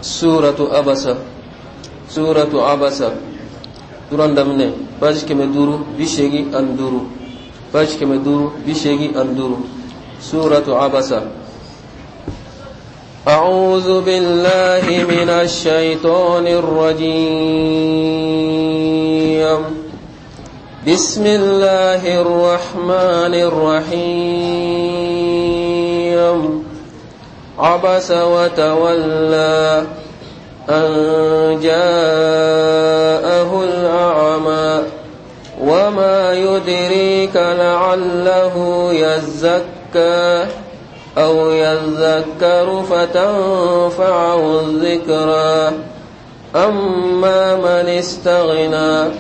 Suratu Abasa Suratu Abasa suran daminɛ page 585, page 585. Suratu Abasa. أعوذ بالله من الشيطان الرجيم. بسم الله الرحمن الرحيم. عبس وتولى أن جاءه الأعمى وما يدريك لعله يزكى أو يذكر فتنفعه الذكرى. أما من استغنى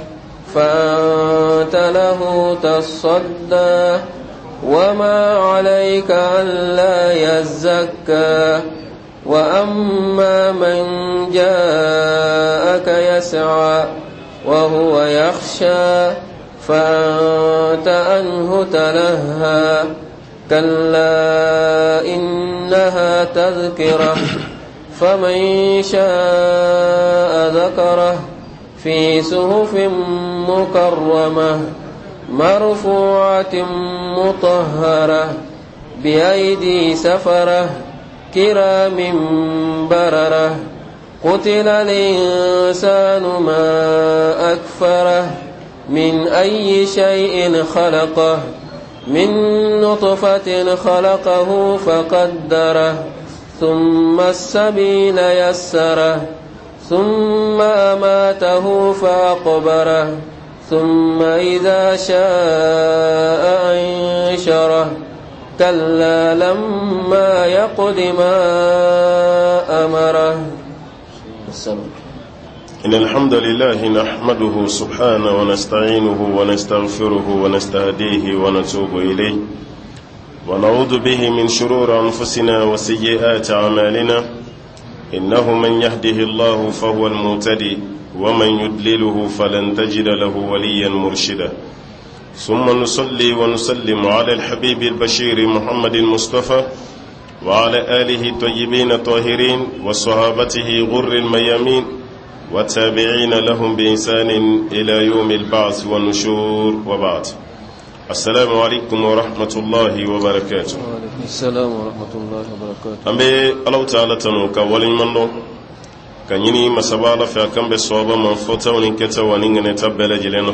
فأنت له تصدى وما عليك ألا يزكى. وأما من جاءك يسعى وهو يخشى فأنت عنه تلهى. كلا إنها تذكرة فمن شاء ذكره في صحف مكرمة مرفوعة مطهرة بأيدي سفرة كرام بررة. قتل الإنسان ما أكفره من أي شيء خلقه من نطفة خلقه فقدره ثم السبيل يسره ثم أماته فأقبره ثم إذا شاء أنشره. كلا لما يقض ما أمره. إن الحمد لله نحمده سبحانه ونستعينه ونستغفره ونستهديه ونتوب إليه، ونعوذ به من شرور أنفسنا وسيئات أعمالنا. إنه من يهده الله فهو المهتدي، ومن يضلله فلن تجد له وليا مرشدا. ثم نصلي ونسلم على الحبيب البشير محمد المصطفى وعلى آله الطيبين الطاهرين وصحابته غر الميامين والتابعين لهم بإحسان إلى يوم البعث والنشور، وبعد. السلام عليكم ورحمة الله وبركاته. وعليكم السلام ورحمة الله وبركاته. An bɛ Alahu taala tanu ka waleɲuman dɔn ka ɲini masaba Ala fɛ a kan bɛ sɔba ma fɔtaw ni kɛtaw ani ŋɛnɛta bɛɛ lajɛlen na.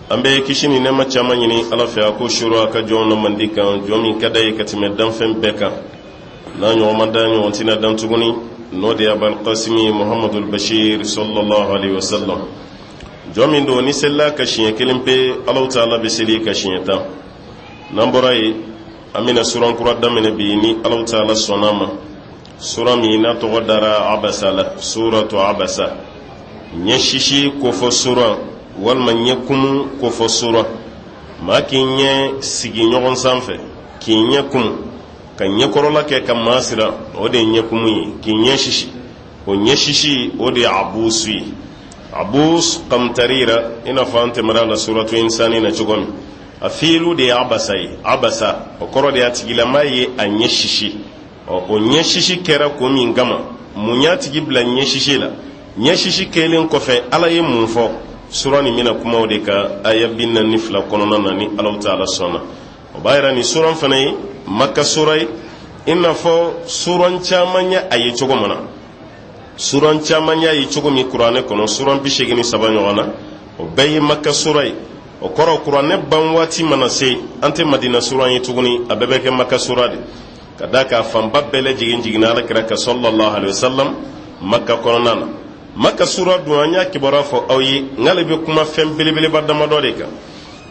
An bɛ kisi ni nɛɛma caman ɲini Ala fɛ a k'o suuru a ka jɔnw na mandi kan, jɔn min ka d'a ye ka tɛmɛ danfɛn bɛɛ kan, n'a ɲɔgɔn ma dan, ɲɔgɔn tɛna dan tuguni, n'o de ye Abalkasimi Muhamadul Bashir sallallahu alaihi wasallam, jɔn min don ni selila ka siɲɛ kelen pe, Alahu taala bɛ seli ka siɲɛ 10. N'an bɔra yen, an bɛna suran kura daminɛ bi ni Alahu taala sɔnna ma, sura min n'a tɔgɔ dara Abasa la, suratu Abasa, ɲɛsisi kofɔ sura walima ɲɛkumu kofɔ sura. Maa k'i ɲɛ sigi ɲɔgɔn sanfɛ k'i ɲɛ kumu ka ɲɛkɔrɔla kɛ ka maa siran, o de ye ɲɛkumu ye. K'i ɲɛ sisi, o ɲɛ sisi, o de ye abusu ye, abus kamtarira, i n'a fɔ an tɛmɛra la suratu insani na cogo min. A fiilu de ye abasa ye. Abasa, o kɔrɔ de ye a tigilama ye a ɲɛ sisi. Ɔ, o ɲɛ sisi kɛra ko min kama, mun y'a tigi bila ɲɛ sisi la? Ɲɛ sisi kɛlen kɔfɛ, Ala ye mun fɔ? Sura nin bɛna kuma o de kan aya 42 kɔnɔna na ni Alahu taala sɔnna. O b'a yira nin suran fana ye Maka sura ye, i n'a fɔ suran caman ye a ye cogo min na, suran caman y'a ye cogo min kuranɛ kɔnɔ, suran 83 ɲɔgɔn na, o bɛɛ ye Maka sura ye. O kɔrɔ, kuranɛ ban waati mana se, an tɛ Madina suran ye tuguni, a bɛɛ bɛ kɛ Maka sura de, ka d'a kan fanba bɛɛ lajɛlen jiginna Ala kira kan sallallahu alaihi wasallam Maka kɔnɔna na. Maka sura dun, an y'a kibaruya fɔ aw ye n'ale bɛ kuma fɛn belebeleba damadɔ de kan.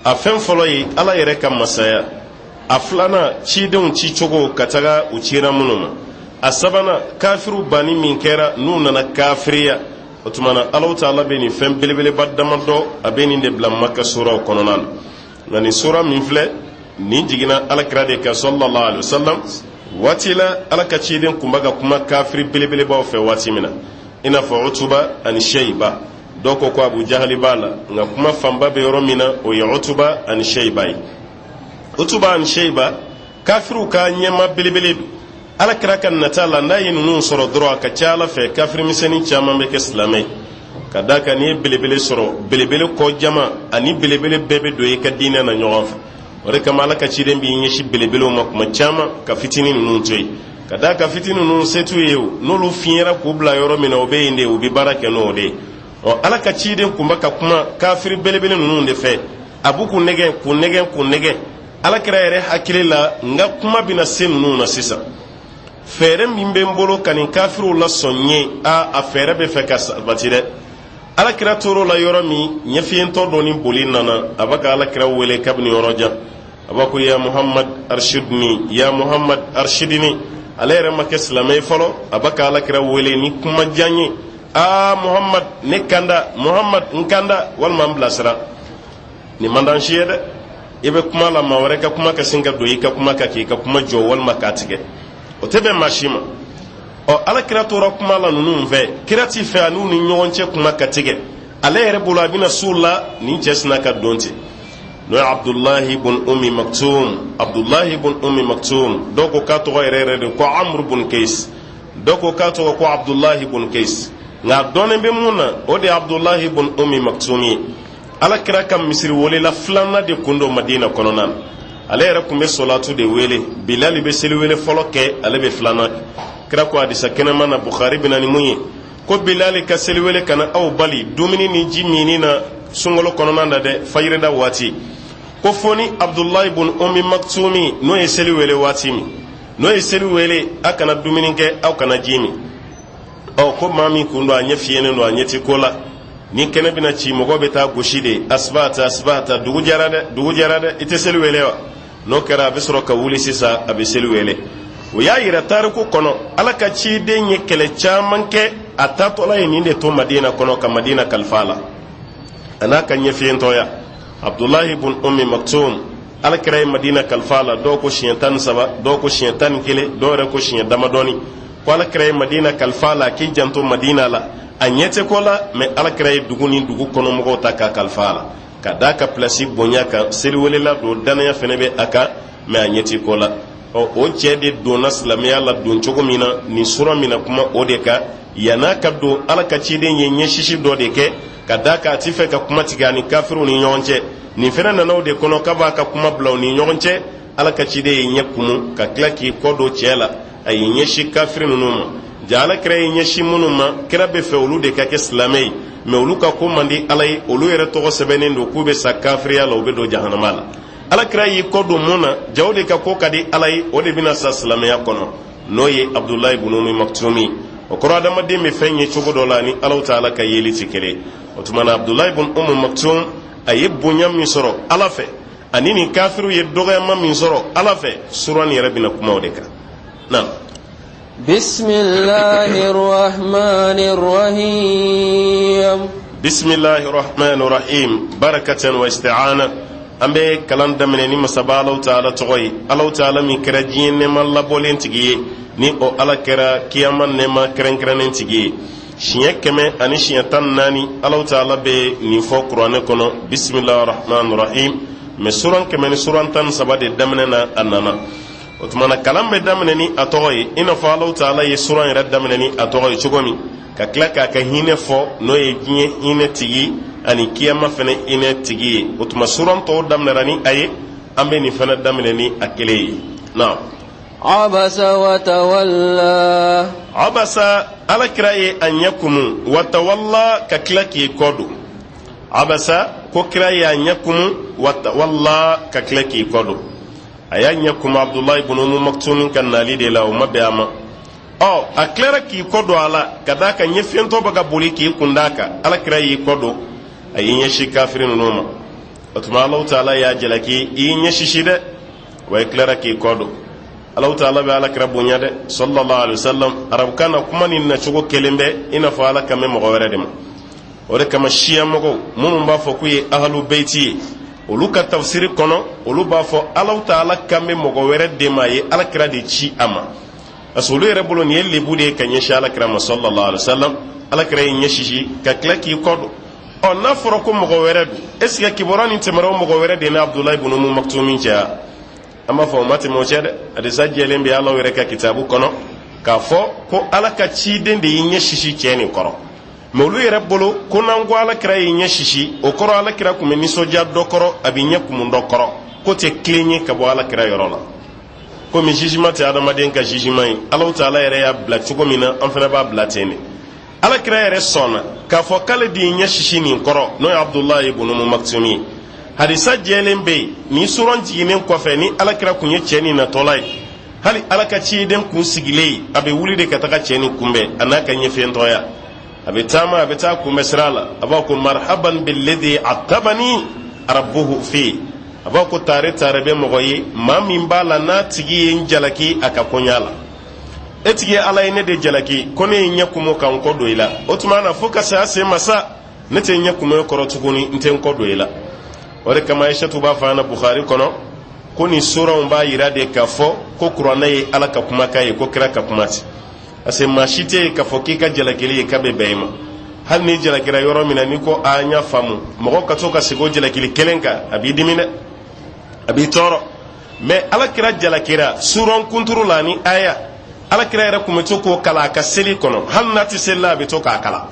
A fɛn fɔlɔ ye Ala yɛrɛ ka masaya, a filanan cidenw cicogo ka taga u cira minnu ma, a sabanan kafiriw banni min kɛra n'u nana kafiriya. O tuma na, Alahu taala bɛ nin fɛn belebeleba damadɔ, a bɛ nin de bila Maka suraw kɔnɔna na. Nka nin sura min filɛ nin, jiginna Ala kira de kan sallallahu alaihi wasallam waati la Ala ka ciden kun bɛ ka kuma kafiri belebelebaw fɛ waati min na, i n'a fɔ Utuba ani Sheiba. Dɔw ko ko Abu Jahali b'a la, nka kuma fanba bɛ yɔrɔ min na, o ye Utuba ani Sheiba ye. Utuba ani Sheiba, kafiriw ka ɲɛmaa belebele don. Ala kira ka nata la, n'a ye ninnu sɔrɔ dɔrɔn, a ka ca ala fɛ kafirimisɛnnin caman bɛ kɛ silamɛ ye, ka d'a kan n'i ye belebele sɔrɔ, belebele kɔ jama ani belebele bɛɛ bɛ don i ka diinɛ na ɲɔgɔn fɛ. O de kama Ala ka ciden b'i ɲɛsin belebelew ma kuma caman ka fitinin ninnu to yen, ka d'a kan fitinin ninnu se t'u ye. O n'olu fiɲɛra k'u bila yɔrɔ min na, o bɛ yen de, u bɛ baara kɛ n'o de ye. Ɔ, Ala ka ciden kun bɛ ka kuma kafiri belebele ninnu de fɛ. A b'u k'u nɛgɛn, k'u nɛgɛn, k'u nɛgɛn. Ala kira yɛrɛ hakili la, n ka kuma bɛna se ninnu na sisan, fɛɛrɛ min bɛ n bolo ka nin kafiriw lasɔn n ye, a fɛɛrɛ bɛ fɛ ka sabati dɛ. Ala kira tor'o la yɔrɔ min, ɲɛfiyentɔ dɔ ni boli nana. A bɛ ka ala kira wele kabini yɔrɔ jan. A b'a ko: "Ya Muhammad, arshidni, ya Muhammad, arshidni." Ale yɛrɛ ma kɛ silamɛ ye fɔlɔ. A bɛ ka ala kira wele ni kuma jan ye: "Aa Muhammad, ne kanda, Muhammad, n kanda, walima n bilasira." Nin man d'an si ye dɛ. I bɛ kuma la, maa wɛrɛ ka kuma ka sin ka don i ka kuma kan k'i ka kuma jɔ walima k'a tigɛ, o tɛ bɛn maa si ma. Ɔ, ala kira tora kuma la ninnu fɛ. Kira ti fɛ a n'u ni ɲɔgɔn cɛ kuma ka tigɛ. Ale yɛrɛ bolo, a bɛna s'u la, nin cɛ sina ka don ten, n'o ye Abdulahi bun Umi Maktum. Abdulahi bun Umi Maktum, dɔw ko k'a tɔgɔ yɛrɛ yɛrɛ de ko Amru bun Keis, dɔw ko k'a tɔgɔ ko Abdulahi bun Keis, nka a dɔnnen bɛ mun na, o de ye Abdulahi bun Umi Maktum ye. Ala kira ka misiri welela filanan de kun don Madina kɔnɔna na. Ale yɛrɛ tun bɛ sɔlatu de wele. Bilali bɛ seli wele fɔlɔ kɛ, ale bɛ filanan. Kira ko hadisa kɛnɛma na, Bukhari bɛna ni mun ye, ko Bilali ka seli wele kana aw bali dumuni ni ji minni na sunkalo kɔnɔna na dɛ, fajirida waati, ko fo ni Abdulayi bun Umi Maktumi n'o ye seli wele waati min, n'o ye seli wele, a kana dumuni kɛ, aw kana ji min. Ɔ, ko maa min kun don, a ɲɛ fiyɛnen don, a ɲɛ ti ko la. Ni kɛnɛ bɛna ci, mɔgɔ bɛ taa gosi de: "Asibata, asibata, dugu jɛra dɛ, dugu jɛra dɛ, i tɛ seli wele wa?" N'o kɛra, a bɛ sɔrɔ ka wuli sisan, a bɛ seli wele. O y'a yira tariku kɔnɔ, Ala ka ciden ye kɛlɛ caman kɛ. A taatɔla ye nin de to Madina kɔnɔ, ka Madina kalifa a la, a n'a ka ɲɛfiyentɔya, Abdulahi bun Ummi Maktum. Ala kira ye Madina kalifa a la, dɔw ko siɲɛ 13, dɔw ko siɲɛ 11, dɔw yɛrɛ ko siɲɛ damadɔni, ko ala kira ye Madina kalifa a la k'i janto Madina la. A ɲɛ tɛ ko la, mɛ ala kira ye dugu ni dugu kɔnɔmɔgɔw ta k'a kalifa a la, ka d'a ka pilasi bonya kan. Seliwelela don, danaya fɛnɛ bɛ a kan, mɛ a ɲɛ tɛ ko la. Ɔ, o cɛ de donna silamɛya la don cogo min na, nin sura min na kuma o de kan. Yann'a ka don, Ala ka ciden ye ɲɛsisi dɔ de kɛ, ka d'a kan a ti fɛ ka kuma tigɛ a ni kafiriw ni ɲɔgɔn cɛ. Nin fɛnɛ nana o de kɔnɔ k'a b'a ka kuma bila u ni ɲɔgɔn cɛ. Ala ka ciden ye ɲɛ kumu ka tila k'i kɔ don cɛ la. A y'i ɲɛsin kafiri ninnu ma. Ja, ala kira y'i ɲɛsin minnu ma, kira bɛ fɛ olu de ka kɛ silamɛ ye, mɛ olu ka ko man di Ala ye. Olu yɛrɛ tɔgɔ sɛbɛnnen don k'u bɛ sa kafiriya la, u bɛ don jahanama la. Ala kira y'i kɔ don mun na? Ja, o de ka ko ka di Ala ye, o de bɛna sa silamɛya kɔnɔ, n'o ye Abudulayi bunu Umi Maktumi. O kɔrɔ, adamaden bɛ fɛn ye cogo dɔ la ni Alahu Taala ka yeli tɛ kelen. O tuma na, Abudulayi bun Umu Maktum, a ye bonya min sɔrɔ Ala fɛ, ani nin kafiriw ye dɔgɔyama min sɔrɔ Ala fɛ, sura nin yɛrɛ bɛna kuma o de kan na. بسم الله الرحمن الرحيم. بسم الله الرحمن الرحيم، بركة واستعانة. An bɛ kalan daminɛ ni masaba Alahu Taala tɔgɔ ye, Alahu Taala min kɛra diɲɛ nɛɛma labɔlen tigi ye, ni o Ala kɛra kiyama nɛɛma kɛrɛnkɛrɛnnen tigi ye. Siɲɛ 114, Alahu Taala bɛ nin fɔ kuranɛ kɔnɔ, bisimilahi rahman rahim. Mɛ suran kɛmɛ ni suran tan ni saba de daminɛ na a nana. O tuma na, kalan bɛ daminɛ ni a tɔgɔ ye, i n'a fɔ Alahu Taala ye suran yɛrɛ daminɛ ni a tɔgɔ ye cogo min, ka tila k'a ka hinɛ fɔ, n'o ye diɲɛ hinɛ tigi ani kiyama fɛnɛ hinɛ tigi ye. O tuma, suran tɔw daminɛra ni a ye, an bɛ nin fɛnɛ daminɛ ni a kelen ye na. عبس وتولى. Abasa, ala kira ye a ɲɛ kumu, watawalla, ka tila k'i kɔ don. Abasa, ko kira ye a ɲɛ kumu, watawalla, ka tila k'i kɔ don. A y'a ɲɛ kumu Abdulayi ibn Umu Maktum ka nali de la, o ma bɛn a ma. Ɔ, a tilara k'i kɔ don a la, ka d'a kan ɲɛfiyentɔ bɛ ka boli k'i kun d'a kan. Ala kira y'i kɔ don, a y'i ɲɛsin kafiri ninnu ma. O tuma, Alahu Taala y'a jalaki: i y'i ɲɛsisi dɛ, wa i tilara k'i kɔ don. Alahu Taala bɛ ala kira bonya dɛ, sallallahu alaihi wasallam. Arabukan na, kuma nin nacogo kelen bɛ i n'a fɔ Ala kan bɛ mɔgɔ wɛrɛ de ma. O de kama, siya mɔgɔw minnu b'a fɔ k'u ye ahalu beyti ye, olu ka tafsiri kɔnɔ, olu b'a fɔ Alahu Taala kan bɛ mɔgɔ wɛrɛ de ma, a ye ala kira de ci a ma, parce que olu yɛrɛ bolo, nin ye lebu de ye ka ɲɛsin ala kira ma, sallallahu alaihi wasallam. Ala kira y'i ɲɛsisi ka tila k'i kɔ don. Ɔ, n'a fɔra ko mɔgɔ wɛrɛ don, est ce que kibaruya nin tɛmɛra o mɔgɔ wɛrɛ de ni Abudulayi ibn Umu Makitumin cɛ wa? An b'a fɔ o ma tɛmɛ o cɛ dɛ. Hadisa jɛlen bɛ Ala yɛrɛ ka kitabu kɔnɔ k'a fɔ ko Ala ka ciden de y'i ɲɛ sisi cɛ nin kɔrɔ. Mɛ olu yɛrɛ bolo ko n'an ko Ala kira y'i ɲɛ sisi, o kɔrɔ Ala kira tun bɛ nisɔndiya dɔ kɔrɔ, a b'i ɲɛ kumu dɔ kɔrɔ, k'o tɛ tilen ye ka bɔ Ala kira yɔrɔ la. Komi jugement tɛ adamaden ka jugement ye, Alahu taala yɛrɛ y'a bila cogo min na, an fana b'a bila ten de. Ala kira yɛrɛ sɔnna k'a fɔ k'ale de y'i ɲɛ sisi nin kɔrɔ, n'o ye Abudulayi ibn Umu Makitumi ye. Hadisa jɛlen bɛ yen. Nin suran jiginnen kɔfɛ, ni Ala kira kun ye cɛ nin natɔla ye, hali Ala ka ciden kun sigilen ye, a bɛ wuli de ka taga cɛ nin kunbɛn a n'a ka ɲɛfiyentɔya. A bɛ taama, a bɛ taa kunbɛn sira la, a b'a ko marhaban billadhi atabani rabbuhu fi. A b'a ko tare tare bɛ mɔgɔ ye, maa min b'a la n'a tigi ye n jalaki a ka koɲa la. E tigi Ala ye ne de jalaki ko ne ye ɲɛ kumu ka n kɔ don i la. O tuma na, fo ka saya se ma sa, ne tɛ ɲɛ kumu e kɔrɔ tuguni, n tɛ n kɔ don i la. O de kama Aisatu b'a fɔ an na Bukhari kɔnɔ ko nin suranw b'a yira de k'a fɔ ko Kuranɛ ye Ala ka kumakan ye, ko kira ka kuma tɛ. Parce que maa si tɛ yen k'a fɔ k'i ka jalakili ye k'a bɛ bɛn i ma. Hali n'i jalakira yɔrɔ min na, n'i ko a n y'a faamu, mɔgɔ ka to ka segin o jalakili kelen kan, a b'i dimi dɛ, a b'i tɔɔrɔ. Mɛ Ala kira jalakira suran kunturu la ni aya, Ala kira yɛrɛ tun bɛ to k'o kalan a ka seli kɔnɔ. Hali n'a tɛ seli la, a bɛ to k'a kalan.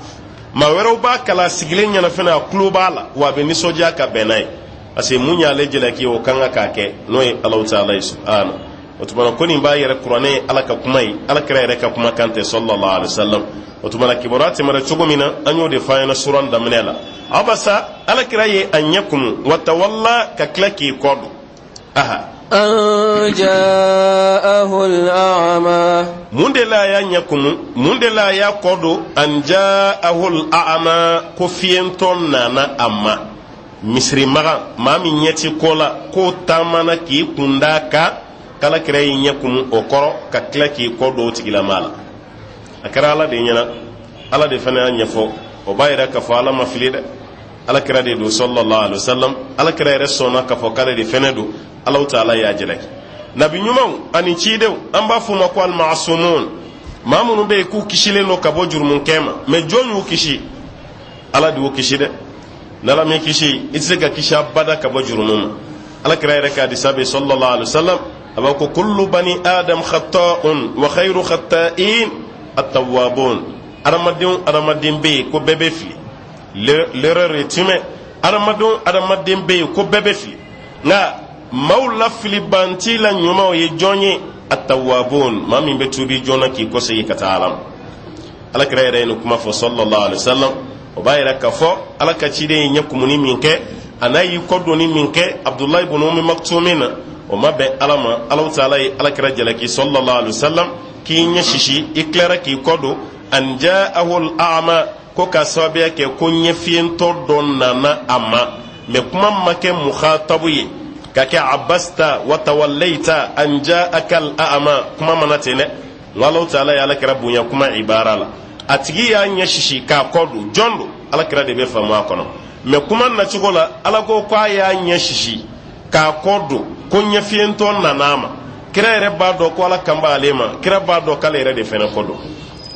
Maa wɛrɛw b'a kalan sigilen ɲɛna fana, a tulo b'a la wa a bɛ nisɔndiya ka bɛn n'a ye, parce que mun y'ale jalaki, o kan ka k'a kɛ, n'o ye Alahu taala ye subahana. O tuma na, ko nin b'a yira Kuranɛ ye Ala ka kuma ye, Ala kira yɛrɛ ka kuma kan tɛ, sallallahu alaihi wasallam. O tuma na, kibaruya tɛmɛna cogo min na, an y'o de fɔ an ɲɛna suran daminɛ la. Abasa, Ala kira ye a ɲɛ kumu, wa tawalla, ka tila k'i kɔ don. Aha. An ja'ahu al-a'ma. Mun de la a y'a ɲɛ kumu? Mun de la a y'a kɔ don? An ja'ahu al-a'ma, ko fiyentɔ nana a ma, misirimagan, maa min ɲɛ ti ko la, k'o taamana k'i kun d'a kan, k'Ala kira y'i ɲɛ kumu o kɔrɔ ka tila k'i kɔ don o tigilamaa la. A kɛra Ala de ɲɛna, Ala de fana y'a ɲɛfɔ. O b'a yira k'a fɔ Ala ma fili dɛ, Ala kira de don, sallallahu alaihi wasallam. Ala kira yɛrɛ sɔnna k'a fɔ k'ale de fɛnɛ don. Alahu taala y'a jalaki. Nabi ɲumanw ani cidenw, an b'a f'u ma ko almasumun, maa minnu bɛ yen k'u kisilen don ka bɔ jurumunkɛ ma. Mɛ jɔn y'u kisi? Ala de y'u kisi dɛ. N'Ala m'i kisi, i tɛ se ka kisi abada ka bɔ jurumu ma. Ala kira yɛrɛ ka hadisa bɛ, sallallahu alaihi wasallam, a b'a ko kullu bani adam khata'un wa khayru khata'in at-tawwabun. Adamaden adamaden bɛ yen ko bɛɛ bɛ fili, l'erreur est humaine. Adamaden adamaden bɛ yen ko bɛɛ bɛ fili, nka maaw la filibanti la ɲumanw ye jɔn ye? At-tawwabun, maa min bɛ tuubi joona k'i kɔsegin ka taa Ala ma. Ala kira yɛrɛ ye nin kuma fɔ, sallallahu alaihi wasallam. O b'a yira k'a fɔ Ala ka ciden ye ɲɛ kumuni min kɛ, a n'a y'i kɔ donni min kɛ Abudulayi ibn Umi Makitumin na, o ma bɛn Ala ma. Alahu taala ye Ala kira jalaki, sallallahu alaihi wasallam, k'i ɲɛ sisi, i tilara k'i kɔ don. An ja'ahu al-a'ma, ko k'a sababuya kɛ ko ɲɛfiyentɔ dɔ nana a ma. Mɛ kuma ma kɛ mukhatabu ye ka kɛ abasta wa tawallaita an ja'aka al-a'ma, kuma mana ten dɛ. Nka Alahu taala ye Ala kira bonya kuma ibara la. A tigi y'a ɲɛ sisi k'a kɔ don, jɔn don? Ala kira de bɛ faamu a kɔnɔ. Mɛ kuma nacogo la, Ala ko k'a y'a ɲɛ sisi k'a kɔ don ko ɲɛfiyentɔ nana a ma. Kira yɛrɛ b'a dɔn ko Ala kan b'ale ma, kira b'a dɔn k'ale yɛrɛ de fɛnɛ kɔ don.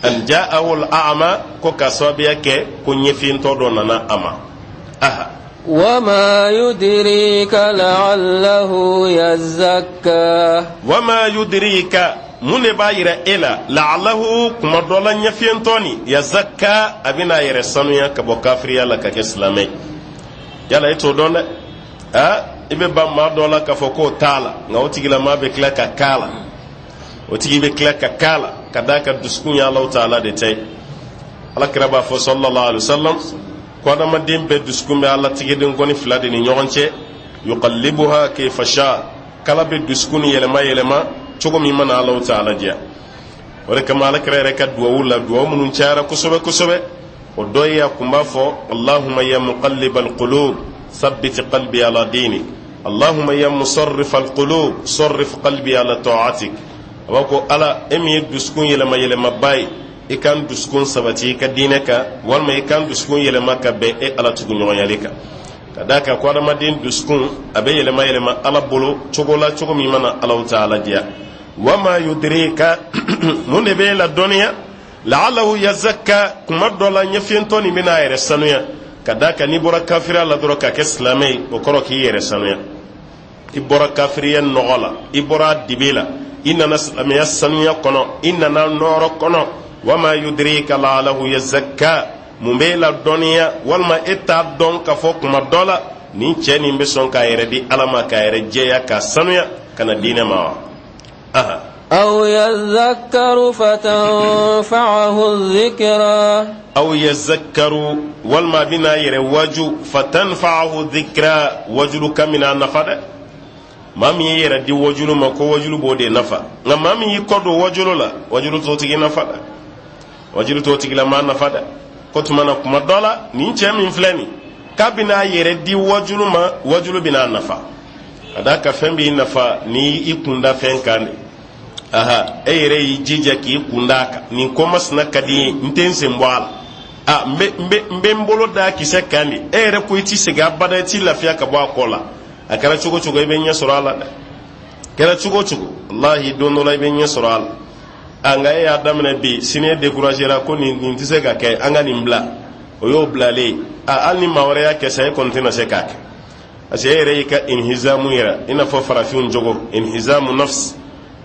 An ja'ahu al-a'ma, ko k'a sababuya kɛ ko ɲɛfiyentɔ dɔ nana a ma. Aha. Wama yudirika la'allahu yazakka. Wama yudirika, mun de b'a yira e la? La'allahu, kuma dɔ la ɲɛfiyentɔ nin, yazakka, a bɛna a yɛrɛ sanuya ka bɔ kafiriya la ka kɛ silamɛ ye. Yala e t'o dɔn dɛ. A i bɛ ban maa dɔ la k'a fɔ k'o t'a la, nka o tigilamaa bɛ tila ka k'a la, o tigi bɛ tila ka k'a la, ka d'a kan dusukun ye Alahu taala de ta ye. Ala kira b'a fɔ, sallallahu alaihi wasallam, ko adamaden bɛɛ dusukun bɛ Ala tigɛdenkɔni fila de ni ɲɔgɔn cɛ, yuqallibuha kayfa sha, k'Ala bɛ dusukun ni yɛlɛma yɛlɛma cogo min mana Alahu taala diya. O de kama Ala kira yɛrɛ ka duwawu la, duwawu minnu cayara kosɛbɛ kosɛbɛ, o dɔ ye a kun b'a fɔ: allahumma ya muqallibal qulub sabbit qalbi ala dinik, allahumma ya musarrif alqulub sarrif qalbi ala ta'atik. A b'a ko Ala, e min ye dusukun yɛlɛma yɛlɛmaba ye, i k'an dusukun sabati i ka diinɛ kan, walima i k'an dusukun yɛlɛma ka bɛn e Ala tuguɲɔgɔnyali kan. Ka d'a kan ko adamaden dusukun a bɛ yɛlɛma yɛlɛma Ala bolo cogo la, cogo min mana Alahu taala diya. Wama yudirika, mun de b'e la dɔnniya? La'allahu yazakka, kuma dɔ la ɲɛfiyentɔ nin bɛna a yɛrɛ sanuya. Ka d'a kan n'i bɔra kafiriya la dɔrɔn ka kɛ silamɛ ye, o kɔrɔ k'i yɛrɛ sanuya. I bɔra kafiriya nɔgɔ la, i bɔra dibi la, i nana silamɛya sanuya kɔnɔ, i nana nɔɔrɔ kɔnɔ. Wama yudrika laalahu yazakka, mun b'e la dɔnniya walima e t'a dɔn k'a fɔ kuma dɔ la nin cɛ nin bɛ sɔn k'a yɛrɛ di Ala ma, k'a yɛrɛ jɛya, k'a sanuya ka na diinɛ ma wa? Aha. Aw yazakkaru fatanfa'ahu dhikra. Aw yazakkaru, walima a bɛna a yɛrɛ waju, fatanfa'ahu dhikra, wajulu kan bɛna a nafa dɛ. Maa min y'i yɛrɛ di wajulu ma, ko wajulu b'o de nafa. Nka maa min y'i kɔ don wajulu la, wajulu t'o tigi nafa dɛ, wajulu t'o tigilamaa nafa dɛ. Ko tuma na kuma dɔ la, nin cɛ min filɛ nin k'a bɛna a yɛrɛ di wajulu ma, wajulu bɛna a nafa. Ka d'a kan fɛn b'i nafa ni i kunda fɛn kan de. Aha, e yɛrɛ y'i jija k'i kunda a kan, nin ko masina ka di n ye, n tɛ n sen bɔ a la, a n bɛ n bolo da kisɛ kan de. E yɛrɛ ko i ti segin abada, i ti lafiya ka bɔ a kɔ la. A kɛra cogo cogo, i bɛ ɲɛ sɔrɔ a la dɛ. Kɛra cogo cogo, walahi, don dɔ la i bɛ ɲɛ sɔrɔ a la. A nka e y'a daminɛ bi, sini e découragera ko nin tɛ se ka kɛ, an ka nin bila. O y'o bilalen ye. A hali ni maa wɛrɛ y'a kɛ sa, e kɔni tɛna se k'a kɛ, parce que e yɛrɛ y'i ka inhizamu yira, i n'a fɔ farafinw jogo, inhizamu nafs,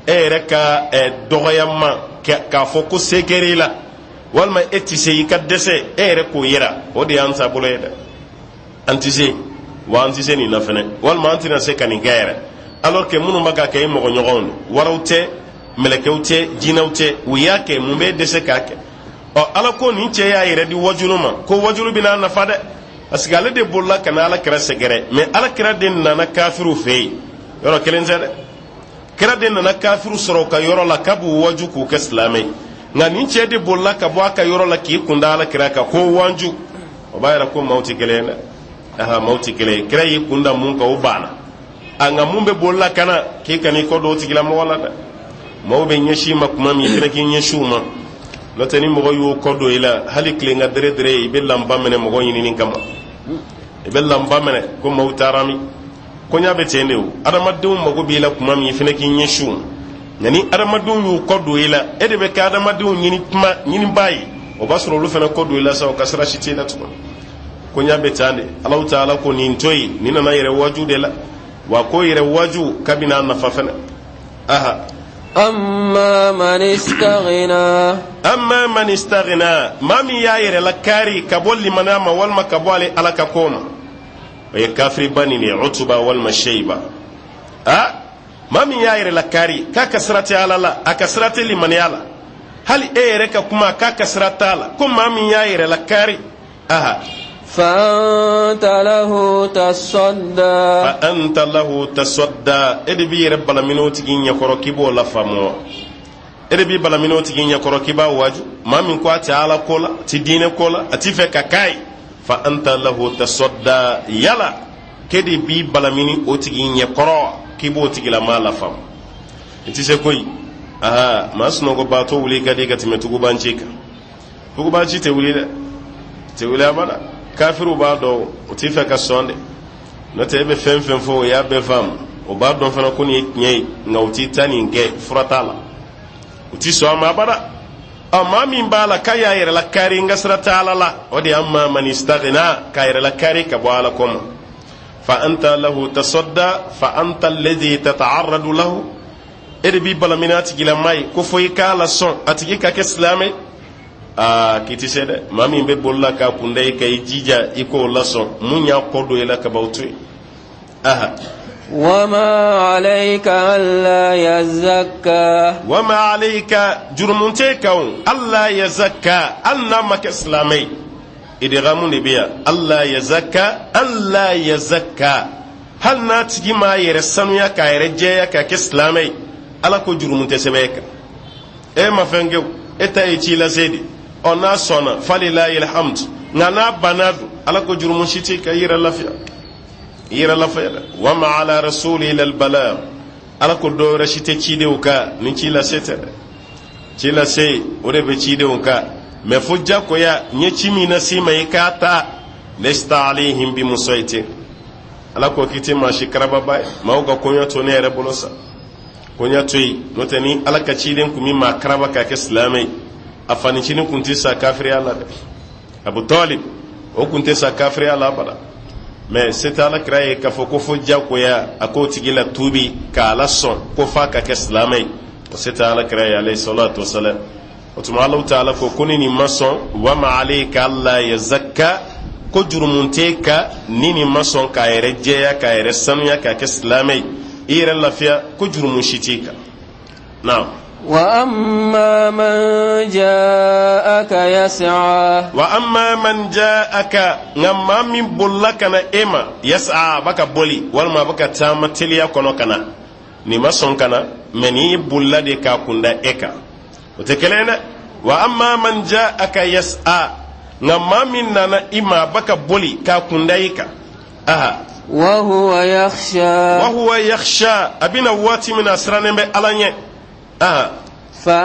e yɛrɛ ka dɔgɔyama k'a fɔ ko se kɛra i la walima e tɛ se, i ka dɛsɛ, e yɛrɛ k'o yira. O de y'an taabolo ye dɛ. An tɛ se wa, an tɛ se nin na fɛnɛ, walima an tɛna se ka nin kɛ yɛrɛ, alors que minnu bɛ k'a kɛ, e mɔgɔ ɲɔgɔnw don. Waraw tɛ, mɛlɛkɛw tɛ, jinɛw tɛ, u y'a kɛ, mun b'e dɛsɛ k'a kɛ? Ɔ, Ala ko nin cɛ y'a yɛrɛ di wajulu ma, ko wajulu bɛna nafa dɛ, parce que ale de bolila ka na Ala kira sɛgɛrɛ. Mais Ala kira de nana kafiriw fɛ yen, yɔrɔ kelen tɛ dɛ. Kira de nana kafiriw sɔrɔ u ka yɔrɔ la k'a b'u waju k'u kɛ silamɛ ye. Nka nin cɛ de bolila ka bɔ a ka yɔrɔ la k'i kunda Ala kira kan ko wanju. O b'a yira ko maaw tɛ kelen ye dɛ. Aha, maaw tɛ kelen ye. Kira y'i kunda mun kan, o banna a. Nka mun bɛ bolila ka na k'i kan'i kɔ don o tigilamɔgɔ la dɛ. Maaw bɛ ɲɛsin i ma kuma min, i fana k'i ɲɛsin u ma. N'o tɛ, ni mɔgɔ y'o kɔ don i la, hali tilen ka dere dere, i bɛ lanpa minɛ mɔgɔ ɲinini kama, i bɛ lanpa minɛ ko maaw taara min. Koɲa bɛ ten de. O adamadenw mago b'i la kuma min, i fana k'i ɲɛsin u ma. Nka ni adamadenw y'u kɔ don i la, e de bɛ kɛ adamadenw ɲini kuma ɲinibaa ye. O b'a sɔrɔ olu fana kɔ don i la sa, o ka sira si t'i la tugun. Koɲa bɛ tan de. Alahu taala ko nin to yen, nin nana yɛrɛ waju de la wa, ko yɛrɛ waju k'a bɛna nafa fana. Aha. Amma man istaghna. Amma man istaghna, maa min y'a yɛrɛ la kari ka bɔ limaniya ma walima ka bɔ ale Ala ka ko ma, o ye kafiriba nin de ye, Utuba walima Sheiba. A maa min y'a yɛrɛ la kari k'a ka sira tɛ Ala la, a ka sira tɛ limaniya la, hali e yɛrɛ ka kuma k'a ka sira t'a la, ko maa min y'a yɛrɛ la kari, aha. Fa anta lahu tasadda. Fa anta lahu tasadda, e de b'i yɛrɛ balamini o tigi ɲɛkɔrɔ k'i b'o lafaamu wa? E de b'i balamini o tigi ɲɛkɔrɔ k'i b'a waaju? Maa min ko a tɛ Ala ko la, a tɛ diinɛ ko la, a t'i fɛ ka k'a ye, fa anta lahu tasadda, yala k'e de b'i balamini o tigi ɲɛkɔrɔ k'i b'o tigilamaa lafaamu? I tɛ se koyi. Aha, maa sunɔgɔbaatɔ wuli ka di ka tɛmɛ tugubanci kan. Tugubanci tɛ wuli dɛ, tɛ wuli abada. Kafiriw b'a dɔn, o t'i fɛ ka sɔn de. N'o tɛ, e bɛ fɛn fɛn fɔ, o y'a bɛɛ faamu, o b'a dɔn fana ko nin ye tiɲɛ ye, nka u t'i ta nin kɛ, fura t'a la, u ti sɔn a ma abada. Ɔ, maa min b'a la k'a y'a yɛrɛ la kari, n ka sira tɛ Ala la, o de ye amma man istaghna, k'a yɛrɛ la kari ka bɔ Ala ko ma. Fa anta lahu tasadda, fa anta alladhi tata'arradu lahu, e de b'i balamini a tigilama ye ko fo i k'a lasɔn, a tigi ka kɛ silamɛ. Aa, k'i tɛ se dɛ. Maa min bɛ bolila k'a kunda i kan, i jija i k'o lasɔn. Mun y'a kɔ don i la ka ban, o to yen. Aha. Wama alayka alla yazakka. Wama alayka, jurumu tɛ kan o, alla yazakka, hali n'a ma kɛ silamɛ ye. Idgamu de bɛ yan, alla yazakka, alla yazakka, hali n'a tigi m'a yɛrɛ sanuya k'a yɛrɛ jɛya k'a kɛ silamɛ ye, Ala ko jurumu tɛ sɛbɛn e kan. E ma fɛn kɛ, e ta ye ci lase de. Ɔ, n'a sɔnna, falilahi alhamdu, nka n'a banna dun, Ala ko jurumu si t'i kan. I yɛrɛ lafiya, i yɛrɛ lafiya dɛ. Wa ma ala rasuli illa albalagh, Ala ko dɔ wɛrɛ si tɛ cidenw kan ni ci lase tɛ dɛ. Ci lase, o de bɛ cidenw kan, mɛ fo jagoya n ye ci min las'i ma, i k'a ta. Lesta alayhim bi musaitir, Ala ko k'i tɛ maa si karababa ye. Maaw ka koɲa to ne yɛrɛ bolo sa, koɲa to yen. N'o tɛ, ni Ala ka ciden kun bɛ maa karaba k'a kɛ silamɛ ye, a fanicinin kun tɛ sa kafiriya la dɛ. Abu Talib, O kun tɛ sa kafiriya la abada. Mɛ se tɛ Ala kira ye k'a fɔ ko fo jagoya a k'o tigi latuubi k'a lasɔn ko f'a ka kɛ silamɛ ye. O se tɛ Ala kira ye, alayhi salatu wasalam. O tuma Alahu taala ko ko ni nin ma sɔn, wama alayka alla yazakka, ko jurumun t'e kan ni nin ma sɔn k'a yɛrɛ jɛya, k'a yɛrɛ sanuya, k'a kɛ silamɛ ye. I yɛrɛ lafiya, ko jurumun si t'i kan. Naam. Wa amma man ja'aka yas'a. Wa amma man ja'aka, nka maa min bolila ka na e ma, yas'a, a b'a ka boli walima a bɛ ka taama teliya kɔnɔ ka na. Nin ma sɔn ka na, mɛ nin bolila de k'a kunda e kan, o tɛ kelen ye dɛ. Wa amma man ja'aka yas'a, nka maa min nana i ma, a bɛ ka boli k'a kunda i kan, aha. Wa huwa yakhsha. Wa huwa yakhsha, a bɛna waati min na, a sirannen bɛ Ala ɲɛ, aha. Fa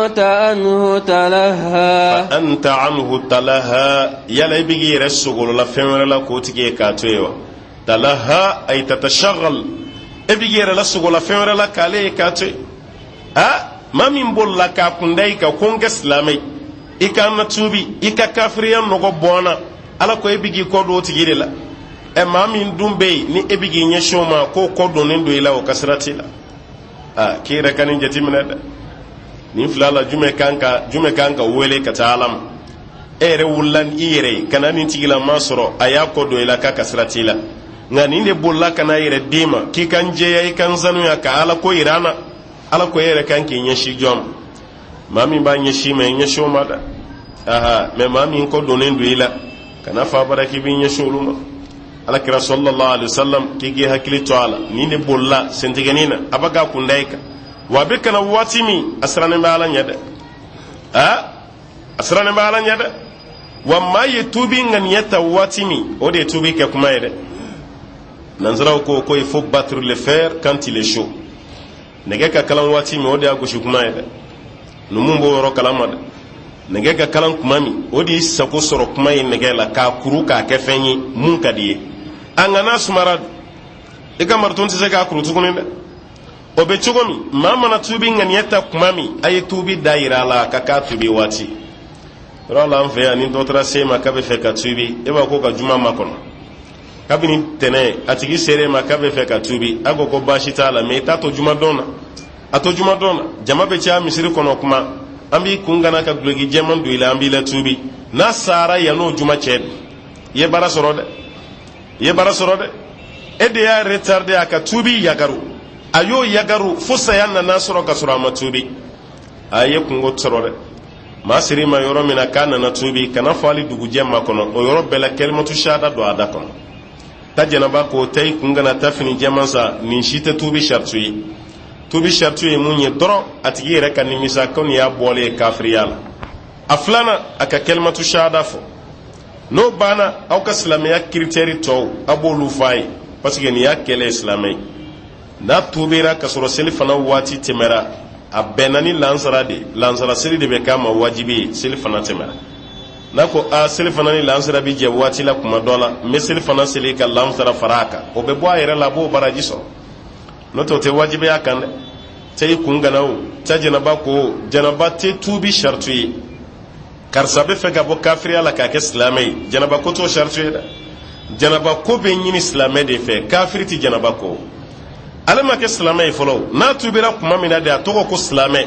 anta anhu talaha. Fa anta anhu talaha, yala i bɛ k'i yɛrɛ sogolola fɛn wɛrɛ la k'o tigi ye k'a to yen wa? Talaha ay tatashagal, e bɛ k'i yɛrɛ lasogola fɛn wɛrɛ la k'ale ye k'a to yen. A maa min bolila k'a kunda i kan ko n kɛ silamɛ ye, i ka n natuubi, i ka kafiriya nɔgɔ bɔ n na, Ala ko e bɛ k'i kɔ don o tigi de la. Ɛ, maa min dun bɛ yen ni e bɛ k'i ɲɛsin o ma, k'o kɔ donnen don i la, o ka sira t'i la. Aa, k'i yɛrɛ ka nin jateminɛ dɛ. Nin fila la, jumɛn kan ka wele ka taa Ala ma? E yɛrɛ wulila ni i yɛrɛ ye ka na nin tigilama sɔrɔ, a y'a kɔ don i la k'a ka sira t'i la. Nka nin de bolila ka n'a yɛrɛ d'e ma k'i ka n jɛya, i ka n sanuya, ka Ala ko yira an na. Ala ko e yɛrɛ kan k'i ɲɛsin jɔn ma? Maa min b'a ɲɛsin ma, i ɲɛsin o ma dɛ. Aha, mɛ maa min kɔ donnen don i la, kana fɔ abada k'i b'i ɲɛsin olu ma. Ala kira sallallahu alaihi wasallam k'i k'i hakili to a la. Nin de bolila sentigɛnin na, a bɛ k'a kunda i kan wa, a bɛ kana waati min, a sirannen bɛ Ala ɲɛ dɛ. A a sirannen bɛ Ala ɲɛ dɛ. Wa maa ye tuubi ŋaniya ta waati min, o de ye tuubi kɛ kuma ye dɛ. Nansaraw ko ko il faut battre le fer quand il est chaud. Nɛgɛ ka kalan waati min, o de y'a gosi kuma ye dɛ. Numu b'o yɔrɔ kalama dɛ. Nɛgɛ ka kalan kuma min, o de y'i sago sɔrɔ kuma ye nɛgɛ la k'a kuru k'a kɛ fɛn ye mun ka di ye. A nka n'a sumara, i ka mariton tɛ se k'a kuru tuguni dɛ. O bɛ cogo min, maa mana tuubi ŋaniya ta kuma min, a ye tuubi da yira a la ka k'a tuubi waati. Yɔrɔ la, an fɛ yan, ni dɔ taara se ma k'a bɛ fɛ ka tuubi, e b'a ko ka juma makɔnɔ. Kabini tɛnɛ a tigi sere ma k'a bɛ fɛ ka tuubi, a ko ko baasi t'a la, mɛ i t'a to jumadon na. A to jumadon na, jama bɛ caya misiri kɔnɔ kuma, an b'i kun gana ka duloki jɛman don i la, an b'i la tuubi. N'a sara yann'o juma cɛ, i ye baara sɔrɔ dɛ, i ye baara sɔrɔ dɛ. E de y'a retardé a ka tuubi yagaru, a y'o yagaru fo saya nana sɔrɔ ka sɔrɔ a ma tuubi. A ye kungo sɔrɔ dɛ. Maa seri ma yɔrɔ min na k'a nana tuubi, kana fɔ hali dugujɛ ma kɔnɔ, o yɔrɔ bɛɛ la kɛlimatu shahada don a da kɔnɔ. Ta jɛnɛba ko ta i kun kana ta fini jɛman sa, nin si tɛ tuubi saritu ye. Tuubi saritu ye mun ye dɔrɔn? A tigi yɛrɛ ka nimisa ko nin y'a bɔlen ye kafiriya la. A filanan, a ka kɛlimatu shahada fɔ. N'o banna, aw ka silamɛya critère tɔw, a b'olu fɔ a ye, parce que nin y'a kɛlɛ ye silamɛ ye. N'a tuubira ka sɔrɔ seli fana waati tɛmɛra, a bɛnna ni lansara de, lansara seli de bɛ k'a ma wajibi ye, seli fana tɛmɛra. N'a ko a seli fana ni lansara bɛ jɛ waati la kuma dɔ la, n bɛ seli fana seli ka lansara fara a kan, o bɛ bɔ a yɛrɛ la, a b'o baraji sɔrɔ. N'o tɛ, o tɛ wajibiya kan dɛ. Tɛ i kun gana o, tɛ jɛnɛba ko, jɛnɛba tɛ tuubi saritu ye. Karisa bɛ fɛ ka bɔ kafiriya la k'a kɛ silamɛ ye, jɛnɛba ko t'o saritu ye dɛ. Jɛnɛba ko bɛ ɲini silamɛ de fɛ, kafiri tɛ jɛnɛba ko. Ale ma kɛ silamɛ ye fɔlɔ. N'a tuubira kuma min na de, a tɔgɔ ko silamɛ.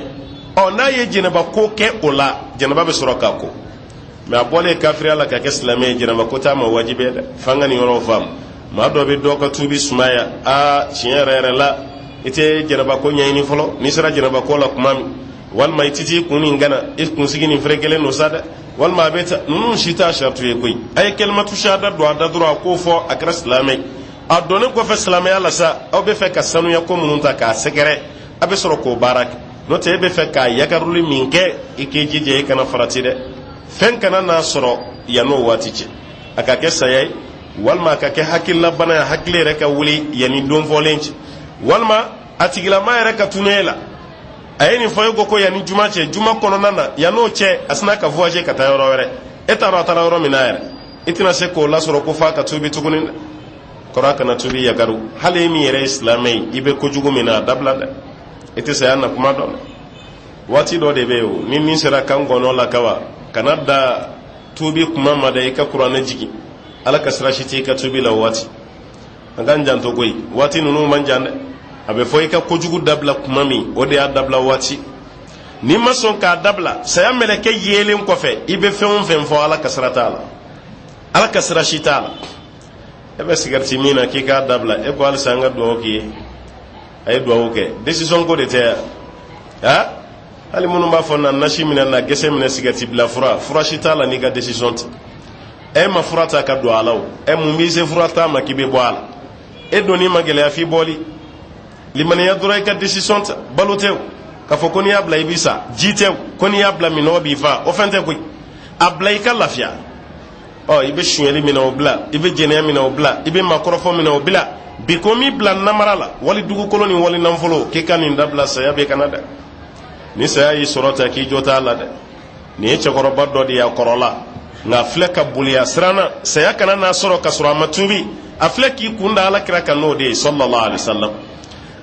Ɔ, n'a ye jɛnɛba ko kɛ o la, jɛnɛba bɛ sɔrɔ k'a ko. Mɛ a bɔlen kafiriya la ka kɛ silamɛ ye, jɛnɛba ko t'a ma wajibi ye dɛ. F'an ka nin yɔrɔw faamu. Maa dɔ bɛ dɔ ka tuubi sumaya. Aa, tiɲɛ yɛrɛ yɛrɛ la, i tɛ jɛnɛba ko ɲɛɲini fɔlɔ. N'i sera jɛnɛba ko la kuma min, walima i tɛ t'i kun nin gana, i kunsigi nin ferekelen don sa dɛ, walima a bɛ ta, ninnu si t'a saritu ye koyi. A ye kɛlimatu shahada don a da dɔrɔn, a k'o fɔ, a kɛra silamɛ ye. A donnen kɔfɛ silamɛya la sa, aw bɛ fɛ ka sanuya ko minnu ta k'a sɛgɛrɛ, a bɛ sɔrɔ k'o baara kɛ. N'o tɛ, e bɛ fɛ k'a yakaruli min kɛ, i k'i jija i kana farati dɛ. Fɛn kana n'a sɔrɔ yann'o waati cɛ, a ka kɛ saya ye, walima a ka kɛ hakililabana ye, hakili yɛrɛ ka wuli yanni don fɔlen cɛ, walima a tigilama yɛrɛ ka tunu e la. A ye nin fɔ, e ko ko yanni juma cɛ, juma kɔnɔna na, yann'o cɛ, a sina ka voyager ka taa yɔrɔ wɛrɛ. E t'a dɔn a taara yɔrɔ min na yɛrɛ. I tɛna se k'o lasɔrɔ ko f'a ka tuubi tuguni dɛ. Kɔrɔ, a kana tuubi yagaru. Hali e min yɛrɛ ye silamɛ ye, i bɛ kojugu min na, a dabila dɛ. I tɛ saya na kuma dɔn dɛ. Waati dɔ de bɛ yen o, ni min sera kan gɔnɔ la kawa, kana da. tuubi kuma ma da i ka kuranɛ jigin, Ala ka sira si t'i ka tuubi la o waati. An k'an janto koyi, waati ninnu man jan dɛ. A bɛ fɔ i ka kojugu dabila kuma min, o de y'a dabila waati. N'i ma sɔn k'a dabila, saya mɛlɛkɛ yelen kɔfɛ, i bɛ fɛn o fɛn fɔ, Ala ka sira t'a la, Ala ka sira si t'a la. E bɛ sigariti min na k'i k'a dabila, e ko halisa an ka dugawu k'i ye. A ye dugawu kɛ, décision ko de tɛ yan. Ha, hali minnu b'a fɔ na nasi minɛ, na gɛsɛ minɛ, sigariti bila fura, fura si t'a la n'i ka décision tɛ. E ma fura ta ka don a la o, e mun b'i se fura ta ma k'i bɛ bɔ a la? E donni ma gɛlɛya f'i bɔli. Limaniya dɔrɔn, i ka décision ta. Balo tɛ o k'a fɔ ko n'i y'a bila i bɛ sa, ji tɛ o ko n'i y'a bila minnɔgɔ b'i fa, o fɛn tɛ koyi. A bila i ka lafiya. Ɔ, i bɛ sonyɛli min na, o bila. I bɛ jɛnɛya min na, o bila. I bɛ makɔrɔfɔ min na, o bila. Bi ko m'i bila namara la, wali dugukolo ni wali nafolo, k'i ka nin dabila, saya bɛ ka na dɛ. Ni saya y'i sɔrɔ ta, k'i jo t'a la dɛ. Nin ye cɛkɔrɔba dɔ de ye, a kɔrɔla, nka a filɛ ka boli, a siranna saya kana n'a sɔrɔ ka sɔrɔ a ma tuubi. A filɛ k'i kun da Alakira kan, n'o de ye sallallahu alaihi wasallam.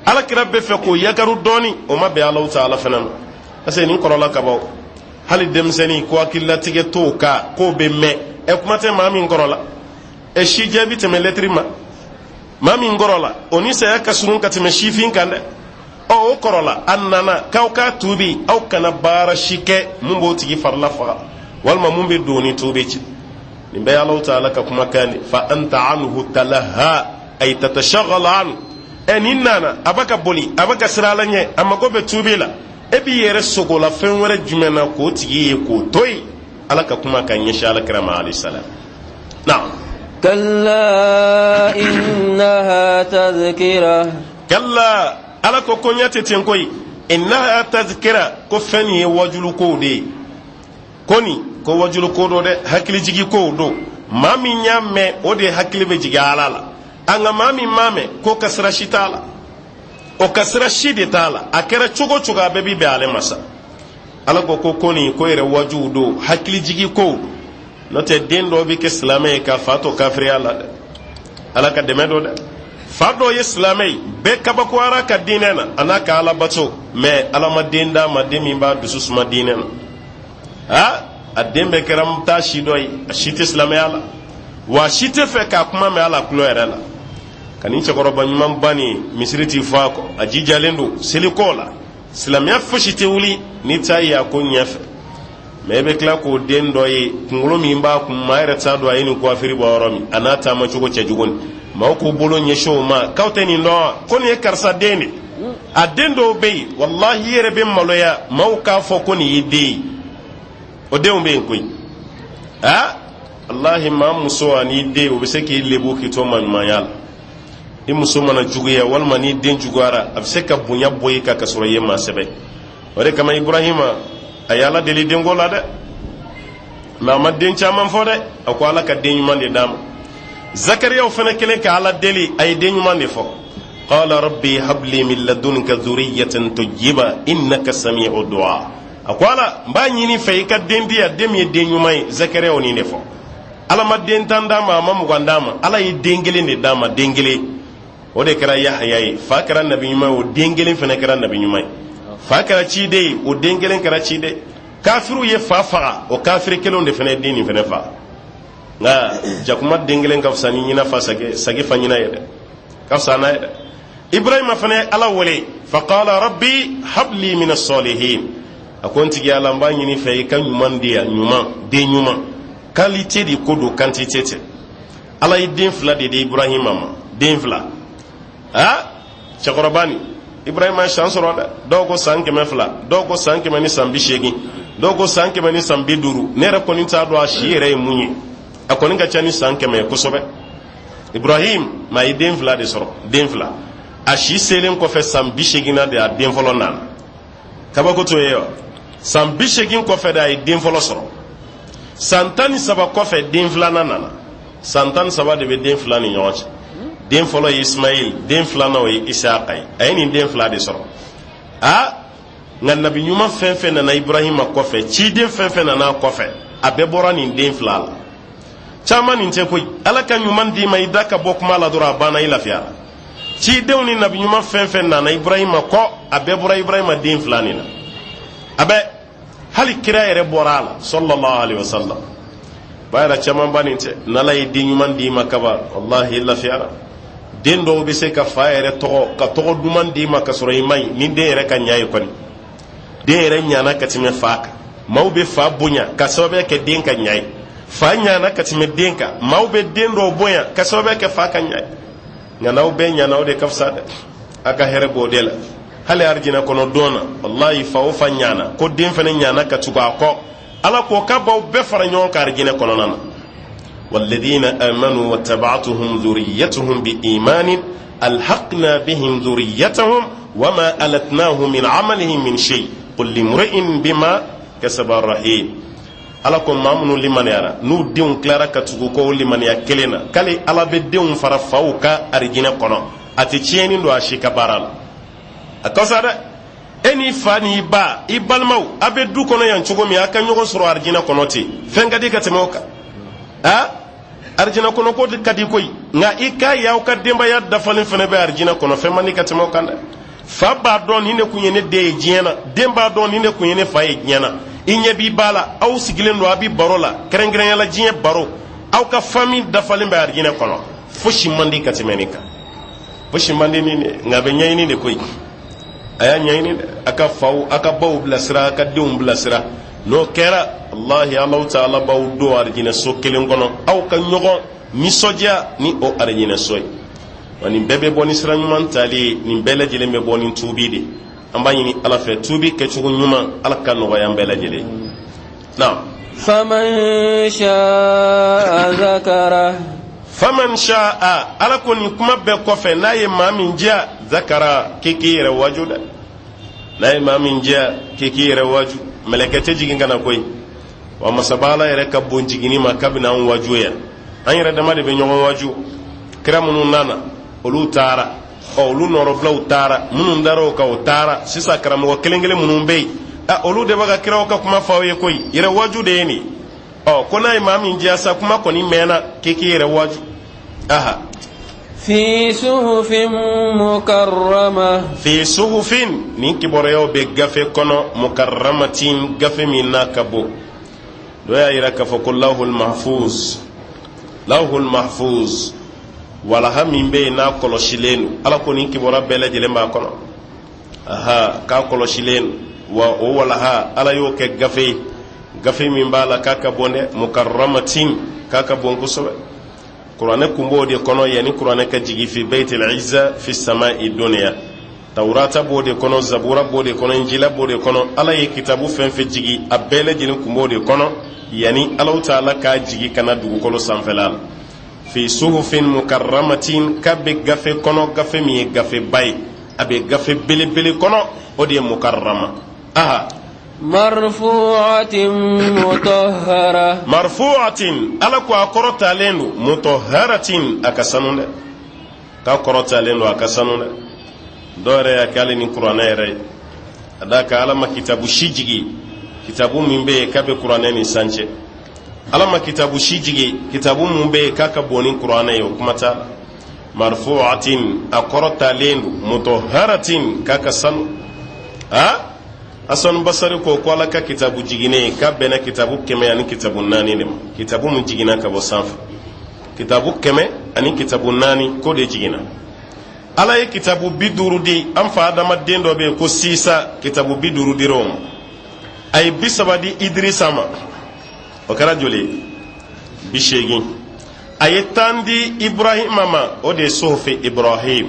Alakira bɛ fɛ k'o yakaru dɔɔni, o ma bɛn Alahu taala fana ma, parce que nin kɔrɔla kaban. Hali denmisɛnnin ko hakililatigɛ t'o kan k'o bɛ mɛn, ɛ, kuma tɛ maa min kɔrɔla. Ɛ, sijɛ bi tɛmɛ lɛtiri ma. Maa min kɔrɔla, o ni saya ka surun ka tɛmɛ sifin kan dɛ. Ɔ, o kɔrɔla, a nana k'aw k'a tuubi. Aw kana baara si kɛ mun b'o tigi farila faga walima mun bɛ don ni tuubi cɛ. Nin bɛɛ ye Alahu taala ka kumakan de. Fa anta anhu talaha, ay tatashaghala anhu. Ɛ, nin nana, a bɛ ka boli, a bɛ ka siran Ala ɲɛ, a mago bɛ tuubi la. E b'i yɛrɛ sogola fɛn wɛrɛ jumɛn na k'o tigi ye k'o to yen? Ala ka kuma ka ɲɛsin Ala kira ma alayhi salam. Naam. Kalla innaha tadhkira. Kalla, Ala ko ko ɲɛ tɛ ten koyi. Innaha tadhkira, ko fɛn nin ye wajulukow de ye. Ko nin ko wajuluko don dɛ, hakilijigi kow don. Maa min y'a mɛn, o de hakili bɛ jigin Ala la. A nka maa min m'a mɛn, k'o ka sira si t'a la, o ka sira si de t'a la. A kɛra cogo o cogo, a bɛɛ bi bɛn ale ma sa. Ala ko ko nin ko yɛrɛ wajuw don, hakilijigi kow don. N'o tɛ, den dɔw bɛ kɛ silamɛ ye ka fa to kafiriya la dɛ. Ala ka dɛmɛ don dɛ. Fa dɔw ye silamɛ ye, bɛɛ kabakoyara ka diinɛ na, a n'a ka Ala bato, mɛ Ala ma den d'a ma, den min b'a dusu suma diinɛ na. A a den bɛɛ kɛra taa si dɔ ye, a si tɛ silamɛya la, wa a si tɛ fɛ k'a kuma mɛn a la tulo yɛrɛ la. Ka nin cɛkɔrɔba ɲumanba nin, misiri t'i fɔ a kɔ, a jijalen don seliko la, silamɛya fosi tɛ wuli n'i t'a ye a ko ɲɛfɛ. Mɛ i bɛ tila k'o den dɔ ye, kunkolo min b'a kun, maa yɛrɛ t'a dɔn a ye nin kuwafiri bɔ yɔrɔ min, a n'a taamacogo cɛjugu nin. Maaw k'u bolo ɲɛsin o ma k'aw tɛ nin dɔn wa? Ko nin ye karisa den de. A den dɔw bɛ yen, walahi, i yɛrɛ bɛ maloya maaw k'a fɔ ko nin y'i den ye. O denw bɛ yen koyi. Aa, walahi, maa muso ani den, o bɛ se k'i lebu k'i to maɲumanya la. I muso mana juguya walima n'i den juguyara, a bɛ se ka bonya bɔ i kan ka sɔrɔ i ye maa sɛbɛ. O de kama Iburahima a ye Ala deli denko la dɛ, mɛ a ma den caman fɔ dɛ. A ko Ala ka den ɲuman de d'a ma. Zakariyaw fana kelen ka Ala deli, a ye den ɲuman de fɔ. Qala rabbi habli min ladunka dhurriyatan tayyiba innaka sami'u du'a. A ko Ala, n b'a ɲini fɛ i ka den di yan, den min ye den ɲuman ye. Zakariyaw nin de fɔ. Ala ma den 10 d'a ma, a ma 20 d'a ma, Ala ye den kelen de d'a ma. Den kelen o de kɛra Yahaya ye. Fa kɛra nabi ɲuman ye, o den kelen fana kɛra nabi ɲuman ye. Fa kɛra ciden ye, o den kelen kɛra ciden. Kafiriw ye fa faga, o kafiri kelenw de fana ye den nin fana faga. Nka jakuma den kelen ka fisa ni ɲina fa sage sage fa ɲina ye dɛ, ka fisa n'a ye dɛ. Ibrahima fana ye Ala wele. Faqala rabbi habli min as-salihin. A ko n tigi Ala, n b'a ɲini fɛ i ka ɲuman di yan, ɲuman, den ɲuman. Qualité de ko don, quantité tɛ. Ala ye den fila de di Ibrahima ma, den fila. A cɛkɔrɔba nin Ibrahima ye san sɔrɔ dɛ. Dɔw ko san 200, dɔw ko san 180, dɔw ko san 150. Ne yɛrɛ kɔni t'a dɔn a si yɛrɛ ye mun ye. A kɔni ka ca ni san 100 ye kosɛbɛ. Ibrahim ma a ye den fila de sɔrɔ, den fila. A si selen kɔfɛ san 80 na de a den fɔlɔ nana. Kabako t'o ye wa? San 80 kɔfɛ de a ye den fɔlɔ sɔrɔ. San 13 kɔfɛ, den filanan nana. San 13 de bɛ den fila ni ɲɔgɔn cɛ. Den fɔlɔ ye Ismail, den filanan o ye Isaka ye. A ye nin den fila de sɔrɔ. Aa, nka nabi ɲuman fɛn fɛn nana Ibrahima kɔfɛ, ciden fɛn fɛn nana kɔfɛ, a bɛɛ bɔra nin den fila la. Caman nin tɛ koyi. Ala ka ɲuman d'i ma, i da ka bɔ kuma la dɔrɔn, a banna, i lafiyara. Cidenw ni nabi ɲuman fɛn fɛn nana Ibrahima kɔ, a bɛɛ bɔra Ibrahima den fila nin na. A bɛɛ, hali kira yɛrɛ bɔra a la, sallallahu alaihi wasallam. B'a yɛrɛ camanba nin tɛ. N'Ala ye den ɲuman d'i ma kaban, walahi, i lafiyara. Den dɔw bɛ se ka fa yɛrɛ tɔgɔ ka tɔgɔ duman d'i ma ka sɔrɔ i ma ɲi. Ni den yɛrɛ ka ɲa ye kɔni, den yɛrɛ ɲana ka tɛmɛ fa kan, maaw bɛ fa bonya ka sababu kɛ den ka ɲa ye. Fa ɲana ka tɛmɛ den kan, maaw bɛ den dɔw bonya ka sababu kɛ fa ka ɲa ye. Nka n'aw bɛɛ ɲana, o de ka fisa dɛ, a ka hɛrɛ b'o de la. Hali arijinɛ kɔnɔ don na, walahi, fa o fa ɲana ko den fana ɲana ka tugu a kɔ, Ala ko k'a b'aw bɛɛ fara ɲɔgɔn kan arijinɛ kɔnɔna na. والذين آمنوا واتبعتهم ذريتهم بإيمان ألحقنا بهم ذريتهم وما ألتناهم من عملهم من شيء كل امرئ بما كسب رهين. Ala ko maa minnu limaniyara, n'u denw tilara ka tugu k'o limaniya kelen na, k'ale Ala bɛ denw fara faw ka arijinɛ kɔnɔ, a tɛ tiɲɛni don a si ka baara la. A ka fisa dɛ, e n'i fa n'i ba, i balimaw, a bɛ du kɔnɔ yan cogo min, a ka ɲɔgɔn sɔrɔ arijinɛ kɔnɔ ten. Fɛn ka di ka tɛmɛ o kan? A arijinɛ kɔnɔ ko ka di koyi, nka i k'a ye aw ka denbaya dafalen fana bɛ arijinɛ kɔnɔ, fɛn man di ka tɛmɛ o kan dɛ. Fa b'a dɔn nin de kun ye ne den ye diɲɛ na, den b'a dɔn nin de kun ye ne fa ye diɲɛ na. I ɲɛ b'i ba la, aw sigilen don, a bɛ baro la, kɛrɛnkɛrɛnya la diɲɛ baro. Aw ka famille dafalen bɛ arijinɛ kɔnɔ, fosi man di ka tɛmɛ nin kan, fosi man di nin de. Nka a bɛ ɲɛɲini de koyi, a y'a ɲɛɲini dɛ. A ka faw, a ka baw bilasira, a ka denw bilasira. N'o kɛra, walahi, Alahu taala b'aw don arijinɛ so kelen kɔnɔ, aw ka ɲɔgɔn nisɔndiya ni o arijinɛ so ye. Wa nin bɛɛ bɛ bɔ ni sira ɲuman tali ye, nin bɛɛ lajɛlen bɛ bɔ ni tuubi de. An b'a ɲini Ala fɛ, tuubi kɛcogo ɲuman, Ala ka nɔgɔya an bɛɛ lajɛlen. Naam. فمن شاء ذكره. فمن شاء, Ala ko nin kuma bɛɛ kɔfɛ, n'a ye maa min diya, ذكره, k'i k'i yɛrɛ waju dɛ. N'a ye maa min diya, k'i k'i yɛrɛ waju. Mɛlɛkɛ tɛ jigin ka na koyi. Wa masaba Ala yɛrɛ ka bon jiginni ma kabini an waju yan, an yɛrɛ dama de bɛ ɲɔgɔn waju. Kira minnu nana, olu taara, ɔ olu nɔrɔbilaw taara, minnu dara o kan, o taara. Sisan karamɔgɔ kelen kelen minnu bɛ yen, a olu de bɛ ka kiraw ka kuma fɔ aw ye koyi. Yɛrɛ waju de ye nin. Ɔ ko n'a ye maa min diya sa, kuma kɔni mɛnna, k'i k'i yɛrɛ waju, aha. في صحف مكرمة. في صحف, nin kibaruyaw bɛ gafe kɔnɔ, مكرمة, gafe min n'a ka bon. Dɔ y'a yira k'a fɔ ko lahul mahfuz, lahul mahfuz, walaha min bɛ yen n'a kɔlɔsilen don, Ala ko nin kibaruya bɛɛ lajɛlen b'a kɔnɔ. Aha, k'a kɔlɔsilen don. Wa o walaha, Ala y'o kɛ gafe ye, gafe min b'a la k'a ka bon dɛ. مكرمة, k'a ka bon kosɛbɛ. Kuranɛ kun b'o de kɔnɔ yanni kuranɛ ka jigin في بيت العزة في السماء الدنيا. Tawurata b'o de kɔnɔ, Zabura b'o de kɔnɔ, Injila b'o de kɔnɔ. Ala ye kitabu fɛn fɛn jigi, a bɛɛ lajɛlen kun b'o de kɔnɔ yanni Alahu taala k'a jigi ka na dugukolo sanfɛla la. في صحف مكرمة, k'a bɛ gafe kɔnɔ, gafe min ye gafeba ye, a bɛ gafe belebele kɔnɔ, o de ye مكرمة, aha. مرفوعة مطهرة. مرفوعة, Ala ko a kɔrɔtalen don, مطهرة, a ka sanu dɛ, k'a kɔrɔtalen don, a ka sanu dɛ. Dɔw yɛrɛ y'a kɛ hali ni kuranɛ yɛrɛ ye, a d'a kan Ala ma kitabu si jigi, kitabu min bɛ yen k'a bɛ kuranɛ ni san cɛ. Ala ma kitabu si jigi, kitabu min bɛ yen k'a ka bon ni kuranɛ ye, o kuma t'a la. مرفوعة, a kɔrɔtalen don, مطهرة, k'a ka sanu. Ha, Hasan Basari ko ko Ala ka kitabu jiginnen, k'a bɛnna kitabu 104 de ma. Kitabu min jiginna ka bɔ sanfɛ, kitabu 104 k'o de jiginna. Ala ye kitabu 50 di an fa adamaden dɔ bɛ yen ko Sisa, kitabu 50 dir'o ma. A ye 30 di Idirisa ma, o kɛra joli ye? 80. A ye 10 di Iburahima ma, o de ye صحف Ibrahim.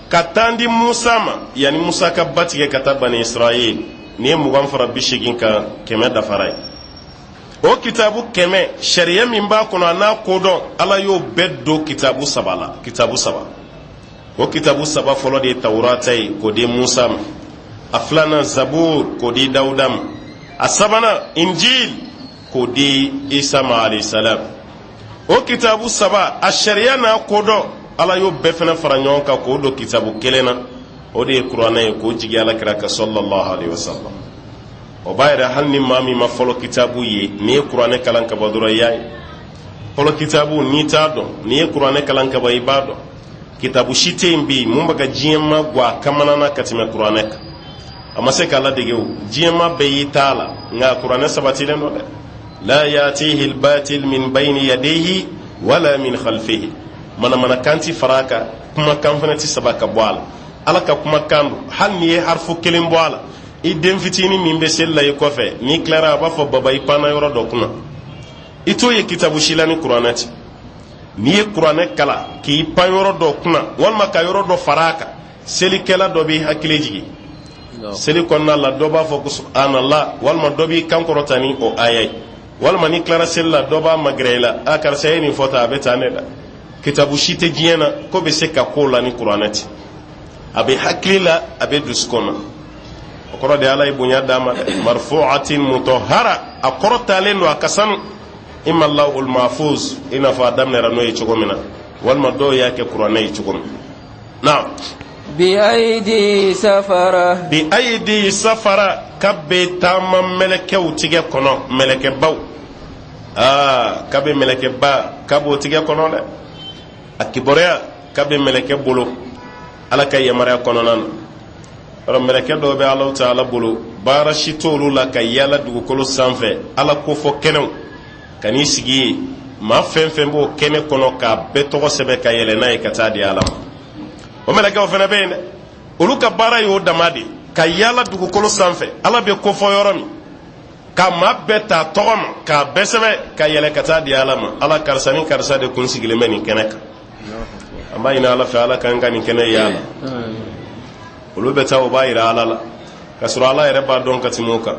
Ka 10 di Musa ma, yanni Musa ka ba tigɛ ka taa Bani Israel. N'i ye 20 fara 80 kan, 100 dafara ye. O kitabu 100, sariya min b'a kɔnɔ, a n'a kodɔn, Ala y'o bɛɛ don kitabu saba la, kitabu saba. O kitabu saba fɔlɔ de ye Tawurata ye, k'o di Musa ma. A filanan, Zabur, k'o di Dawuda ma. A sabanan, Injil, k'o di Isa ma عليه السلام. O kitabu saba, a sariya n'a kodɔn, Ala y'o bɛɛ fana fara ɲɔgɔn kan k'o don kitabu kelen na, o de ye kuranɛ ye, k'o jigi Ala kira ka صلى الله عليه وسلم. O b'a yɛrɛ, hali ni maa min ma fɔlɔ kitabu ye, n'i ye kuranɛ kalan ka bɔ dɔrɔn, i y'a ye. Fɔlɔ kitabu, n'i t'a dɔn, n'i ye kuranɛ kalan ka bɔ, i b'a dɔn. Kitabu si tɛ yen bi mun bɛ ka diɲɛ ma gɔ a kamana na ka tɛmɛ kuranɛ kan. A ma se k'a ladege o, diɲɛ ma bɛɛ y'i t'a la, nka kuranɛ sabatilen don dɛ. La yatihi albatil min bayni yadayhi wala min khalfihi. Manamanakan ti fara a kan, kumakan fana ti saba ka bɔ a la. Ala ka kumakan don. Hali n'i ye harifu kelen bɔ a la, i den fitinin min bɛ seli la i kɔfɛ, n'i tilara, a b'a fɔ: "Baba, i panna yɔrɔ dɔ kunna." I t'o ye kitabu si la ni Kuranɛ tɛ. N'i ye Kuranɛ kalan k'i pan yɔrɔ dɔ kunna walima ka yɔrɔ dɔ fara a kan, selikɛla dɔ b'i hakili jigin seli kɔnɔna la, dɔ b'a fɔ ko subhanallah, walima dɔ b'i kan kɔrɔta ni o aya ye, walima n'i tilara seli la, dɔ b'a magɛrɛ i la: "A karisa ye nin fɔ tan, a bɛ tan ne la." Kitabu si tɛ diɲɛ na ko bɛ se ka k'o la ni Kuranɛ tɛ. A bɛ hakili la, a bɛ dusukun na. O kɔrɔ de, Ala ye bonya d'a ma dɛ. Marfu'atin mutahhara, a kɔrɔtalen don, a ka sanu. Imma lawhul mahfuz, i n'a fɔ a daminɛra n'o ye cogo min na, walima dɔw y'a kɛ Kuranɛ ye cogo min na. Bi ayidi safara. Bi ayidi safara, k'a bɛ taama mɛlɛkɛw tigɛ kɔnɔ, mɛlɛkɛbaw. Aa, k'a bɛ mɛlɛkɛba, k'a b'o tigɛ kɔnɔ dɛ. A kibaruya k'a bɛ mɛlɛkɛ bolo, Ala ka yamaruya kɔnɔna na. Yɔrɔ mɛlɛkɛ dɔw bɛ Alahu Taala bolo, baara si t'olu la ka yaala dugukolo sanfɛ, Ala kofɔ kɛnɛw ka n'i sigi yen, maa fɛn fɛn b'o kɛnɛ kɔnɔ, k'a bɛɛ tɔgɔ sɛbɛn ka yɛlɛ n'a ye ka taa di Ala ma. O mɛlɛkɛw fana bɛ yen dɛ. Olu ka baara y'o dama de, ka yaala dugukolo sanfɛ, Ala bɛ kofɔ yɔrɔ min, ka maa bɛɛ ta tɔgɔ ma, k'a bɛɛ sɛbɛn ka yɛlɛ ka taa di Ala ma: "Ala, karisa ni karisa de kun sigilen bɛ nin kɛnɛ kan." An b'a ɲini Ala fɛ, Ala k'an ka nin kɛnɛ yaala. Olu bɛ taa, o b'a yira Ala la, k'a sɔrɔ Ala yɛrɛ b'a dɔn ka tɛmɛ o kan.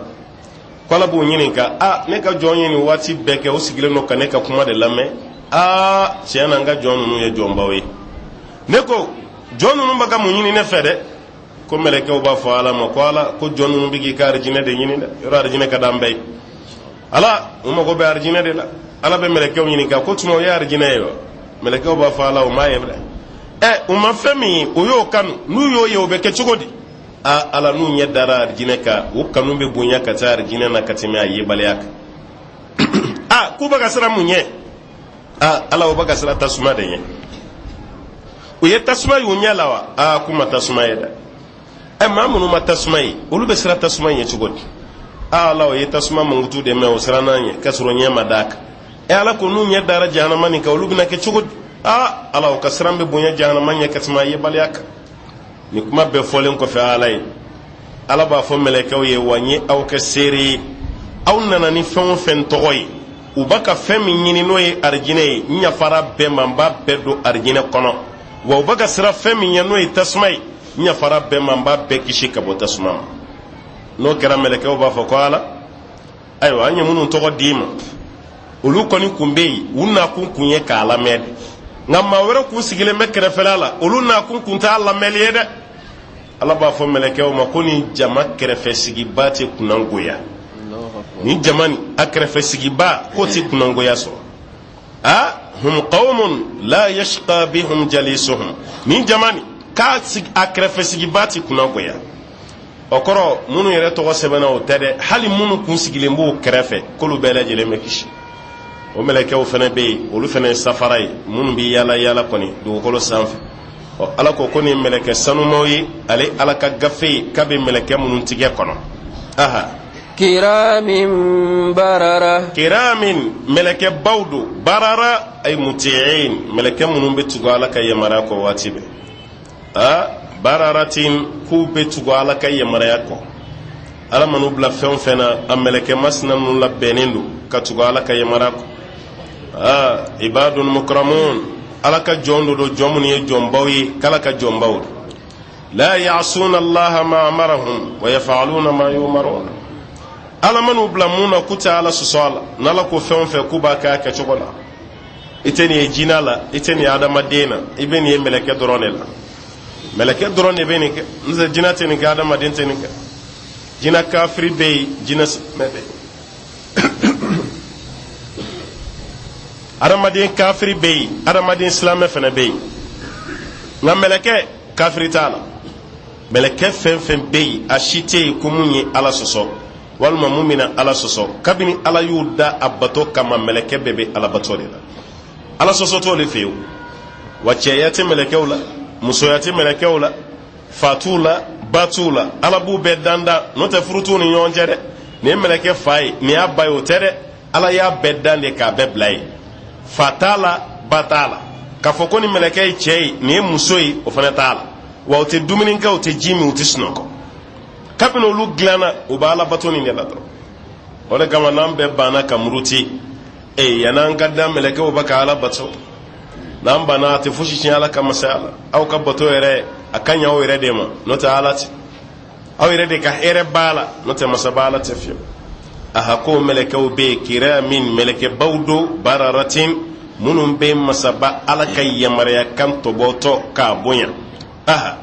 Ko Ala b'u ɲininka: "A ne ka jɔn ye nin waati bɛɛ kɛ, o sigilen don ka ne ka kuma de lamɛn. Aa, tiɲɛ na, n ka jɔn ninnu ye jɔnbaw ye. Ne ko jɔn ninnu bɛ ka mun ɲini ne fɛ dɛ?" Ko mɛlɛkɛw b'a fɔ Ala ma ko: "Ala, ko jɔn ninnu bɛ k'i ka arijinɛ de ɲini dɛ. Yɔrɔ arijinɛ ka d'an bɛɛ ye. Ala, u mago bɛ arijinɛ de la." Ala bɛ mɛlɛkɛw ɲininka ko: "Tuma o ye arijinɛ ye wa?" Mɛlɛkɛw b'a fɔ: "Ala, o m'a ye dɛ." "Ɛ, u ma fɛn min ye, o y'o kanu. N'u y'o ye, o bɛ kɛ cogo di?" "A Ala, n'u ɲɛ dara arijinɛ kan, o kanu bɛ bonya ka taa arijinɛ na ka tɛmɛ a yebaliya kan." "A k'u bɛ ka siran mun ɲɛ?" "A Ala, o bɛ ka siran tasuma de ɲɛ." "U ye tasuma y'u ɲɛ la wa?" "A, k'u ma tasuma ye dɛ." "Ɛ, maa minnu ma tasuma ye, olu bɛ siran tasuma ɲɛ cogo di?" "A Ala, o ye tasuma mankutu de mɛn, o siranna ɲɛ k'a sɔrɔ ɲɛ ma d'a kan." "Ɛ Ala, ko n'u ɲɛ dara jahanama nin kan, olu bɛna kɛ cogo di?" "A Ala, o ka siran bɛ bonya jahanama ɲɛ ka tɛmɛ a yebaliya kan." Nin kuma bɛɛ fɔlen kɔfɛ, Ala ye, Ala b'a fɔ mɛlɛkɛw ye: "Wa n ye aw kɛ seere ye. Aw nana ni fɛn o fɛn tɔgɔ ye, u b'a ka fɛn min ɲini, n'o ye arijinɛ ye, n yafara bɛɛ ma, n b'a bɛɛ don arijinɛ kɔnɔ. Wa u bɛ ka siran fɛn min ɲɛ, n'o ye tasuma ye, n yafara bɛɛ ma, n b'a bɛɛ kisi ka bɔ tasuma ma." N'o kɛra, mɛlɛkɛw b'a fɔ ko: "Ala, ayiwa, an ye minnu tɔgɔ d'i ma, olu kɔni kun bɛ yen, u nakun kun ye k'a lamɛn de. Nka maa wɛrɛ kun sigilen bɛ kɛrɛfɛla la, olu nakun kun t'a lamɛnli ye dɛ." Ala b'a fɔ mɛlɛkɛw ma ko: "Nin jama kɛrɛfɛ sigiba tɛ kunnangoya. Nin jama nin, a kɛrɛfɛ sigiba k'o tɛ kunnangoya sɔrɔ. A hum qawmun la yashqa bihum jalisuhum." Nin jama nin, k'a a kɛrɛfɛ sigiba tɛ kunnangoya. O kɔrɔ, minnu yɛrɛ tɔgɔ sɛbɛnna, o tɛ dɛ. Hali minnu kun sigilen b'o kɛrɛfɛ, k'olu bɛɛ lajɛlen bɛ kisi. O mɛlɛkɛw fana bɛ yen, olu fana ye safara ye, minnu bɛ yaala yaala kɔni dugukolo sanfɛ. Ɔ, Ala ko ko nin mɛlɛkɛ sanumaw ye, ale Ala ka gafe ye k'a bɛ mɛlɛkɛ minnu tigɛ kɔnɔ. Aha. Kiramin barara. Kiramin, mɛlɛkɛ baw don. Barara ay muti'in, mɛlɛkɛ minnu bɛ tugu Ala ka yamaruya kɔ waati bɛɛ. A bararatin, k'u bɛ tugu Ala ka yamaruya kɔ. Ala man'u bila fɛn o fɛn na, a mɛlɛkɛ masina ninnu labɛnnen don ka tugu Ala ka yamaruya kɔ. Aa, ibadun mukramun, Ala ka jɔn do don, jɔn minnu ye jɔnbaw ye, k'Ala ka jɔnbaw don. La ya'suna Allaha ma amarahum wa yaf'aluna ma yu'marun. Ala man'u bila mun na, k'u tɛ Ala sɔsɔ a la. N'Ala ko fɛn o fɛn, k'u b'a kɛ a kɛcogo la. I tɛ nin ye jinɛ la, i tɛ nin ye adamaden na, i bɛ nin ye mɛlɛkɛ dɔrɔn de la. Mɛlɛkɛ dɔrɔn de bɛ nin kɛ, n'o tɛ jinɛ tɛ nin kɛ, adamaden tɛ nin kɛ. Jinɛ kafiri bɛ yen, jinɛ silamɛ bɛ yen. Adamaden kafiri bɛ yen, adamaden silamɛ fana bɛ yen. Nka mɛlɛkɛ, kafiri t'a la. Mɛlɛkɛ fɛn fɛn bɛ yen, a si tɛ yen ko mun ye Ala sɔsɔ walima mun bɛna Ala sɔsɔ. Kabini Ala y'u da a bato kama, mɛlɛkɛ bɛɛ bɛ Ala bato de la. Ala sɔsɔ t'o de fɛ yen. Wa cɛya tɛ mɛlɛkɛw la, musoya tɛ mɛlɛkɛw la, fa t'u la, ba t'u la. Ala b'u bɛɛ dandan, n'o tɛ furu t'u ni ɲɔgɔn cɛ dɛ. Nin ye mɛlɛkɛ fa ye, nin y'a ba ye, o tɛ dɛ. Ala y'a bɛɛ dan de k'a bɛɛ bila yen. Fa t'a la, ba t'a la. K'a fɔ ko nin mɛlɛkɛ ye cɛ ye, nin ye muso ye, o fana t'a la. Wa u tɛ dumuni kɛ, u tɛ ji min, u tɛ sunɔgɔ. Kabini olu dilanna, u bɛ Ala bato nin de la dɔrɔn. O de kama n'an bɛɛ banna ka muruti, ee, yan'an ka da mɛlɛkɛw bɛ ka Ala bato, n'an banna, a tɛ fosi tiɲɛ Ala ka masaya la. Aw ka bato yɛrɛ, a ka ɲi aw yɛrɛ de ma, n'o tɛ Ala tɛ. Aw yɛrɛ de ka hɛrɛ b'a la, n'o tɛ masaba Ala tɛ fiyewu. Aha, ko mɛlɛkɛw bɛ yen, kiramin, mɛlɛkɛbaw don, bararatin, minnu bɛ masaba Ala ka yamaruya kan tɔbɔtɔ k'a bonya. Aha.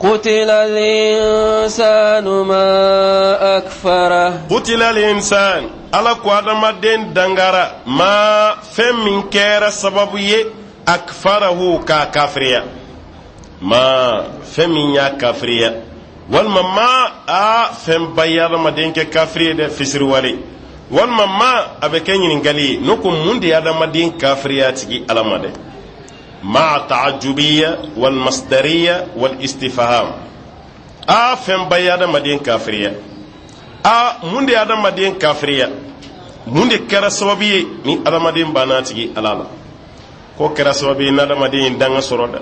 قتل الإنسان ما أكفره. قتل الإنسان, Ala ko adamaden dangara, ما, fɛn min kɛra sababu ye, أكفره, k'a kafiriya. ما, fɛn min y'a kafiriya, walima ما, a fɛnba ye adamaden kɛ kafiri ye dɛ, fisiriwale. Walima ما, a bɛ kɛ ɲininkali ye, n'o ko mun de ye adamaden kafiriya tigi Ala ma dɛ. ما تعجبية والمصدرية والاستفهام. A fɛnba ye adamaden kafiriya. A mun de ye adamaden kafiriya? Mun de kɛra sababu ye ni adamaden banna tigi Ala la? Ko kɛra sababu ye ni adamaden ye danga sɔrɔ dɛ.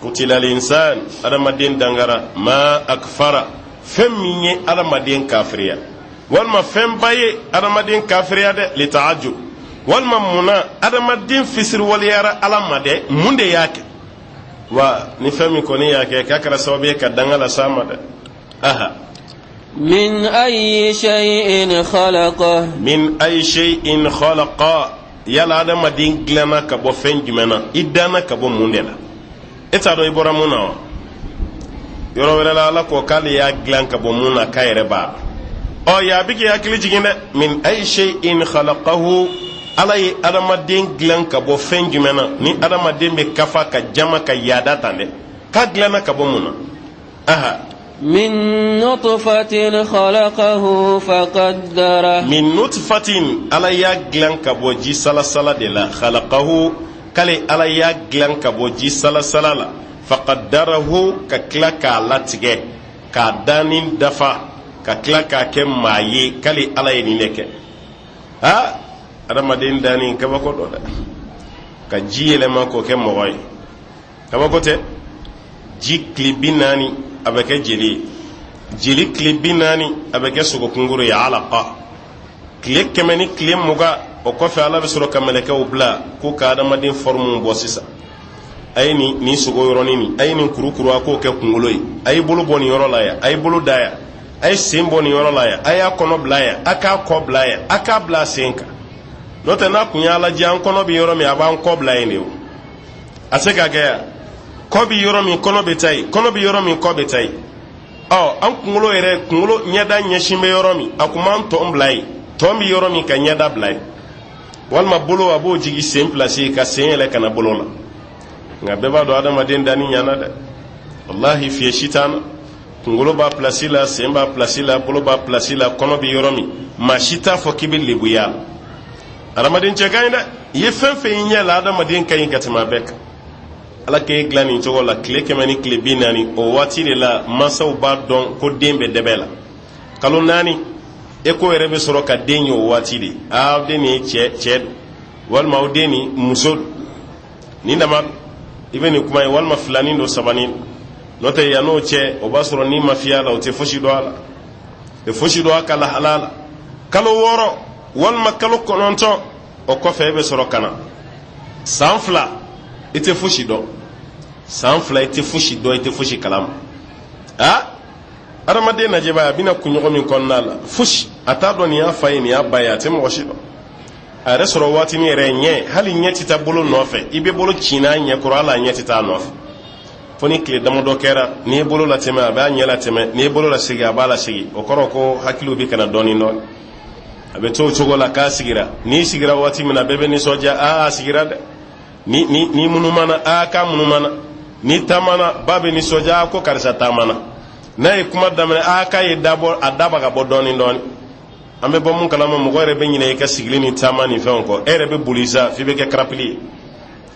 قتل الإنسان, adamaden dangara, ما أكفره, fɛn min ye adamaden kafiriya, walima fɛnba ye adamaden kafiriya dɛ, للتعجب, walima munna adamaden fisiriwaleyara Ala ma dɛ? Mun de y'a kɛ? Wa ni fɛn min kɔni y'a kɛ, k'a kɛra sababu ye ka danga las'a ma dɛ. Aha. من أي شيء خلقه. من أي شيء خلقه, yala adamaden dilanna ka bɔ fɛn jumɛn na? I danna ka bɔ mun de la? E t'a dɔn i bɔra mun na wa? Yɔrɔ wɛrɛ la, Ala ko k'ale y'a dilan ka bɔ mun na, k'a yɛrɛ b'a dɔn. Ɔ, yan a bɛ k'i hakili jigin dɛ. من أي شيء خلقه, Ala ye adamaden dilan ka bɔ fɛn jumɛn na? Ni adamaden bɛ kafa ka jama ka yaada tan dɛ, k'a dilanna ka bɔ mun na? Aha. من نطفة خلقه فقدره. من نطفة, Ala y'a dilan ka bɔ ji salasala de la. خلقه, k'ale Ala y'a dilan ka bɔ ji salasala la, فقدره, ka tila k'a latigɛ, k'a danni dafa, ka tila k'a kɛ maa ye. K'ale Ala ye nin de kɛ. Ha, adamaden danni kabako dɔ dɛ, ka ji yɛlɛma k'o kɛ mɔgɔ ye, kabako tɛ. Ji tile 40, a bɛ kɛ jeli ye. Jeli tile 40, a bɛ kɛ sogokunkuru ye, علقة. Tile 120, o kɔfɛ, Ala bɛ sɔrɔ ka mɛlɛkɛw bila k'u ka adamaden forme bɔ sisan. A ye nin sogo yɔrɔnin nin, a ye nin kurukuru, a k'o kɛ kunkolo ye. A ye bolo bɔ nin yɔrɔ la yan, a ye bolo da yan. A ye sen bɔ nin yɔrɔ la yan, a y'a kɔnɔ bila yan, a k'a kɔ bila yan, a k'a bila a sen kan. N'o tɛ, n'a kun y'a lajɛ, an kɔnɔ bɛ yɔrɔ min, a b'an kɔ bila yen de. O a se ka kɛ yan, kɔ bɛ yɔrɔ min, kɔnɔ bɛ taa yen. Kɔnɔ bɛ yɔrɔ min, kɔ bɛ taa yen. Ɔ, an kunkolo yɛrɛ, kunkolo ɲɛda ɲɛsin bɛ yɔrɔ min, a kun b'an tɔn bila yen. Tɔn bɛ yɔrɔ min, ka ɲɛda bila yen. Walima bolo, a b'o jigi sen pilasi, ka sen yɛlɛ ka na bolo la. Nka bɛɛ b'a dɔn adamaden danni ɲana dɛ, walahi, fiye si t'an na. Kunkolo b'a pilasi la, sen b'a pilasi la, bolo b'a pilasi la, kɔnɔ bɛ yɔrɔ min, maa si t'a fɔ k'i bɛ lebuya la. Adamaden cɛ ka ɲi dɛ. I ye fɛn fɛn y'i ɲɛ la, adamaden ka ɲi ka tɛmɛ a bɛɛ kan. Ala k'e dilan nin cogo la, tile 140, o waati de la mansaw b'a dɔn ko den bɛ dɛbɛ la. Kalo 4, e ko yɛrɛ bɛ sɔrɔ ka den ye o waati de. Aa, den nin ye cɛ, cɛ don, walima aw den nin muso don. Nin dama i bɛ nin kuma ye, walima filanin don, sabanin don. N'o tɛ, yann'o cɛ, o b'a sɔrɔ n'i ma fiyɛ a la, o tɛ fosi dɔn a la, o tɛ fosi dɔn a ka lahala la. Kalo 6 walima kalo 9, o kɔfɛ, e bɛ sɔrɔ ka na. San 2, i tɛ fosi dɔn. San 2, i tɛ fosi dɔn, i tɛ fosi kalama. A adamaden lajɛba, a bɛna kunɲɔgɔn min kɔnɔna la, fosi a t'a dɔn. Nin y'a fa ye, nin y'a ba ye, a tɛ mɔgɔ si dɔn. A yɛrɛ sɔrɔ waatinin yɛrɛ, ɲɛ, hali ɲɛ tɛ taa bolo nɔfɛ. I bɛ bolo ci n'a ɲɛ kɔrɔ, hali a ɲɛ tɛ taa a nɔfɛ. Fo ni tile damadɔ kɛra, n'i ye bolo latɛmɛ, a b'a ɲɛ latɛmɛ. N'i ye bolo lasegin, a b'a lasegin. O kɔrɔ ko hakiliw bɛ ka na dɔɔnin dɔɔnin. A bɛ to o cogo la k'a sigira. N'i sigira waati min na, bɛɛ bɛ nisɔndiya: aa, a sigira dɛ. Ni munumana, aa, k'a munumana. Ni taamana, ba bɛ nisɔndiya ko karisa taamana. N'a ye kuma daminɛ, aa, k'a ye dabɔ, a da b'a ka bɔ dɔɔnin dɔɔnin. An bɛ bɔ mun kalama? Mɔgɔ yɛrɛ bɛ ɲinɛ i ka sigili ni taama ni fɛnw kɔ. E yɛrɛ bɛ boli sa f'i bɛ kɛ karapili ye.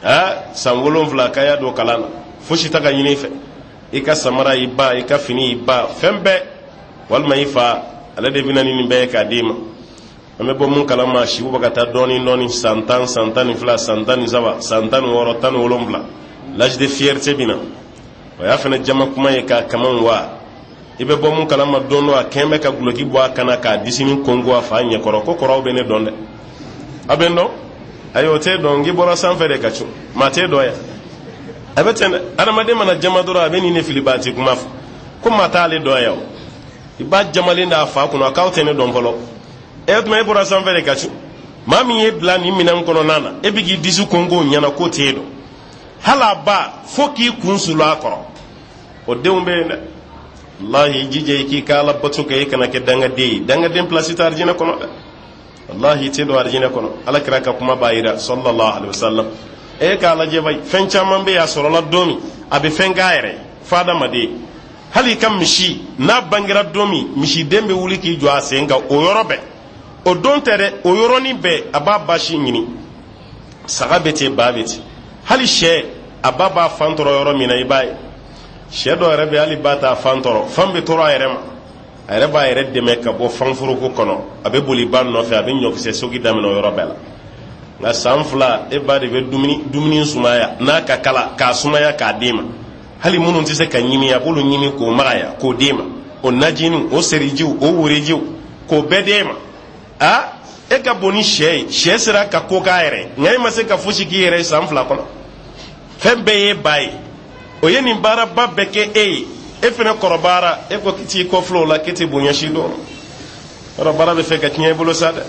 Aa, san 7 k'a y'a don kalan na, fosi ta ka ɲini i fɛ. I ka samara i ba, i ka fini i ba, fɛn bɛɛ, walima i fa, ale de bɛna ni nin bɛɛ ye k'a d'i ma. An bɛ bɔ mun kalama, si bɛ ka taa dɔɔni dɔɔni, san 10, san 12, san 13, san 16, 17, l'âge de fierté bɛ na. O y'a fana jama kuma ye k'a kaman wa. I bɛ bɔ mun kalama, don dɔ a kɛn bɛ ka guloki bɔ a kan na k'a disinin konko a fa ɲɛkɔrɔ ko kɔrɔw bɛ ne dɔn dɛ, a bɛ n dɔn. Ayi, o t'e dɔn, k'i bɔra sanfɛ de ka cun, maa t'e dɔn yan. A bɛ ten dɛ, adamaden mana jama dɔrɔn, a bɛ nin de filibaati kuma fɔ ko maa t'ale dɔn yan. O i b'a jamalen d'a fa kunna k'aw tɛ ne dɔn fɔlɔ. E tuma e bɔra sanfɛ de ka cun, maa min y'e bila nin minɛn kɔnɔna na, e bɛ k'i disi konko ɲɛna k'o t'e dɔn. Hali a ba fo k'i kun sulu a kɔrɔ, o denw bɛ yen dɛ. Walahi, jija i k'i ka ala bato kɛ, i kana kɛ dangaden ye. Dangaden pilasi tɛ arijinɛ kɔnɔ dɛ. Walahi, i tɛ don arijinɛ kɔnɔ. Ala kira ka kuma b'a yira, sallallahu alaihi wasallam. E k'a lajɛ bayi, fɛn caman bɛ yen, a sɔrɔla don min, a bɛ fɛn k'a yɛrɛ ye fo adamaden. Hali i ka misi n'a bangera don min, misiden bɛ wuli k'i jɔ a sen kan o yɔrɔ bɛɛ. O don tɛ dɛ, o yɔrɔnin bɛɛ a b'a basi ɲini. Saga bɛ ten, ba bɛ ten, hali sɛ, a ba b'a fan tɔrɔ yɔrɔ min na, i b'a ye sɛ dɔ yɛrɛ bɛ, hali ba t'a fan tɔrɔ, fan bɛ tɔrɔ a yɛrɛ ma. A yɛrɛ b'a yɛrɛ dɛmɛ ka bɔ fanforoko kɔnɔ, a bɛ boli ba nɔfɛ, a bɛ ɲɔkisɛ sogi daminɛ o yɔrɔ bɛɛ la. Nka san 2, e ba de bɛ dumuni sumaya n'a ka kala, k'a sumaya k'a d'e ma. Hali minnu tɛ se ka ɲimi, a b'olu ɲimi k'o magaya k'o d'e ma, o najiniw, o serijiw, o worijiw, k'o bɛɛ d'e ma. A e ka bon ni sɛ ye, sɛ sera ka ko k'a yɛrɛ, nka e ma se ka fosi k'i yɛrɛ ye san 2 kɔnɔ. Fɛn bɛɛ ye ba ye, o ye nin baaraba bɛɛ kɛ e ye. E fɛnɛ kɔrɔbayara, e ko k'i t'i kɔfilɛ o la, k'e tɛ bonya si dɔn. Yɔrɔ baara bɛ fɛ ka tiɲɛ i bolo sa dɛ.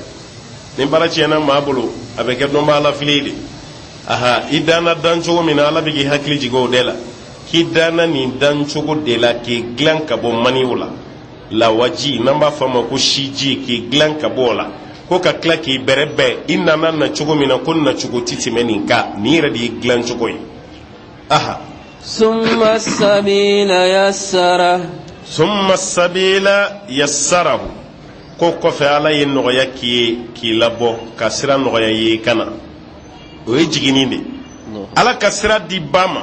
Ni baara tiɲɛna maa bolo, a bɛ kɛ dɔnbaa lafili de. Aha, i danna dancogo min na, Ala bɛ k'i hakili jigin o de la, k'i danna nin dancogo de la, k'i dilan ka bɔ maniw la, lawaji n'an b'a fɔ a ma ko siji, k'i dilan ka bɔ o la, ko ka tila k'i bɛrɛbɛn i nana na cogo min na, ko nacogo ti tɛmɛ nin kan, nin yɛrɛ de y'i dilan cogo ye. Aha. Summa sabila yassara. Summa sabila yassarahu, ko kɔfɛ Ala ye nɔgɔya k'i ye k'i labɔ, ka sira nɔgɔya i ye ka na. O ye jiginni de. Ala ka sira di ba ma,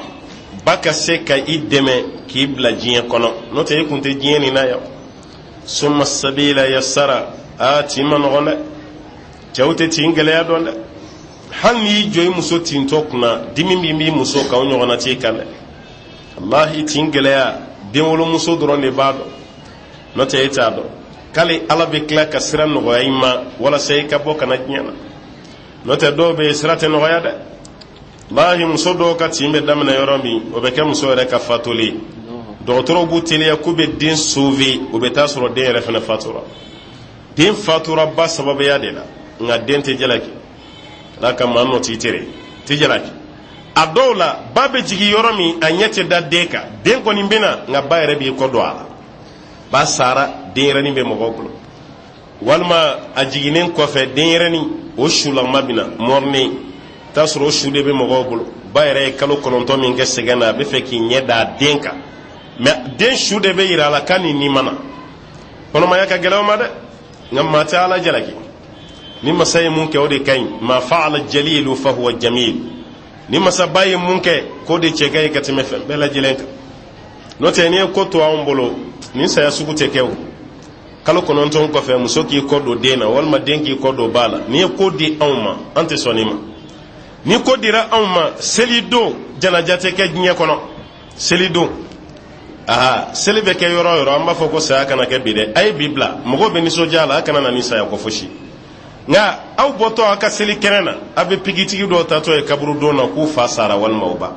ba ka se ka i dɛmɛ k'i bila diɲɛ kɔnɔ, n'o tɛ i kun tɛ diɲɛ nin na yan. Summa sabila yassara. Aa, tin man nɔgɔn dɛ, cɛw tɛ tin gɛlɛya dɔn dɛ. Hali n'i y'i jɔ i muso tintɔ kunna, dimi min b'i muso kan, o ɲɔgɔnna t'i kan dɛ. Walahi, tin gɛlɛya, denwolomuso dɔrɔn de b'a dɔn, n'o tɛ e t'a dɔn. K'ale Ala bɛ tila ka sira nɔgɔya i ma walasa i ka bɔ ka na diɲɛ na, n'o tɛ dɔw bɛ yen, sira tɛ nɔgɔya dɛ. Walahi, muso dɔw ka tin bɛ daminɛ yɔrɔ min, o bɛ kɛ muso yɛrɛ ka fatuli ye. Dɔgɔtɔrɔw b'u teliya k'u bɛ den sauver, o bɛ taa sɔrɔ den yɛrɛ fana fatura. Den fatura ba sababuya de la, nka den tɛ jalaki. Ala ka maa nɔ t'i tere tɛ jalaki. A dɔw la, ba bɛ jigin yɔrɔ min, a ɲɛ tɛ da den kan. Den kɔni bɛ na, nka ba yɛrɛ b'i kɔ don a la. Ba sara, denyɛrɛnin bɛ mɔgɔw bolo, walima a jiginnen kɔfɛ, denyɛrɛnin o sulama bɛ na, mort-né, t'a sɔrɔ o su de bɛ mɔgɔw bolo. Ba yɛrɛ ye kalo 9 min kɛ sɛgɛn na, a bɛ fɛ k'i ɲɛ da a den kan, mɛ den su de bɛ yira a la k'a ni mana. Kɔnɔmaya ka gɛlɛn o ma dɛ, nka maa tɛ Ala jalaki. Ni masa ye mun kɛ, o de ka ɲi. Ma faala jalilu fa huwa jamil. Ni masaba ye mun kɛ, k'o de cɛ ka ɲi ka tɛmɛ fɛn bɛɛ lajɛlen kan. N'o tɛ, n'i ye ko to anw bolo, nin saya sugu tɛ kɛ. O kalo 9 kɔfɛ, muso k'i kɔ don den na, walima den k'i kɔ don ba la, n'i ye ko di anw ma, an tɛ sɔn nin ma. Ni ko dira anw ma, seli don janaja tɛ kɛ diɲɛ kɔnɔ. Seli don, aha, seli bɛ kɛ yɔrɔ o yɔrɔ, an b'a fɔ ko saya kana kɛ bi dɛ. A ye bi bila, mɔgɔw bɛ nisɔndiya la, a kana na ni saya ko fosi. Nka aw bɔtɔ aw ka seli kɛnɛ na, aw bɛ pigitigi dɔw tatɔ ye kaburudon na k'u fa sara walima u ba.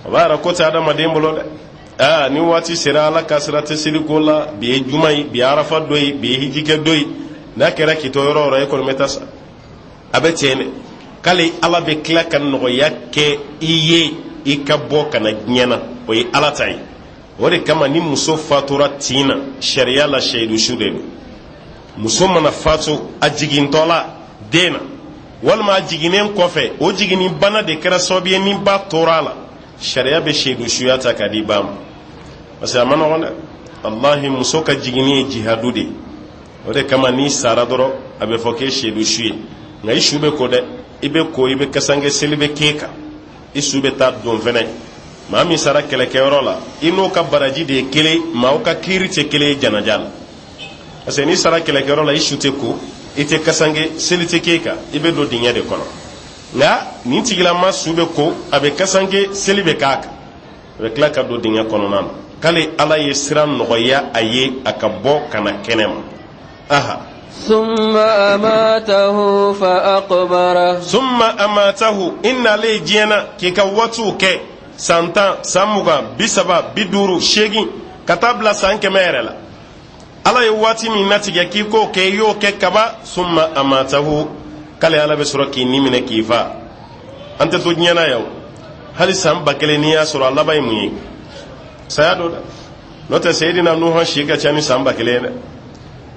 O b'a yira ko tɛ adamaden bolo dɛ. Aa, ni waati sera, Ala ka sira tɛ seliko la. Bi ye juma ye, bi ye arafa don ye, bi ye hijikɛ don ye. N'a kɛra k'i to yɔrɔ o yɔrɔ, e kɔni bɛ taa sa. A bɛ ten de, k'ale Ala bɛ tila ka nɔgɔya kɛ i ye i ka bɔ ka na diɲɛ na, o ye Ala ta ye. O de kama ni muso fatura tin na, sariya la seyidu su de don. Muso mana fatu a jigintɔ la den na, walima a jiginnen kɔfɛ, o jiginni bana de kɛra sababu ye ni ba tora a la, sariya bɛ seyidu suya ta k'a di ba ma, parce que a man nɔgɔn dɛ. Walahi, muso ka jiginni ye jihadu de ye. O de kama n'i sara dɔrɔn, a bɛ fɔ k'e seyidu su ye. Nka i su bɛ ko dɛ, i bɛ ko, i bɛ kasanke, seli bɛ k'e kan, i su bɛ taa don fɛnɛ. Maa min sara kɛlɛkɛyɔrɔ la, i n'o ka baraji de ye kelen, maaw ka kiiri tɛ kelen ye janaja la, parce que n'i sara kɛlɛkɛyɔrɔ la, i su tɛ ko. I tɛ kasange, seli tɛ k'e kan, i bɛ don dingɛ de kɔnɔ. Nka nin tigilama su bɛ ko, a bɛ kasange, seli bɛ k'a kan, a bɛ tila ka don dingɛ kɔnɔna na. K'ale Ala ye sira nɔgɔya a ye a ka bɔ ka na kɛnɛ ma. Aha. Summa amatahu fa aqbara. Summa amatahu, i nalen diɲɛ na k'i ka waatiw kɛ, san 10, san 20, 30, 50, 80, ka taa bila san 100 yɛrɛ la, Ala ye waati min natigɛ k'i k'o kɛ, i y'o kɛ kaba. Summa amatahu, k'ale Ala bɛ sɔrɔ k'i ni minɛ k'i fa. An tɛ to diɲɛ na yan hali san 1000. N'i y'a sɔrɔ, a laban ye mun ye? Saya don dɛ. N'o tɛ, Seyidina Nuhan si ka ca ni san 1000 ye dɛ.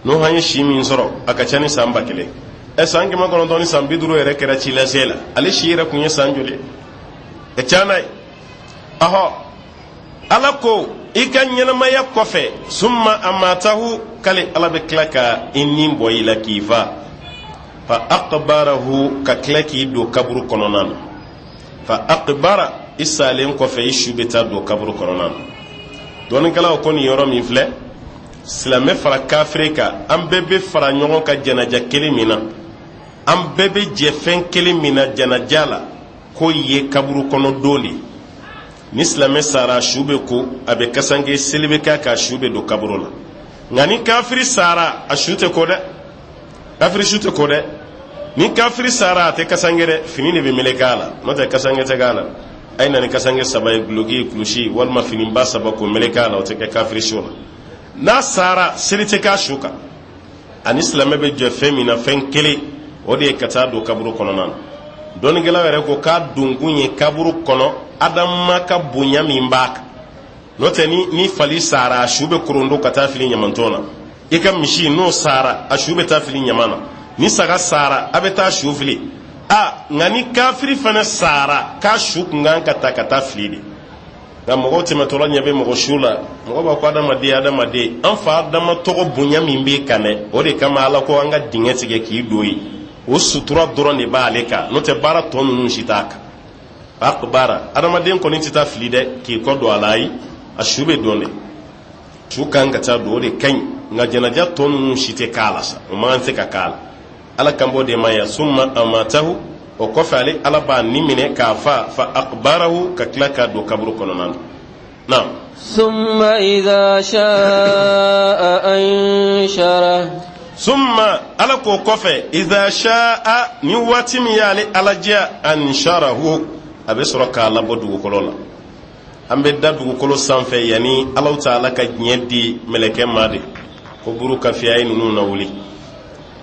Nuhan ye si min sɔrɔ, a ka ca ni san 1000. Ɛ, san 950 yɛrɛ kɛra ci lase la. Ale si yɛrɛ kun ye san joli ye? Ka ca n'a ye. Ɔhɔ, Ala ko i ka ɲɛnamaya kɔfɛ, summa amatahu, k'ale Ala bɛ tila ka i ni bɔ i la k'i fa, fa aqbarahu, ka tila k'i don kaburu kɔnɔna na. Fa aqbara, i salen kɔfɛ, i su bɛ taa don kaburu kɔnɔna na. Dɔnnikɛlaw ko nin yɔrɔ min filɛ, silamɛ fara kafiri kan, an bɛɛ bɛ fara ɲɔgɔn kan janaja kelen min na, an bɛɛ bɛ jɛ fɛn kelen min na janaja la, k'o ye kaburu kɔnɔ don de. Ni silamɛ sara, a su bɛ ko, a bɛ kasange, seli bɛ k'a kan, a su bɛ don kaburu la. Nka ni kafiri sara, a su tɛ ko dɛ. Kafiri su tɛ ko dɛ. Ni kafiri sara, a tɛ kasange dɛ, fini de bɛ meleke a la. N'o tɛ, kasange tɛ k'a la. A ye na ni kasange saba ye, duloki, kulusi walima finiba saba k'o meleke a la, o tɛ kɛ kafiri su la. N'a sara, seli tɛ k'a su kan. Ani silamɛ bɛ jɛ fɛn min na, fɛn kelen, o de ye ka taa don kaburu kɔnɔna na. Dɔnnikɛlaw yɛrɛ ko k'a donkun ye kaburu kɔnɔ, adama ka bonya min b'a kan. N'o tɛ, ni fali sara, a su bɛ korondo ka taa fili ɲamanton na. I ka misi, n'o sara, a su bɛ taa fili ɲama na. Ni saga sara, a bɛ taa su fili a. Nka ni kafiri fana sara, k'a su kun kan ka ta ka taa fili de. Nka mɔgɔw tɛmɛtɔla ɲɛ bɛ mɔgɔ su la, mɔgɔ b'a ko adamaden, adamaden, an fa Adama tɔgɔ bonya min b'e kan dɛ, o de kama Ala ko an ka dingɛ tigɛ k'i don yen. O sutura dɔrɔn de b'ale kan, n'o tɛ baara tɔ ninnu si t'a kan. Akbara, adamaden kɔni tɛ taa fili dɛ k'i kɔ don a la. Ayi, a su bɛ don de, su kan ka taa don, o de ka ɲi. Nka janaja tɔ ninnu si tɛ k'a la sa, o man se ka k'a la. Ala kan b'o de ma yan. Summa amatahu, o kɔfɛ ale Ala b'a ni minɛ k'a fa, fa akbarahu, ka tila k'a don kaburu kɔnɔna na. Naam. Summa idha sha'a anshara. Summa, Ala k'o kɔfɛ, idha sha'a, ni waati min y'ale Ala diya, ansharahu, a bɛ sɔrɔ k'a labɔ dugukolo la. An bɛ da dugukolo sanfɛ yanni Alahu taala ka diɲɛ di mɛlɛkɛ ma de ko buru kafiya ye ninnu na wuli.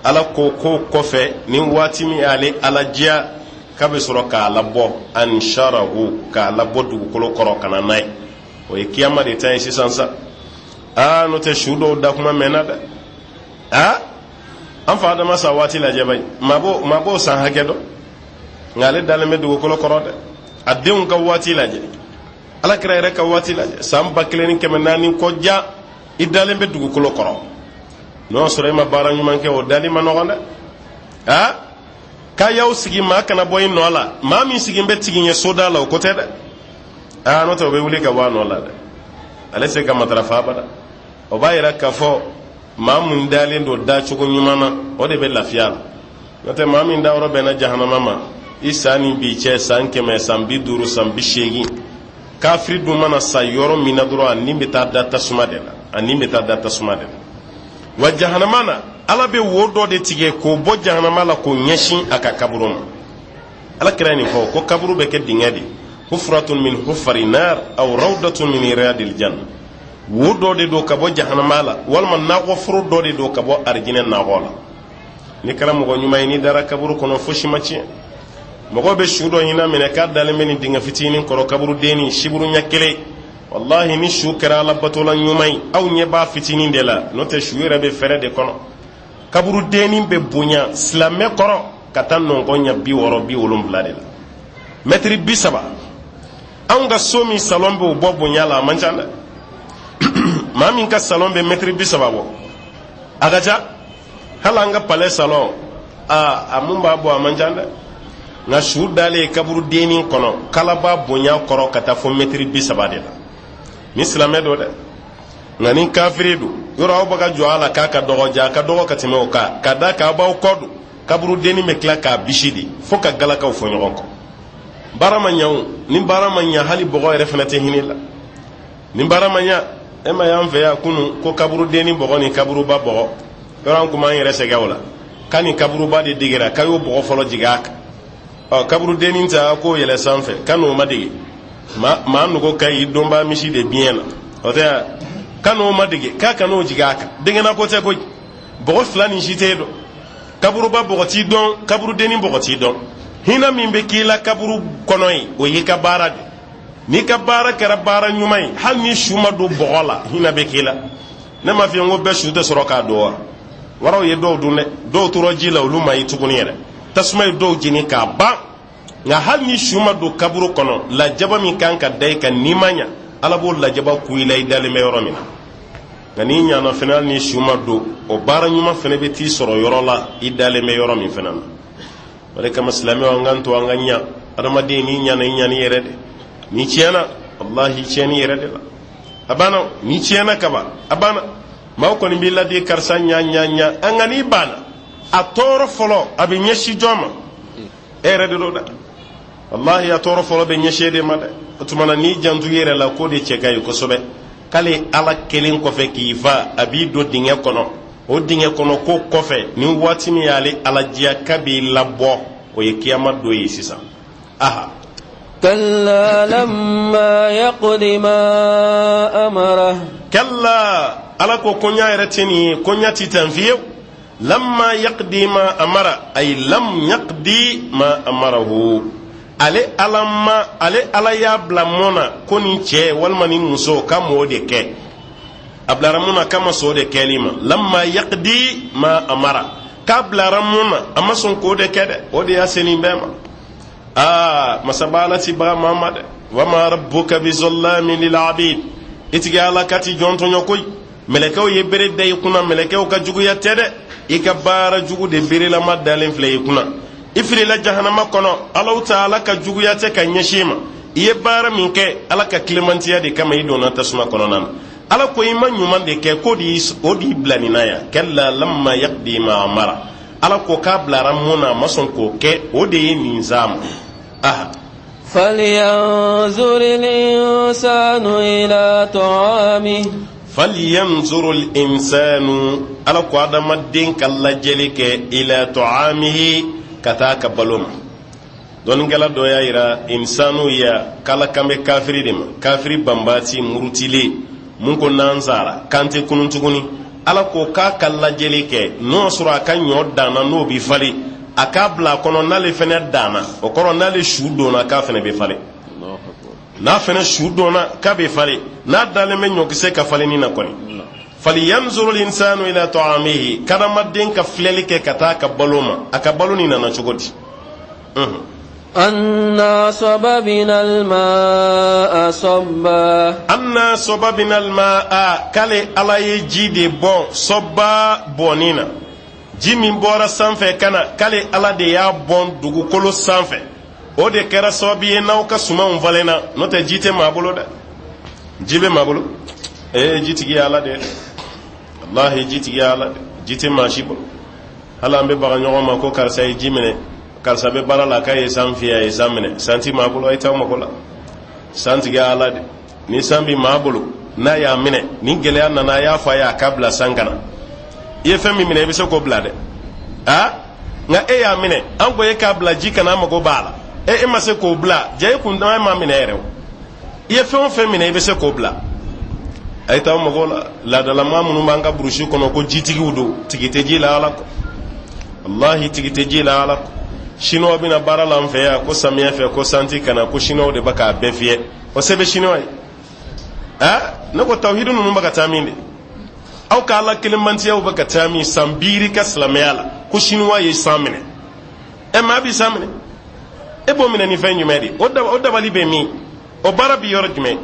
Ala ko k'o kɔfɛ, ni waati min y'ale Ala diya, k'a bɛ sɔrɔ k'a labɔ, ansharahu, k'a labɔ dugukolo kɔrɔ ka na n'a ye. O ye kiyama de ta ye sisan sa. Aa, n'o tɛ, su dɔw da kuma mɛnna dɛ. Aa, an fa Adama sa waati lajɛ bayi, maa b'o san hakɛ dɔn, nka ale dalen bɛ dugukolo kɔrɔ dɛ. A denw ka waati lajɛ, Ala kira yɛrɛ ka waati lajɛ, san 1400 kɔ jan, i dalen bɛ dugukolo kɔrɔ. N'o y'a sɔrɔ e ma baara ɲuman kɛ, o dali ma nɔgɔn dɛ. Aa, k'a y'aw sigi, maa kana bɔ i nɔ la. Maa min sigi bɛ tigi ɲɛ soda la, o ko tɛ dɛ. Aa, n'o tɛ, o bɛ wuli ka bɔ a nɔ la dɛ, ale se ka matarafa abada. O b'a yira k'a fɔ maa mun dalen don dacogo ɲuman na, o de bɛ lafiya la. N'o tɛ, maa min dayɔrɔ bɛnna jahanama ma, i san ni bi cɛ san 100, san 50, san 80, kafiri dun mana sa yɔrɔ min na dɔrɔn, a ni bɛ taa da tasuma de la, a ni bɛ taa da tasuma de la. Wa jahanama na, Ala bɛ wo dɔ de tigɛ k'o bɔ jahanama la k'o ɲɛsin a ka kaburu ma. Ala kira ye nin fɔ ko kaburu bɛ kɛ dingɛ de, hufratun min hufari nar aw rawdatun min riyadil janna. Wo dɔ de don ka bɔ jahanama la, walima nakɔforo dɔ de don ka bɔ arijinɛ nakɔ la. N'i kɛra mɔgɔ ɲuman ye, n'i dara kaburu kɔnɔ, fosi ma tiɲɛ. Mɔgɔ bɛ su dɔ ɲinan minɛ k'a dalen bɛ nin dingɛ fitinin kɔrɔ, kaburudenni siburu ɲɛ kelen. Walahi, ni su kɛra Ala batola ɲuman ye, aw ɲɛ b'a fitinin de la. N'o tɛ, su yɛrɛ bɛ fɛrɛ de kɔnɔ. Kaburudenni bɛ bonya silamɛ kɔrɔ ka taa nɔnkɔn ɲɛ 60, 70 de la, mɛtiri 30. Anw ka so min salɔn bɛ o bɔ bonya la, a man ca dɛ. Maa min ka salɔn bɛ mɛtiri 30 bɔ, a ka ca. Hali an ka palais salɔn, a mun b'a bɔ, a man ca dɛ. Nka su dalen kaburudennin kɔnɔ, kalaba bonya kɔrɔ ka taa fo mɛtiri 30 de la, ni silamɛ don dɛ. Nka ni kafiri don Yɔrɔ aw bɛ ka jɔ a la k'a ka dɔgɔ, ja a ka dɔgɔ ka tɛmɛ o kan, ka da kan aw b'aw kɔ don kaburudennin bɛ tila k'a bisi de fo ka galakaw fɔ ɲɔgɔn kɔ. Baara ma ɲa o, ni baara ma ɲa, hali bɔgɔ yɛrɛ fana tɛ hinɛ la. Ni baara ma ɲa, e ma y'an fɛ yan kunun ko kaburudennin bɔgɔ ni kaburuba bɔgɔ, yɔrɔ an kun b'an yɛrɛ sɛgɛn o la, k'a ni kaburuba de degera, k'a y'o bɔgɔ fɔlɔ jigin a kan. Ɔ, kaburudennin ta k'o yɛlɛ sanfɛ, ka n'o ma dege, maa nogo ka ɲi donba misi de biɲɛ na, o tɛ yan, ka n'o ma dege, k'a ka n'o jigin a kan. Degena ko tɛ koyi, bɔgɔ fila nin si tɛ dɔn, kaburuba bɔgɔ t'i dɔn, kaburudennin bɔgɔ t'i dɔn. Hinɛ min bɛ k'i la kaburu kɔnɔ yen, o y'i ka baara de. N'i ka baara kɛra baara ɲuman ye, hali ni su ma don bɔgɔ la, hinɛ bɛ k'i la. Ne m'a f'i ye n ko bɛɛ su tɛ sɔrɔ k'a don wa? Waraw ye dɔw dun dɛ, dɔw tora ji la, olu ma ye tuguni yɛrɛ. Tasuma ye dɔw jeni k'a ban. Nka hali ni su ma don kaburu kɔnɔ, lajaba min kan ka da i kan, n'i ma ɲa, Ala b'o lajaba ku i la i dalen bɛ yɔrɔ min na. Nka n'i ɲana fɛnɛ, hali ni su ma don, o baara ɲuman fɛnɛ bɛ t'i sɔrɔ yɔrɔ la i dalen bɛ yɔrɔ min fɛnɛ na. O de kama, silamɛw, an k'an to an ka ɲa. Adamaden, n'i ɲana, i ɲani yɛrɛ de. N'i tiɲɛna, walahi, tiɲɛni yɛrɛ de la, a banna. N'i tiɲɛna kaban, a banna. Maaw kɔni b'i ladi, karisa ɲa, ɲa, ɲa. An nka n'i banna, a tɔɔrɔ fɔlɔ a bɛ ɲɛsin jɔn ma? E yɛrɛ de don dɛ. Walahi, a tɔɔrɔ fɔlɔ bɛ ɲɛsin e de ma dɛ. O tuma na, n'i janto i yɛrɛ la, k'o de cɛ ka ɲi kosɛbɛ. K'ale Ala kelen kɔfɛ k'i fa, a b'i don dingɛ kɔnɔ. O dingɛ kɔnɔ ko kɔfɛ, ni waati min y'ale Ala diya k'a b'i labɔ, o ye kiyama don ye sisan. Aha. كلا لما يقض ما أمره. Kalla, Ala ko koɲa yɛrɛ tɛ nin ye, koɲa ti tan fiyewu. Lamma yaqdi ma amara, ay lam yaqdi ma amarahu. Ale Ala ma, ale Ala y'a bila mun na ko nin cɛ walima nin muso ka m'o de kɛ, a bilara mun na k'a ma sɔn o de kɛli ma. Lamma yaqdi ma amara, k'a bilara mun na, a ma sɔn k'o de kɛ dɛ, o de y'a se nin bɛɛ ma. Aa, masaba Ala ti baga maa ma dɛ. Wama rabbuka bizallamin lil abid. I tigi Ala ka ti jɔn tɔɲɔ koyi. Mɛlɛkɛw ye bere da i kunna, mɛlɛkɛw ka juguya tɛ dɛ, i ka baara jugu de berelama dalen filɛ i kunna. I filila jahanama kɔnɔ, Alahu Taala ka juguya tɛ ka ɲɛsin i ma. I ye baara min kɛ, Ala ka tilemantiya de kama i donna tasuma kɔnɔna na. Ala ko i ma ɲuman de kɛ, k'o de o de y'i bila nin na yan. Kalla lamma yaqdi ma amara. Ala ko k'a bilara mun na, a ma sɔn k'o kɛ, o de ye nin z'a ma. Aha. فلينظر الإنسان إلى طعامه. Falyanzuru al-insanu, Ala ko adamaden ka lajɛli kɛ, ila ta'amihi, ka taa ka balo ma. Dɔnnikɛla dɔ y'a yira insanu ya k'Ala kan bɛ kafiri de ma, kafiri banbati murutilen mun ko n'an sara k'an tɛ kunun tuguni. Ala ko k'a ka lajɛli kɛ, n'o sɔrɔ a ka ɲɔ danna, n'o bɛ falen, a k'a bila a kɔnɔ, n'ale fɛnɛ danna, o kɔrɔ n'ale su donna, k'a fɛnɛ bɛ falen. N'a fɛnɛ su donna, k'a bɛ falen. N'a dalen bɛ ɲɔkisɛ ka falenni na kɔni. Falyanzuru l'insanu ila ta'amihi, k'adamaden ka filɛli kɛ ka taa a ka balo ma, a ka balo nin nana cogo di? أنا صببنا الماء صبا. Anna sababna almaa, k'ale Ala ye ji de bɔn, sɔba, bɔnni na. Ji min bɔra sanfɛ ka na, k'ale Ala de y'a bɔn dugukolo sanfɛ, o de kɛra sababu ye n'aw ka sumanw falenna. N'o tɛ, ji tɛ maa bolo dɛ. Ji bɛ maa bolo? Ee, jitigi ye Ala de ye dɛ. Walahi, jitigi ye Ala de, ji tɛ maa si bolo. Hali an bɛ baga ɲɔgɔn ma ko karisa ye ji minɛ, karisa bɛ baara la, k'a ye san fiyɛ, a ye san minɛ. San ti maa bolo, a ye t'aw mako la. San tigi ye Ala de. Ni san bi maa bolo, n'a y'a minɛ, ni gɛlɛya nana, a y'a fɔ a ye a k'a bila san kana. I ye fɛn min minɛ, i bɛ se k'o bila dɛ. A nka e y'a minɛ, an ko e k'a bila ji kana, a mago b'a la, e ma se k'o bila, ja e kun e ma minɛ yɛrɛ o. I ye fɛn o fɛn minɛ, i bɛ se k'o bila. A ye t'aw mago la. Laadalama minnu b'an ka burusi kɔnɔ ko jitigiw don, tigi tɛ ji la Ala kɔ. Walahi, tigi tɛ ji la Ala kɔ. Siniwaw bɛna baara la an fɛ yan ko samiyɛ fɛ ko santi kana, ko siniwaw de bɛ k'a bɛɛ fiyɛ. O se bɛ siniwa ye? A ne ko tawhidu ninnu bɛ ka taa min de? Aw ka Ala kelenbantiyaw bɛ ka taa min? San biiri ka silamɛya la, ko siniwa ye san minɛ. Ɛ, maa bi san minɛ, e b'o minɛ ni fɛn jumɛn de? O dabali bɛ min? O baara bi yɔrɔ jumɛn?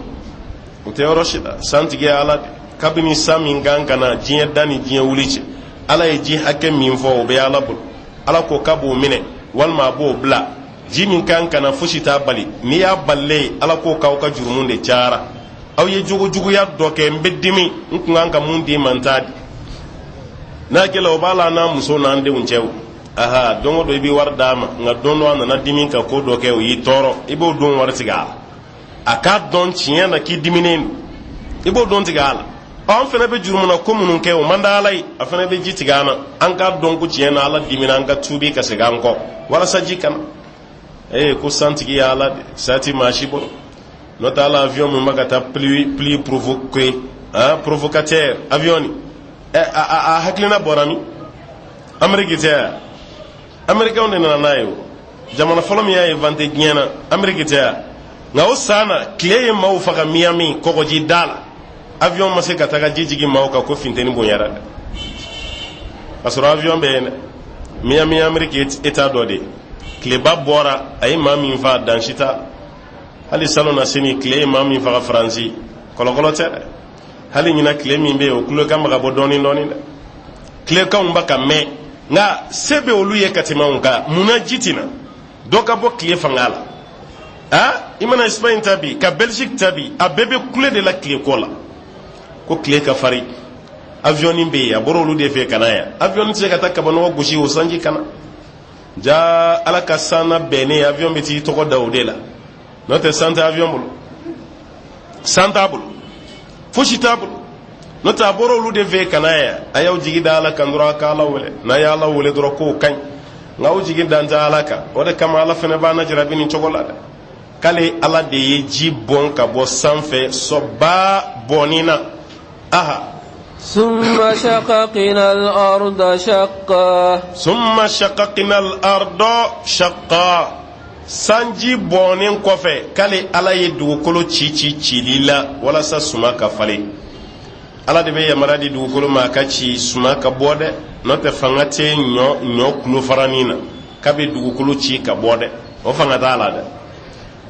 O tɛ yɔrɔ si la. San tigi ye Ala de. Kabini san min kan ka na diɲɛ da ni diɲɛ wuli cɛ, Ala ye ji hakɛ min fɔ, o bɛ Ala bolo. Ala ko k'a b'o minɛ walima a b'o bila. Ji min kan ka na, fosi t'a bali. N'i y'a balilen ye, Ala ko k'aw ka jurumu de cayara. Aw ye jogo juguya dɔ kɛ, n bɛ dimi, n kun kan ka mun d'i ma, n t'a di. N'a kɛla o b'a la an n'an muso n'an denw cɛ o. Aha, don o don i bɛ wari d'a ma, nka don dɔ a nana dimi ka ko dɔ kɛ, o y'i tɔɔrɔ, i b'o don wari tigɛ a la. A k'a dɔn tiɲɛ na k'i diminen don, i b'o don tigɛ a la. Ɔ, an fana bɛ jurumuna ko minnu kɛ, o man di Ala ye, a fana bɛ ji tigɛ an na, an k'a dɔn ko tiɲɛ na Ala dimina, an ka tuubi ka segin an kɔ walasa ji kana. Ee, ko santigi ye Ala de, sa ti maa si bolo. N'o tɛ ala avion min bɛ ka taa pluie provoquer, hein, provocateur avion ni ɛ a hakilina bɔra min? Amérique tɛ yan? Américain de nana n'a ye. O jamana fɔlɔ min y'a inventé diɲɛ na, Amérique tɛ yan? Nka o san na, tile ye maaw faga Miami kɔgɔji da la, avion ma se ka taga ji jigin maaw kan ko funteni bonyara dɛ, k'a sɔrɔ avion bɛ yen dɛ. Miami, Amérique état dɔ de ye. Tileba bɔra, a ye maa min fa, dan si t'a. Hali salon na sini, tile ye maa min faga Faransi, kɔlɔkɔlɔ tɛ dɛ. Hali ɲina, tile min bɛ yen, o kulekan bɛ ka bɔ dɔɔni dɔɔni dɛ. Tilekanw bɛ ka mɛn, nka se bɛ olu ye ka tɛmɛ anw kan. Munna ji tɛ na dɔ ka bɔ tile fanga la? A i mana Espagne ta bi, ka Belgique ta bi, a bɛɛ bɛ kule de la tile ko la, ko tile ka farin. Avion bɛ yen, a bɔra olu de fɛ ka na yan. Avion tɛ se ka taa kabanɔgɔ gosi o sanji kana. Ja Ala ka san na bɛnnen, avion bɛ t'i tɔgɔ da o de la. N'o tɛ, san tɛ avion bolo, san t'a bolo, fosi t'a bolo. N'o tɛ, a bɔra olu de fɛ ka na yan. A y'aw jigi da Ala kan dɔrɔn, a ka Ala wele. N'a ye Ala wele dɔrɔn, k'o ka ɲi. Nka aw jigi dan tɛ Ala kan, o de kama Ala fana b'an jarabi nin cogo la dɛ. K'ale Ala de ye ji bɔn ka bɔ sanfɛ sɔba bɔnni na. Aha. ثم شققنا الأرض شقا. ثم شققنا الأرض شقا. Sanji bɔnnen kɔfɛ, k'ale Ala ye dugukolo ci ci cili la walasa suma ka falen. Ala de bɛ yamaruya di dugukolo ma a ka ci, suma ka bɔ dɛ. N'o tɛ, fanga tɛ ɲɔ ɲɔ kulo faranin na k'a bɛ dugukolo ci ka bɔ dɛ, o fanga t'a la dɛ.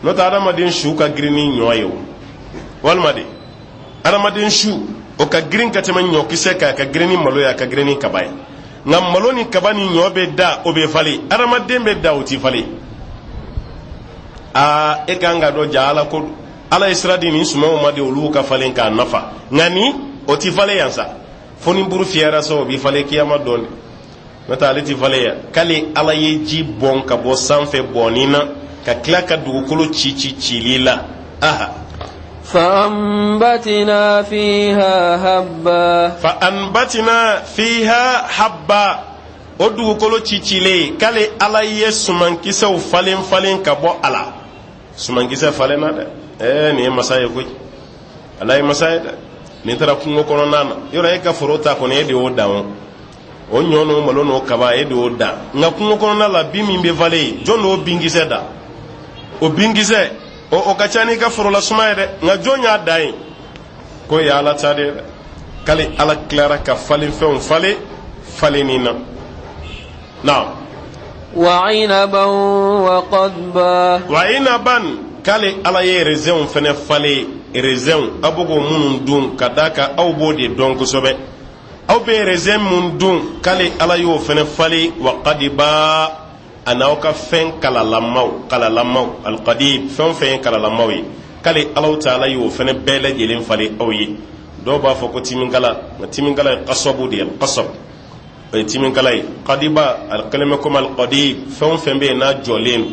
N'o tɛ, adamaden su ka girin ni ɲɔ ye o, walima de adamaden su o ka girin ka tɛmɛ ɲɔkisɛ kan, a ka girin ni malo ye, a ka girin ni kaba ye. Nka malo ni kaba ni ɲɔ bɛ da, o bɛ falen. Adamaden bɛ da, o ti falen. Aa, e kan ka dɔn ja Ala ko Ala ye sira di nin sumanw ma de, olu ka falen k'a nafa. Nka ni o ti falen yan sa, fo ni buru fiyɛra sa, o bi falen kiyama dɔn de. N'o tɛ, ale ti falen yan. K'ale Ala ye ji bɔn ka bɔ sanfɛ bɔnni na, ka tila ka dugukolo ci ci cili la. Aha. فأنبتنا فيها حبا. فأنبتنا فيها حبا. O dugukolo ci cilen, k'ale Ala ye sumankisɛw falen falen ka bɔ a la. Sumankisɛ falenna dɛ. Ɛɛ, nin ye masa ye koyi, Ala ye masa ye dɛ. Nin taara kungo kɔnɔna na yɔrɔ, e ka foro ta kɔni, e de y'o dan. O o ɲɔ n'o malo n'o kaba, e de y'o dan. Nka kungo kɔnɔna la, bin min bɛ falen, jɔn d'o binkisɛ da? O binkisɛ o ka ca n'i ka forola suma ye dɛ. Nka jɔn y'a dan ye? K'o ye Ala ta de ye dɛ. K'ale Ala tilara ka falenfɛnw falen falenni na. Naam. وعنبا وقضبا. وعنبا. K'ale Ala ye rezɛnw fɛnɛ falen. Rezɛnw, aw bɛ k'o minnu dun, ka d'a kan aw b'o de dɔn kosɛbɛ, aw bɛ rezɛn mun dun, k'ale Ala y'o fɛnɛ falen. وقضبا, a n'aw ka fɛn kalalamaw, kalalamaw, القضيب, fɛn o fɛn ye kalalamaw ye, k'ale Alaw taala y'o fɛnɛ bɛɛ lajɛlen falen aw ye. Dɔw b'a fɔ ko timinkala, nka timinkala ye قصب de ye. قصب, o ye timinkala ye. قضبا, ale kɛlen bɛ komi القضيب, fɛn o fɛn bɛ yen n'a jɔlen don,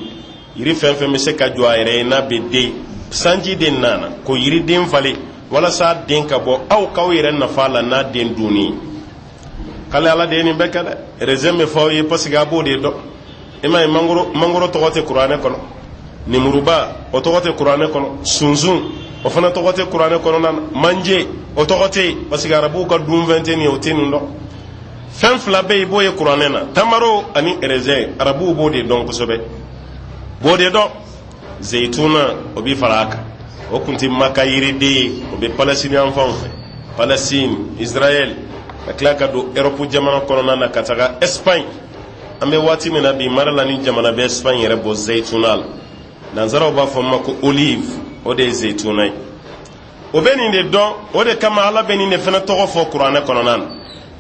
yiri fɛn fɛn bɛ se ka jɔ a yɛrɛ ye n'a bɛ den, sanji de nana ko yiriden falen walasa den ka bɔ, aw k'aw yɛrɛ nafa la n'a den dunni ye. K'ale Ala de ye nin bɛɛ kɛ dɛ. Raisin bɛ fɔ aw ye parce que a b'o de dɔn. I m'a ye, mangoro, mangoro tɔgɔ tɛ kuranɛ kɔnɔ, nemuruba o tɔgɔ tɛ kuranɛ kɔnɔ, sunsun o fana tɔgɔ tɛ kuranɛ kɔnɔna na, manje o tɔgɔ tɛ yen, parce que arabuw ka dunfɛn tɛ nin ye, o tɛ nin dɔn. Fɛn fila bɛ yen, i b'o ye kuranɛ na: tamaro ani raisin. Arabuw b'o de dɔn kosɛbɛ, b'o de dɔn. Zeyituna, o bi fara a kan, o kun tɛ Maka yiriden ye, o bɛ Palestine yan fanw fɛ, Palestine, Israël, ka tila ka don Europe jamana kɔnɔna na ka taga Espagne. An bɛ waati min na bi, mara la ni jamana bɛ Espagne yɛrɛ bɔ zeyituna la, nanzaraw b'a fɔ ma ko olive, o de ye zeyituna ye. O bɛ nin de dɔn, o de kama Ala bɛ nin de fana tɔgɔ fɔ kuranɛ kɔnɔna na.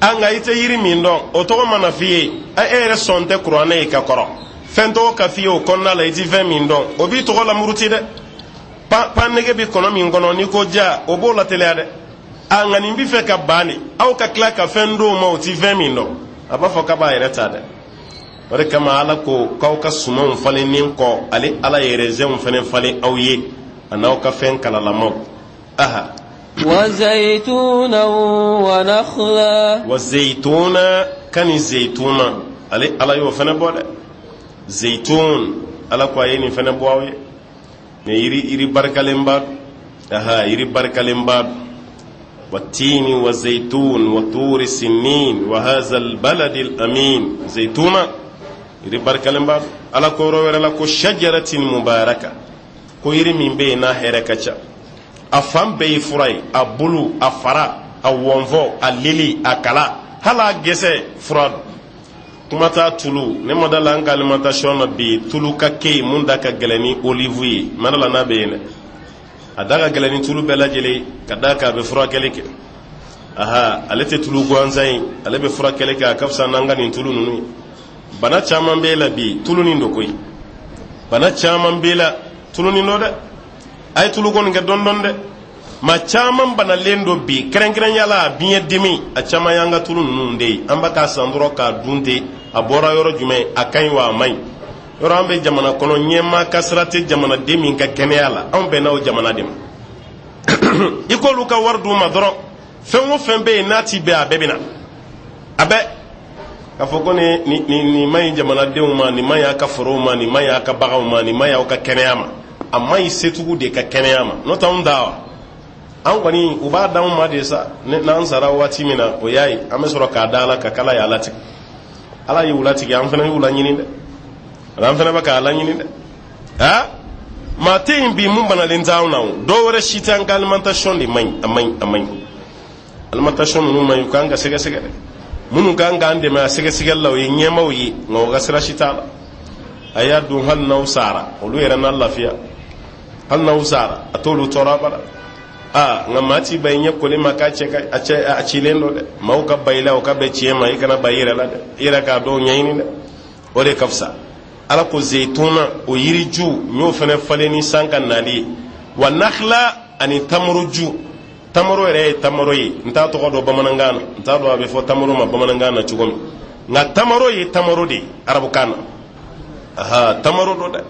A nka i tɛ yiri min dɔn, o tɔgɔ mana f'i ye, e yɛrɛ sɔn tɛ kuranɛ ye ka kɔrɔ, fɛn tɔgɔ ka f'i ye o kɔnɔna la, i ti fɛn min dɔn, o b'i tɔgɔ lamuruti dɛ. Pan nege bɛ kɔnɔ min kɔnɔ, n'i ko ja, o b'o lateliya dɛ. A nka nin bɛ fɛ ka ban de, aw ka tila ka fɛn d'o ma, o ti fɛn min dɔn, a b'a fɔ k'a b'a yɛrɛ ta dɛ. O de kama Ala ko k'aw ka sumanw falennen kɔ, ale Ala ye rɛzɛnw fana falen aw ye, a n'aw ka fɛn kalalamaw. Aha. Wa zayituna wa nakhla. Wa zayituna, ka ni zayituna, ale Ala y'o fana bɔ dɛ. Zayitun, Ala ko a ye nin fana bɔ aw ye. Nin yiri barikalenba don. Aha, yiri barikalenba don. Wa tini wa zayitun wa turi sinin wa hazal baladil amin. Zayituna, yiri barikalenba don. Ala ko yɔrɔ wɛrɛ la ko shajaratin mubaraka, ko yiri min bɛ yen n'a hɛrɛ ka ca, a fan bɛɛ ye fura ye, a bulu, a fara, a wɔnfɔ, a lili, a kala, hali a gɛsɛ fura don. Kuma t'a tulu. Ne ma da la an ka alimentation na bi, tulu ka kɛ yen mun da ka gɛlɛn ni olive ye. N ma da la n'a bɛ yen dɛ. A da ka gɛlɛn ni tulu bɛɛ lajɛlen, ka d'a kan a bɛ furakɛli kɛ. Aha, ale tɛ tulu gansan ye, ale bɛ furakɛli kɛ. A ka fisa n'an ka nin tulu ninnu ye. Bana caman b'e la bi, tulu nin don koyi. Bana caman b'e la, tulu nin don dɛ. A ye tulu kɔni kɛ dɔɔni dɔɔni dɛ. Maa caman banalen don bi, kɛrɛnkɛrɛnya la biɲɛ dimi, a caman y'an ka tulu ninnu de ye. An bɛ k'a san dɔrɔn k'a dun ten. A bɔra yɔrɔ jumɛn? A ka ɲi wa a man ɲi? Yɔrɔ an bɛ jamana kɔnɔ, ɲɛmaa ka sira tɛ jamanaden min ka kɛnɛya la, anw bɛnna o jamana de ma. I k'olu ka wari d'u ma dɔrɔn, fɛn o fɛn bɛ yen n'a ti bɛn, a bɛɛ bɛ na. A bɛɛ k'a fɔ ko nin nin nin man ɲi jamanadenw ma, nin man ɲi a ka forow ma, nin man ɲi a ka baganw ma, nin man ɲi aw ka kɛnɛya ma. A man ɲi setigiw de ka kɛnɛya ma, n'o tɛ anw ta wa, an kɔni u b'a d'anw ma de sa. N'an sara waati min na, o y'a ye, an bɛ sɔrɔ k'a da Ala ka k'Ala y'a latigɛ. Ala y'u latigɛ, an fana y'u laɲini dɛ, an fana bɛ k'a laɲini dɛ. Ha, maa tɛ yen bi mun banalen t'anw na. O dɔw wɛrɛ si tɛ, an ka alimentation de man ɲi. A man ɲi, a man ɲi. Alimentation ninnu man ɲi, u kan ka sɛgɛsɛgɛ dɛ. Minnu kan k'an dɛmɛ a sɛgɛsɛgɛli la, o ye ɲɛmaaw ye, nka u ka sira si t'a la. A y'a dun, hali n'aw sara, olu yɛrɛ n'a lafiya. Hali n'aw sara, a t'olu tɔɔrɔ abada. Aa, nka maa t'i ban i ɲɛ koli ma k'a cɛ ka a cɛ a cilen don dɛ. Maaw ka ban i la, o ka bɛn tiɲɛ ma. I kana ban i yɛrɛ la dɛ, i yɛrɛ k'a dɔw ɲɛɲini dɛ, o de ka fisa. Ala ko zeyituna, o yiriju, n y'o fana falen ni san ka nali ye. Wa nakhla, ani tamaroju. Tamaro yɛrɛ ye tamaro ye, n t'a tɔgɔ dɔn bamanankan na, n t'a dɔn a bɛ fɔ tamaro ma bamanankan na cogo min, nka tamaro ye tamaro de ye arabukan na. Aha, tamaro don dɛ,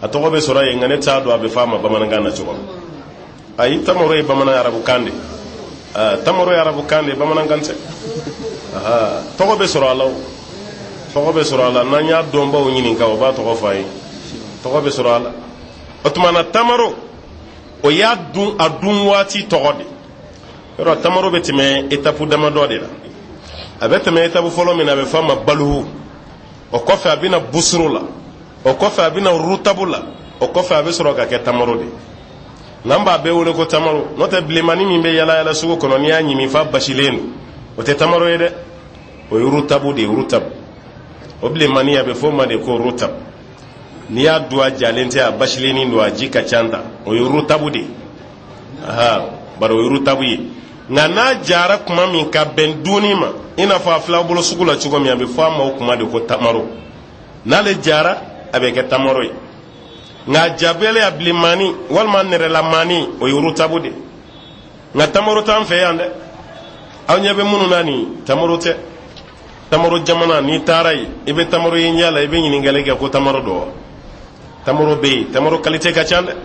a tɔgɔ bɛ sɔrɔ yen, nka ne t'a dɔn a bɛ fɔ a ma bamanankan na cogo min. Ayi, tamaro ye bamanan arabukan de, tamaro ye arabukan de, bamanankan tɛ. Tɔgɔ bɛ sɔrɔ a la, o tɔgɔ bɛ sɔrɔ a la. N'an y'a dɔnbaw ɲininka, o b'a tɔgɔ fɔ an ye. Tɔgɔ bɛ sɔrɔ a la. O tuma na, tamaro, o y'a dun, a dun waati tɔgɔ de. Yɔrɔ tamaro bɛ tɛmɛ etapu damadɔ de la. A bɛ tɛmɛ etapu fɔlɔ min na, a bɛ fɔ a ma baluhu. O kɔfɛ, a bɛ na busuru la. O kɔfɛ, a bɛ na rutabu la. O kɔfɛ, a bɛ sɔrɔ ka kɛ tamaro de. N'an b'a bɛɛ wele ko tamaro, n'o tɛ bilenmani min bɛ yala yala sugu kɔnɔ, n'i y'a ɲimi f'a basilen don, o tɛ tamaro ye dɛ, o ye rutabu de ye. Rutabu, o bilenmani, a bɛ fɔ o ma de ko rutabu. N'i y'a dun, a jalen tɛ, a basilennin don, a ji ka ca ta, o ye rutabu de ye. Aha, bari o ye rutabu ye. Nka n'a jara kuma min ka bɛn dunni ma, i n'a fɔ a filɛ aw bolo sugu la cogo min, a bɛ fɔ a ma o kuma de ko tamaro. N'ale jara, a bɛ kɛ tamaro ye. Nka a jabɛlɛ, a bilenmani walima nɛrɛlamani, o ye rutabu de. Nka tamaro t'an fɛ yan dɛ. Aw ɲɛ bɛ minnu na nin, tamaro tɛ. Tamaro jamana, n'i taara yen, i bɛ tamaro ye ɲɛ la, i bɛ ɲininkali kɛ ko tamaro don wa. Tamaro bɛ yen, tamaro kalite ka ca dɛ.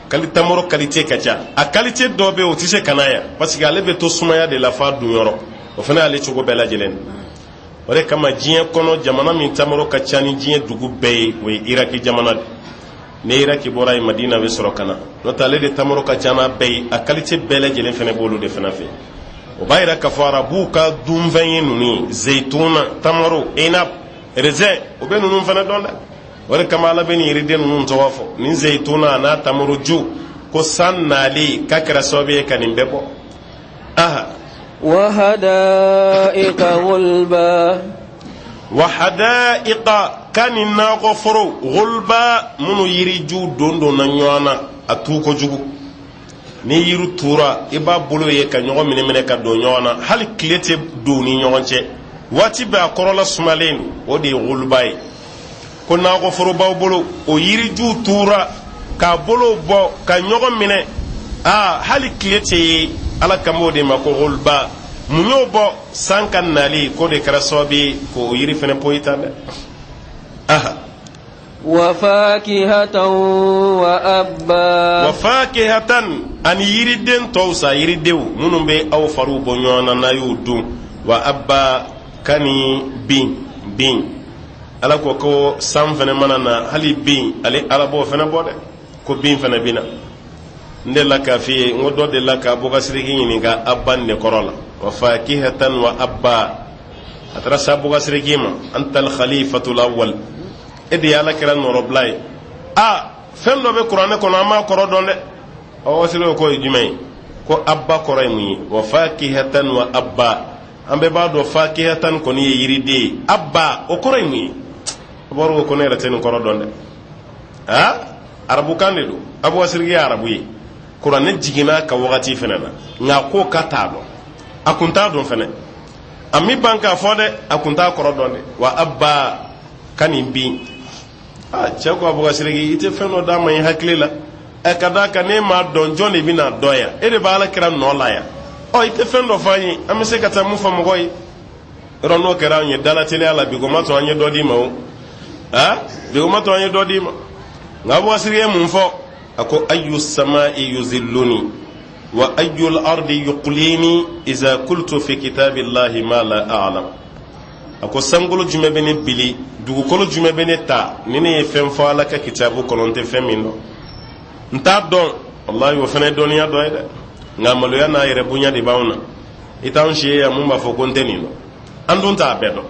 Kali tamaro kalite ka ca. A kalite dɔ bɛ yen, o tɛ se ka na yan, parce que ale bɛ to sumaya de la f'a dunyɔrɔ. O fana y'ale cogo bɛɛ lajɛlen. O de kama diɲɛ kɔnɔ, jamana min tamaro ka ca ni diɲɛ dugu bɛɛ ye, o ye Iraki jamana de. Ni Iraki bɔra yen, Madina bɛ sɔrɔ ka na. N'o tɛ, ale de tamaro ka ca n'a bɛɛ ye. A kalite bɛɛ lajɛlen fana b'olu de fana fɛ. O b'a yira k'a fɔ arabuw ka dunfɛn ye ninnu ye: zeyituna, tamaro, inab, raisin. O bɛ ninnu fana dɔn dɛ. O de kama Ala bɛ nin yiriden ninnu tɔgɔ fɔ, nin zeyituna n'a tamaro ju, ko san nalen k'a kɛra sababu ye ka nin bɛɛ bɔ. Aha. Wahada'iqa ghulba. Wahada'iqa, ka ni nakɔ foro, ghulba, minnu yiriju don donna ɲɔgɔn na, a tu kojugu. Ni yiri tura, i b'a bolo ye ka ɲɔgɔn minɛ minɛ ka don ɲɔgɔn na, hali tile tɛ don ni ɲɔgɔn cɛ, waati bɛɛ a kɔrɔla sumalen don, o de ye ghulba ye. Ko nakɔ foro b'aw bolo, o yirijuw tura. k'a bolow bɔ ka ɲɔgɔn minɛ. Aa, hali tile tɛ ye. Ala kan b'o de ma ko gulba. Mun y'o bɔ? San ka nali k'o de kɛra sababu ye k'o yiri fɛnɛ poyi tan dɛ. Aha. Wa fakihatan wa abba. Wa fakihatan, ani yiriden tɔw sa, yiridenw minnu bɛ aw fariw bɔ ɲɔgɔn na n'a y'o dun. Wa abba, kani bin bin. Ala ko ko san fɛnɛ mana na, hali bin, ale Ala b'o fɛnɛ bɔ dɛ, ko bin fɛnɛ bɛ na. N delila k'a f'i ye n ko dɔ delila ka Abubakar Sidiki ɲininka abba nin de kɔrɔ la, wa fakihatan wa abba. A taara se Abubakar Sidiki ma: antal khalifatul awwal, e de ye Ala kira nɔrɔbila ye. A fɛn dɔ bɛ kuranɛ kɔnɔ, an m'a kɔrɔ dɔn dɛ. Abubakar Sidiki ko ye jumɛn ye? Ko abba kɔrɔ ye mun ye? Wa fakihatan wa abba, an bɛɛ b'a dɔn fakihatan kɔni ye yiriden ye, abba o kɔrɔ ye mun ye? Abubakar ko ko ne yɛrɛ tɛ nin kɔrɔ dɔn dɛ. Aa, arabukan de don, Abubakar Sidiki ye arabu ye, kuranɛ jiginna a ka wagati fɛnɛ na, nka ko k'a t'a dɔn, a kun t'a dɔn fɛnɛ, a mi ban k'a fɔ dɛ, a kun t'a kɔrɔ dɔn dɛ. Wa abba, ka nin bin. Aa, cɛ ko Abubakar Sidiki, i tɛ fɛn dɔ d'a ma i hakili la ɛ, ka d'a kan n'e m'a dɔn, jɔn de bɛna dɔn yan? E de b'a Ala kira nɔ la yan. Ɔ, i tɛ fɛn dɔ fɔ an ye, an bɛ se ka taa mun fɔ mɔgɔw ye? Yɔrɔ n'o kɛra anw ye dalateliya la, bi ko ma to an ye dɔ d'i ma o, aa, bi ko ma to an ye dɔ d'i ma. Nka Abubakar Sidiki ye mun fɔ? A ko: ayu samai yuzilluni wa ayu ardi yuqlini iza kultu fi kitabillahi ma la a'lam. A ko sankolo jumɛn bɛ ne bili, dugukolo jumɛn bɛ ne ta, ni ne ye fɛn fɔ Ala ka kitabu kɔnɔ, n tɛ fɛn min dɔn, n t'a dɔn. Walahi, o fana ye dɔnniya dɔ ye dɛ. Nka maloya n'a yɛrɛ bonya de b'anw na. I t'anw si ye yan mun b'a fɔ ko n tɛ nin dɔn? An dun t'a bɛɛ dɔn,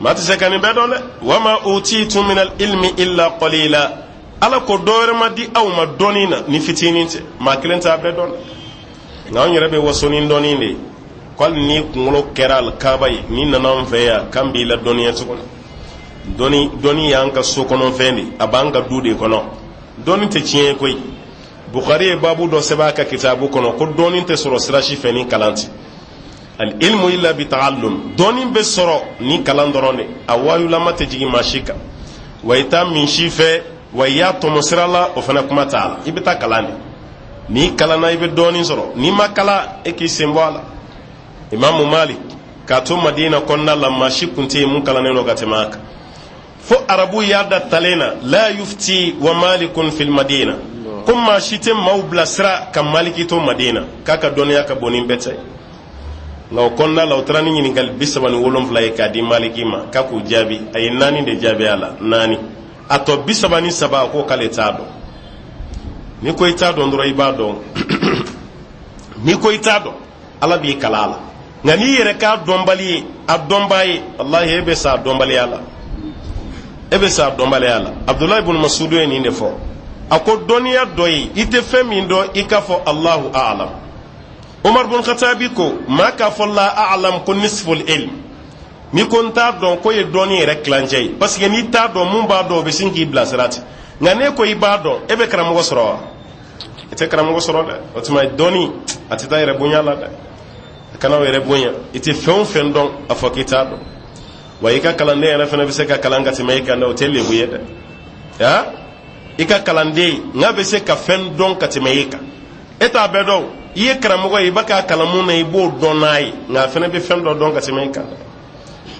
maa tɛ se ka nin bɛɛ dɔn dɛ. Wama utitu min al ilmi illa qalila. Ala ko dɔ wɛrɛ ma di aw ma dɔnni na ni fitinin tɛ. Maa kelen t'a bɛɛ dɔn dɛ. Nka anw yɛrɛ bɛ waso ni dɔnni de ye, ko hali ni kunkolo kɛra alikaba ye, n'i nana anw fɛ yan k'an b'i ladɔnniya cogo dɔnni. Dɔnni y'an ka so kɔnɔ fɛn de, a b'an ka du de kɔnɔ. Dɔnni tɛ tiɲɛ ye koyi. Bukari ye baabu dɔ sɛbɛn a ka kitabu kɔnɔ ko dɔnni tɛ sɔrɔ sira si fɛ ni kalan tɛ, al ilmu illa bi ta'allum. Dɔnni bɛ sɔrɔ ni kalan dɔrɔn de, a wayulama tɛ jigin maa si kan. Wa i t'a min si fɛ, wa i y'a tɔmɔ sira la, o fana kuma t'a la. I bɛ taa kalan de. N'i kalanna, i bɛ dɔɔnin sɔrɔ. N'i ma kalan, e k'i sen bɔ a la. Imamu Malik, k'a to Madina kɔnɔna la, maa si kun tɛ yen mun kalannen don ka tɛmɛ a kan, fo arabu y'a da talen na: la yufti wa malikun fil madina, ko maa si tɛ maaw bilasira ka Maliki to Madina, k'a ka dɔnniya ka bon ni bɛɛ ta ye. Nka o kɔnɔna la, o taara ni ɲininkali 37 ye k'a di Maliki ma k'a k'u jaabi. A ye naani de jaabi a la, naani. A tɔ 33, a ko k'ale t'a dɔn. N'i ko i t'a dɔn dɔrɔn, i b'a dɔn. N'i ko i t'a dɔn, Ala b'i kala a la. Nka n'i yɛrɛ k'a dɔnbali ye, a dɔnbaa ye, walahi, e bɛ sa a dɔnbaliya la, e bɛ sa a dɔnbaliya la. Abudulayi ibn Masudu ye nin de fɔ. A ko dɔnniya dɔ ye, i tɛ fɛn min dɔn, i k'a fɔ Allahu a'lam. Umar bun Khatabi ko maa k'a fɔ la a'lam, ko nisful ilm. N'i ko n t'a dɔn, k'o ye dɔnni yɛrɛ tilancɛ ye, parce que n'i t'a dɔn, mun b'a dɔn, o bɛ sin k'i bilasira ten. Nka n'e ko i b'a dɔn, e bɛ karamɔgɔ sɔrɔ wa? I tɛ karamɔgɔ sɔrɔ dɛ. O tuma dɔnni a tɛ taa yɛrɛ bonya la dɛ. A kana o yɛrɛ bonya. I tɛ fɛn o fɛn dɔn, a fɔ k'i t'a dɔn. Wa i ka kalanden yɛrɛ fana bɛ se ka kalan ka tɛmɛ e kan dɛ, o tɛ lebu ye dɛ. Ha, i ka kalanden n'a bɛ se ka fɛn dɔn ka tɛmɛ e kan, e t'a bɛɛ dɔn. I ye karamɔgɔ ye, i bɛ k'a kalan mun na, i b'o dɔn n'a ye, nka a fana bɛ fɛn dɔ dɔn ka tɛmɛ e kan.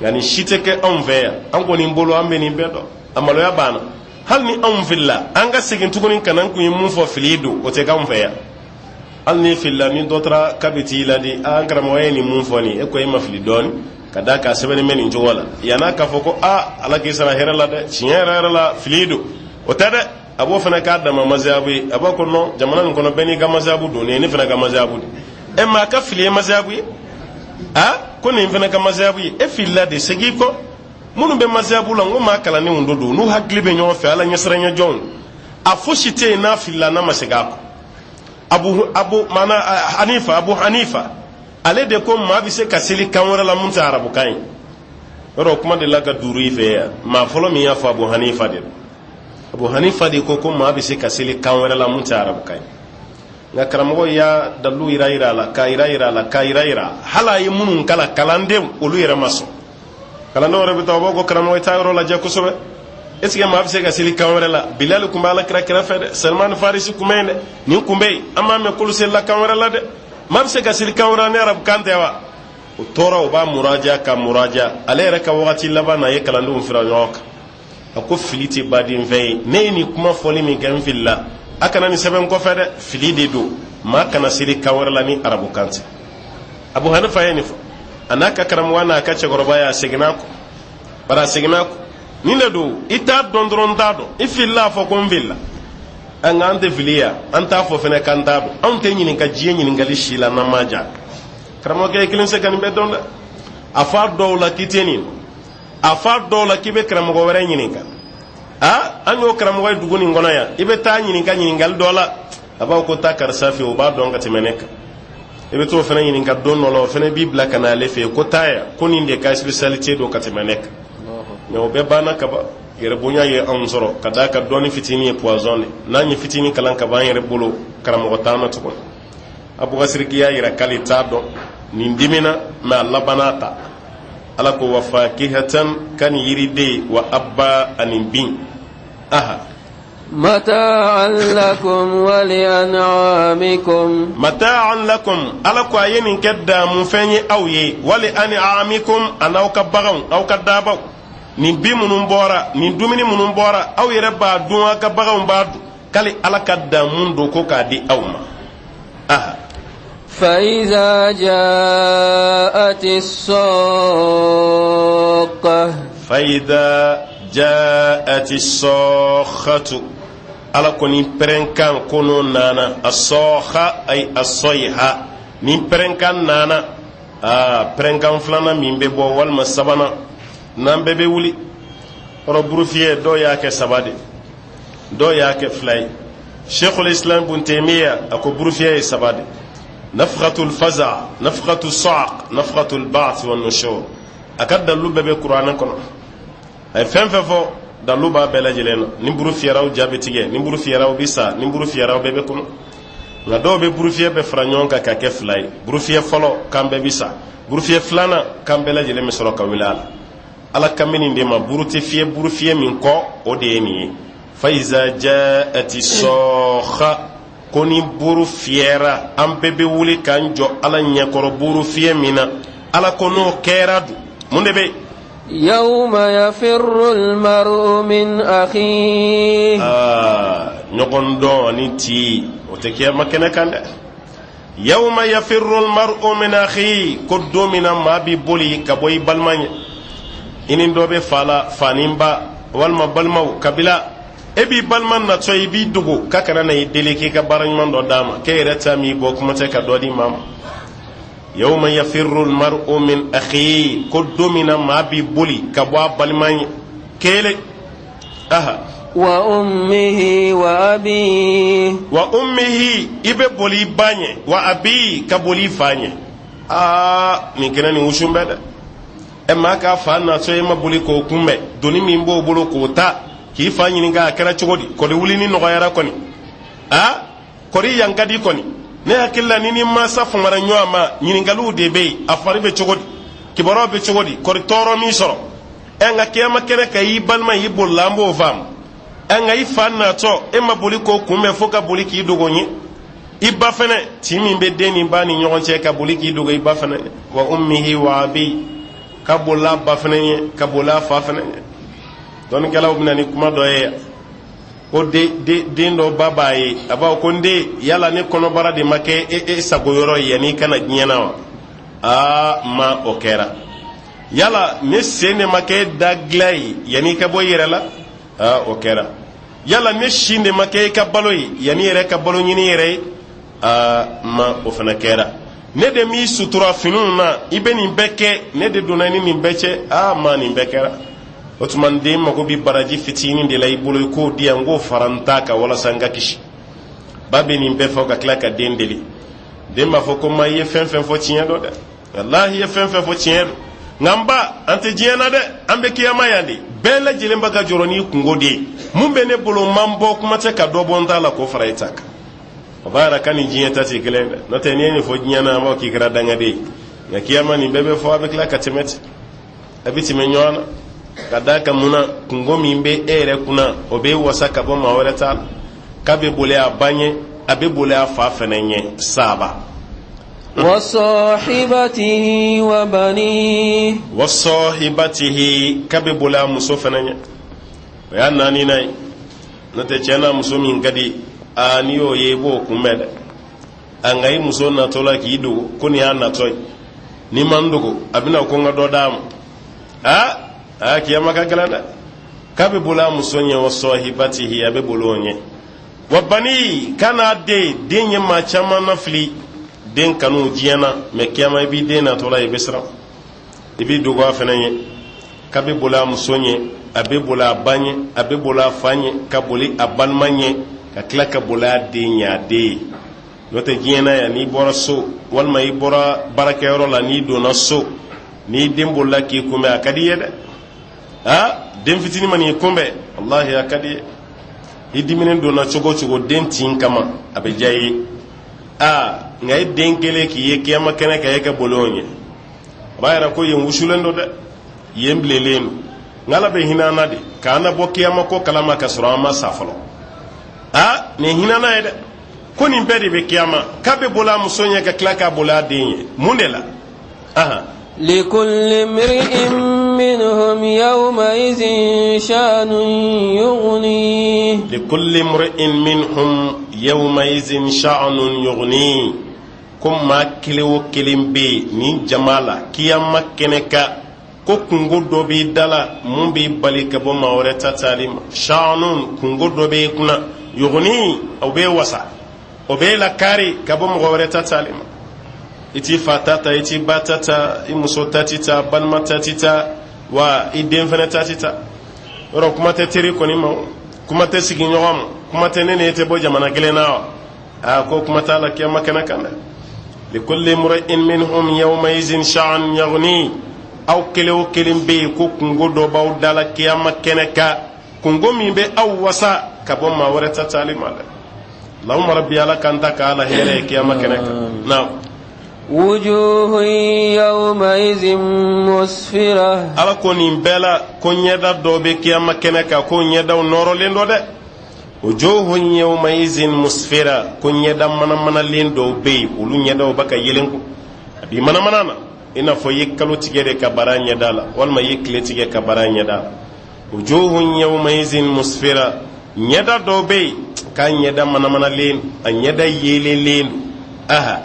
Nka nin si tɛ kɛ anw fɛ yan. An kɔni bolo, an bɛ nin bɛɛ dɔn, a maloya banna. Hali ni anw filila, an ka segin tuguni ka na n kun ye mun fɔ, fili don, o tɛ k'anw fɛ yan. Hali ni filila, ni dɔ taara k'a bɛ t'i ladi: an karamɔgɔ ye nin mun fɔ nin, e ko e ma fili dɔɔni, ka d'a kan sɛbɛnni bɛ nin cogo la. Yann'a k'a fɔ ko aa, Ala k'i sara hɛrɛ la dɛ, tiɲɛ yɛrɛ yɛrɛ la, fili don, o tɛ dɛ. A b'o fana k'a dama mazahabu ye. A b'a ko non, jamana nin kɔnɔ, bɛɛ n'i ka mazahabu don, nin ye ne fana ka mazahabu de. Ɛ, maa ka fili ye mazahabu ye? A ko nin fana ka mazahabu ye. E filila de, segin i kɔ. Minnu bɛ mazahabu la, n ko maa kalannenw do don, n'u hakili bɛ ɲɔgɔn fɛ, Ala ɲɛsiranɲɛ jɔnw, a fosi tɛ yen n'a filila n'a ma segin a kɔ. Abu maana Hanifa, Abu Hanifa, ale de ko maa bɛ se ka seli kan wɛrɛ la mun tɛ arabukan ye. Yɔrɔ kuma de la ka duuru i fɛ yan. Maa fɔlɔ min y'a fɔ, Abu Hanifa de don. Abu Hanifa de ko ko maa bɛ se ka seli kan wɛrɛ la mun tɛ arabukan ye. Nka karamɔgɔ y'a dalilu yira yira a la, k'a yira yira a la, k'a yira yira. Hali a ye minnu kalan, kalandenw, olu yɛrɛ ma sɔn. Kalandenw yɛrɛ bɛ taa, u b'a ko karamɔgɔ, i t'a yɔrɔ lajɛ kosɛbɛ. Est ce que maa bɛ se ka seli kan wɛrɛ la? Bilali tun bɛ ala kira kɛrɛfɛ dɛ, Salman Farisi tun bɛ yen dɛ, nin tun bɛ yen, an m'a mɛn k'olu selila kan wɛrɛ la dɛ. Maa bɛ se ka seli kan wɛrɛ la ni arabukan tɛ wa? O tora o b'a muraja ka muraja. Ale yɛrɛ ka wagati laban na, a ye kalandenw fara ɲɔgɔn kan, a ko fili tɛ baden fɛn ye. Ne ye nin kuma fɔli min kɛ, n filila, a kana nin sɛbɛn kɔfɛ dɛ, fili de don. Maa kana seli kan wɛrɛ la ni arabukan tɛ. Abu Hanifa ye nin fɔ, a n'a ka karamɔgɔ n'a ka cɛkɔrɔba ye. A seginna a kɔ, bari a seginna a kɔ. Nin de don, i t'a dɔn dɔrɔn, n t'a dɔn. I filila, a fɔ ko n filila. An nka an tɛ fili yan, an t'a fɔ fɛnɛ k'an t'a dɔn. Anw tɛ ɲininka diɲɛ ɲininkali si la n'an m'a jaabi. Karamɔgɔkɛ i kelen se ka nin bɛɛ dɔn dɛ. A fɔ a dɔw la k'i tɛ nin, a fɔ a dɔw la k'i bɛ karamɔgɔ wɛrɛ ɲininka. A an y'o karamɔgɔ ye dugu nin kɔnɔ yan, i bɛ taa ɲininka ɲininkali dɔ la, a b'a fɔ ko taa karisa fɛ yen, o b'a dɔn ka tɛmɛ ne kan. I bɛ t'o fana ɲininka don dɔ la, o fana b'i bila ka na ale fɛ yen ko taa yan, ko nin de ka spécialité don ka tɛmɛ ne kan. Mais o bɛɛ banna ka ban. Yɛrɛbonya ye anw sɔrɔ ka d'a kan dɔnni fitinin ye poison de. N'an ye fitinin kalan ka ban, an yɛrɛ bolo karamɔgɔ t'an na tuguni. Abubakar Siriki y'a yira k'ale t'a dɔn. Nin dimina, mais a labanna ta. Ala ko wa fakihatan, ka nin yiriden, wa abba, ani bin. Aha. Mata'an lakum wa li'an'amikum. Mata'an lakum, Ala ko a ye nin kɛ damufɛn ye aw ye, wa li'an'amikum, an'aw ka baganw, aw ka daabaw. Nin bin minnu bɔra, nin dumuni minnu bɔra, aw yɛrɛ b'a dun, aw ka baganw b'a dun. K'ale Ala ka damu don ko k'a di aw ma. Aha. فإذا جاءت الصاخة. فإذا جاءت الصاخة, Ala ko ni pɛrɛnkan ko n'o nana. الصاخة أي الصيحة. Ni pɛrɛnkan nana, aa, pɛrɛnkan filanan min bɛ bɔ walima sabanan, n'an bɛɛ bɛ wuli kɔrɔ. Burufiyɛ dɔw y'a kɛ saba de, dɔw y'a kɛ fila ye. Sheikhul Islam Bun Taymiya a ko burufiyɛ ye saba de: nafkhatul faza, nafkhatul sa'q, nafkhatul ba'th wa nushur. A ka dalilu bɛɛ bɛ Kuranɛ kɔnɔ. A ye fɛn fɛn fɔ, dalilu b'a bɛɛ lajɛlen na. Ni buru fiyɛra, aw ja bɛ tigɛ. Ni buru fiyɛra, aw bɛ sa. Ni buru fiyɛra, aw bɛɛ bɛ kɔnɔ. Nka dɔw bɛ burufiyɛ bɛɛ fara ɲɔgɔn kan ka kɛ fila ye: burufiyɛ fɔlɔ, k'an bɛɛ bɛ sa; burufiyɛ filanan, k'an bɛɛ lajɛlen bɛ sɔrɔ ka wuli. A la Ala kan bɛ nin de ma. Buru tɛ fiyɛ burufiyɛ min kɔ, o de ye nin ye. فإذا جاءت الصاخة, ko ni buru fiyɛra, an bɛɛ bɛ wuli k'an jɔ Ala ɲɛkɔrɔ buru fiyɛ min na. Ala ko n'o kɛra dun, mun de bɛ yen? يوم يفر المرء من أخيه. Aa, ɲɔgɔn dɔn ani ti, o tɛ kiyama kɛnɛ kan dɛ. يوم يفر المرء من أخيه, ko don min na maa bi boli ka bɔ i balima ɲɛ. I ni dɔ bɛ fa la, fa ni ba walima balimaw kabila, e b'i balima natɔ, i b'i dogo k'a kana na i deli k'i ka baara ɲuman dɔ d'a ma, k'e yɛrɛ ta m'i bɔ, kuma tɛ ka dɔ di maa ma. يوم يفر المرء من أخيه, ko don min na maa bi boli ka bɔ a balima ɲɛ kelen. Aha. وأمه وأبيه. وأمه, i bɛ boli i ba ɲɛ, وأبيه, ka boli i fa ɲɛ. Aa, nin kɛnɛ nin wusun bɛ dɛ. Ɛ, maa k'a fa natɔ, e ma boli k'o kunbɛn, doni min b'o bolo k'o ta, k'i fa ɲininka a kɛra cogo di, kɔni wuli ni nɔgɔyara kɔni, a kɔri yan ka di kɔni. Ne hakili la, ni ni mansa famara ɲɔgɔn ma, ɲininkaliw de bɛ yen: a fari bɛ cogo di, kibaruyaw bɛ cogo di, kɔri tɔɔrɔ min sɔrɔ. Ɛ, nka kiyama kɛnɛ kan, i balima y'i bolila, an b'o faamu. Ɛ, nka i fa natɔ, e ma boli k'o kunbɛn fo ka boli k'i dogo ɲɛ. I ba fɛnɛ, tin min bɛ den ni ba ni ɲɔgɔn cɛ, ka boli k'i dogo i ba fɛnɛ. وأمه وأبيه, ka bolila ba fɛnɛ ɲɛ, ka bolila fa fɛnɛ ɲɛ. Dɔnnikɛlaw bɛ na ni kuma dɔ ye yan ko den dɔ ba b'a ye, a b'a fɔ ko n den, yala ne kɔnɔbara de ma kɛ e sago yɔrɔ ye yanni i ka na diɲɛ na wa? Aa, ma o kɛra. Yala ne sen de ma kɛ e da dilan ye yanni i ka bɔ i yɛrɛ la? Aa, o kɛra. Yala ne sin de ma kɛ i ka balo ye yanni i yɛrɛ ka balo ɲini yɛrɛ ye? Aa, ma o fana kɛra. Ne de m'i sutura finiw na, i bɛ nin bɛɛ kɛ, ne de donna i ni nin bɛɛ cɛ. Aa, ma nin bɛɛ kɛra. O tuma n den mago bɛ baraji fitinin de la i bolo, i k'o di yan, n k'o fara n ta kan walasa n ka kisi. Ba bɛ nin bɛɛ fɔ ka tila ka den deli. Den b'a fɔ ko ma, i ye fɛn fɛn fɔ, tiɲɛ don dɛ, walahi, i ye fɛn fɛn fɔ, tiɲɛ don, nka n ba, an tɛ diɲɛ na dɛ, an bɛ kiyama yan de. Bɛɛ lajɛlen b'a ka jɔrɔ n'i kungo de ye. Mun bɛ ne bolo man bɔ, kuma tɛ ka dɔ bɔ n ta la k'o fara e ta kan. O b'a yira k'a ni diɲɛ ta tɛ kelen ye dɛ. N'o tɛ, n'i ye nin fɔ diɲɛ na, an b'a fɔ k'i kɛra dangaden ye. Nka kiyama, nin bɛɛ bɛ fɔ, a bɛ tila ka tɛmɛ ten, a bɛ tɛmɛ ɲɔgɔn na. Ka d'a kan mun na? Kunko min bɛ e yɛrɛ kunna, o b'e wasa ka bɔ maa wɛrɛ ta la. K'a bɛ boli a ba ɲɛ, a bɛ boli a fa fɛnɛ ɲɛ. Saba. Wa sahibatihi wa banihi. Wa sahibatihi, k'a bɛ boli a muso fɛnɛ ɲɛ. O y'a naaninan ye. N'o tɛ, cɛ n'a muso min ka di, aa, n'i y'o ye, i b'o kunbɛn dɛ. A nka i muso natɔ la k'i dogo ko nin y'a natɔ ye, n'i ma n dogo, a bɛna ko n ka dɔ d'a ma. Aa aa, kiyama ka gɛlɛn dɛ. K'a bɛ boli a muso ɲɛ, wa sahibatihi, a bɛ boli o ɲɛ, wa bani, k'a n'a den. Den ye maa caman nafili, den kanu diɲɛ na, mɛ kiyama, i b'i den natɔ la, i bɛ siran, i b'i dogo a fana ɲɛ. K'a bɛ boli a muso ɲɛ, a bɛ boli a ba ɲɛ, a bɛ boli a fa ɲɛ, ka boli a balima ɲɛ, ka tila ka boli a den ɲɛ, a den ye. N'o tɛ, diɲɛ na yan, n'i bɔra so walima i bɔra baarakɛyɔrɔ la, n'i donna so, n'i den bolila k'i kunbɛn, a ka di i ye dɛ. Aa, den fitinin man'i kunbɛn, walahi, a ka di i ye. I diminen donna cogo o cogo, den tin kama, a bɛ diya i ye. Aa, nka e den kelen k'i ye kiyama kɛnɛ kan, e ka boli o ɲɛ, a b'a yira ko yen wusulen don dɛ, yen bilenlen don. Nka Ala bɛ hinɛ an na de k'an nabɔ kiyama ko kalama ka sɔrɔ an ma sa fɔlɔ. Aa, nin hinɛ na ye dɛ, ko nin bɛɛ de bɛ kiyama. K'a bɛ boli a muso ɲɛ, ka tila k'a boli a den ye. Mun de la? Ahan. لكل امرئ منهم يومئذ شأن يغنيه. لكل امرئ منهم يومئذ شأن يغنيه. Ko maa kelen o kelen bɛ yen nin jama la kiyama kɛnɛ kan, ko kungo dɔ b'i da la mun b'i bali ka bɔ maa wɛrɛ ta taali ma. شأن, kungo dɔ b'i kunna, يغنيه, o b'e wasa, o b'e lakari ka bɔ mɔgɔ wɛrɛ ta taali ma. I t'i fa ta ta, i t'i ba ta ta, i muso ta ti ta, balima ta ti ta, wa i den fɛnɛ ta ti ta. Yɔrɔ kuma tɛ teri kɔni ma, kuma tɛ sigiɲɔgɔn ma, kuma tɛ ne ni e tɛ bɔ jamana kelen na wa. A ko kuma t'a la kiyama kɛnɛ kan dɛ. لكل امرئ منهم يومئذ شأن يغنيه. Aw kelen o kelen bɛ yen, ko kungo dɔ b'aw da la kiyama kɛnɛ kan, kungo min bɛ aw wasa ka bɔ maa wɛrɛ ta taali ma dɛ. Allahumma rabbi, Ala k'an ta k'a la hɛrɛ ye kiyama kɛnɛ kan. Naam. وجوه يومئذ مسفرة. Ala ko nin bɛɛ la, ko ɲɛda dɔ bɛ kiyama kɛnɛ kan, ko ɲɛdaw nɔrɔlen dɔ dɛ. وجوه يومئذ مسفرة, ko ɲɛda manamanalen dɔw bɛ yen, olu ɲɛdaw bɛ ka yelen ko a b'i manamana na, i n'a fɔ i ye kalo tigɛ de ka bara ɲɛda la, walima i ye tile tigɛ ka bara ɲɛda la. وجوه يومئذ مسفرة, ɲɛda dɔw bɛ yen k'a ɲɛda manamanalen, a ɲɛda yeelenlen don. Aha.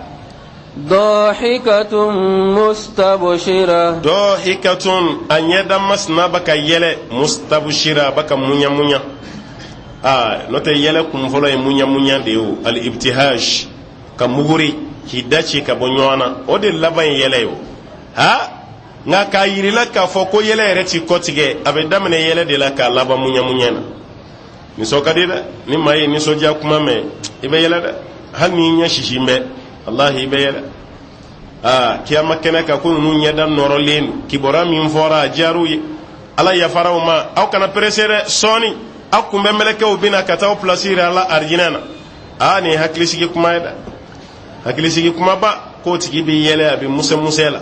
ضاحكة مستبشرة. ضاحكة, a ɲɛda masina bɛ ka yɛlɛ, مستبشرة, a bɛ ka muɲa muɲa. Aa, n'o tɛ, yɛlɛ kun fɔlɔ ye muɲa muɲa de ye. O الابتهاج, ka muguri k'i da ci ka bɔ ɲɔgɔn na, o de laban ye yɛlɛ ye. O ha, nka k'a yirila k'a fɔ ko yɛlɛ yɛrɛ ti kɔtigɛ, a bɛ daminɛ yɛlɛ de la k'a laban muɲa muɲa na. Nisɔn ka di dɛ. Ni maa ye nisɔndiya kuma mɛn, i bɛ yɛlɛ dɛ, hali n'i ɲɛ sisi bɛ, walahi, i bɛ yɛlɛ. Aa, kiyama kɛnɛ kan, ko ninnu ɲɛda nɔrɔlen don. Kibaruya min fɔra, a diyar'u ye, Ala yafara u ma. Aw kana pressé dɛ, sɔɔni aw kunbɛ mɛlɛkɛw bɛna ka taa aw place yira la arijinɛ na. Aa, nin ye hakilisigi kuma ye dɛ, hakilisigi kumaba. K'o tigi bɛ yɛlɛ, a bɛ musɛ musɛ la,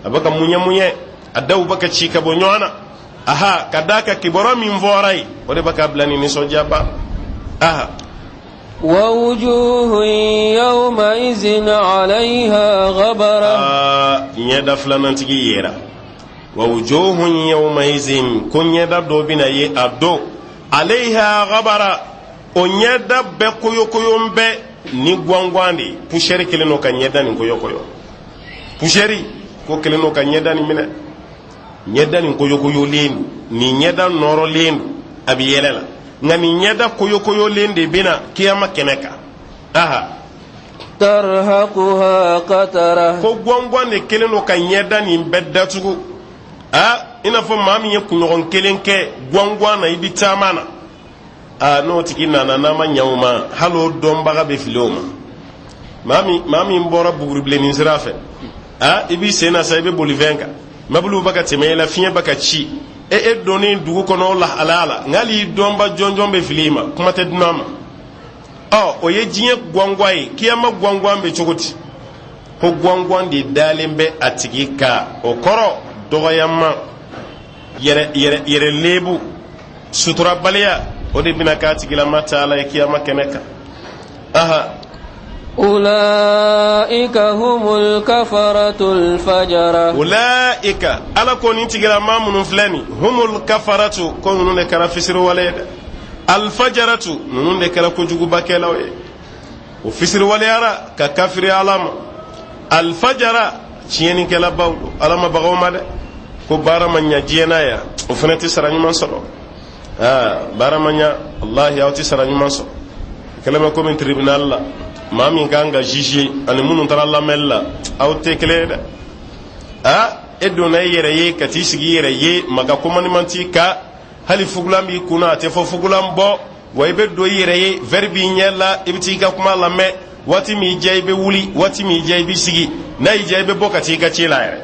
a bɛ ka muɲɛ muɲɛ, a daw bɛ ka ci ka bɔ ɲɔgɔn na. Aha, ka d'a kan kibaruya min fɔra yen, o de bɛ ka bila nin nisɔndiyaba. Aha. ووجوه يومئذ عليها غبرة. Aa, ɲɛda filanantigi yera. ووجوه يومئذ, ko ɲɛda dɔ bɛna ye a don, عليها غبرة, o ɲɛda bɛɛ koyokoyo bɛ ni guwanguwan de ye. Poussière kelen don ka ɲɛda nin koyokoyo. Poussière ko kelen don ka ɲɛda nin minɛ, ɲɛda nin koyokoyolen don. Nin ɲɛda nɔrɔlen don, a bɛ yɛlɛ la, nka nin ɲɛda koyokoyolen de bɛna kiyama kɛnɛ kan. Aha. ترهقها قترة. Ko guwanguwan de kelen don ka ɲɛda nin bɛɛ datugu. A i n'a fɔ maa min ye kunɲɔgɔn kelen kɛ guwanguwan na, i bi taama na. A n'o tigi nana, n'a ma ɲɛ o ma, hali o dɔnbaga bɛ fili o ma. Maa min bɔra Buguribilennin sira fɛ, a i b'i sen na sa, i bɛ bolifɛn kan, mɔbiliw bɛ ka tɛmɛ i la, fiɲɛ bɛ ka ci e donnen dugu kɔnɔ, o lahalaya la, nka hali i dɔnba jɔnjɔn bɛ fili i ma, kuma tɛ dunan ma. Ɔ, o ye diɲɛ guwanguwan ye. Kiyama guwanguwan bɛ cogo di? Ko guwanguwan de dalen bɛ a tigi kan, o kɔrɔ dɔgɔyama. Yɛrɛ yɛrɛ yɛrɛ lebu, suturabaliya, o de bɛna k'a tigilama taala ye kiyama kɛnɛ kan. Aha. Ulaika humul kafaratul fajara. Ulaika, Ala ko nin tigilama minnu filɛ nin, humul kafaratu, ko ninnu de kɛra fisiriwale ye dɛ, alfajaratu, ninnu de kɛra kojugubakɛlaw ye. O fisiriwaleyara ka kafiri Ala ma. Alfajara, tiɲɛnikɛlabaw don, Ala ma baga o ma dɛ. Ko baara ma ɲa diɲɛ na yan, o fana tɛ sara ɲuman sɔrɔ. Aa, baara ma ɲa, walahi, aw tɛ sara ɲuman sɔrɔ. Kɛlɛ bɛ komi tribunal la, maa min kan ka juger ani minnu taara lamɛnli la, aw tɛ kelen ye dɛ. Aa, e donna i yɛrɛ ye ka t'i sigi i yɛrɛ ye, maga komaniman t'i kan, hali fugulan b'i kunna, a tɛ fɔ fugulan bɔ wa. I bɛ don i yɛrɛ ye, verre b'i ɲɛ la, i bɛ t'i ka kuma lamɛn. Waati min y'i diya, i bɛ wuli, waati min y'i diya, i bɛ sigi, n'a y'i diya, i bɛ bɔ ka t'i ka ci la yɛrɛ,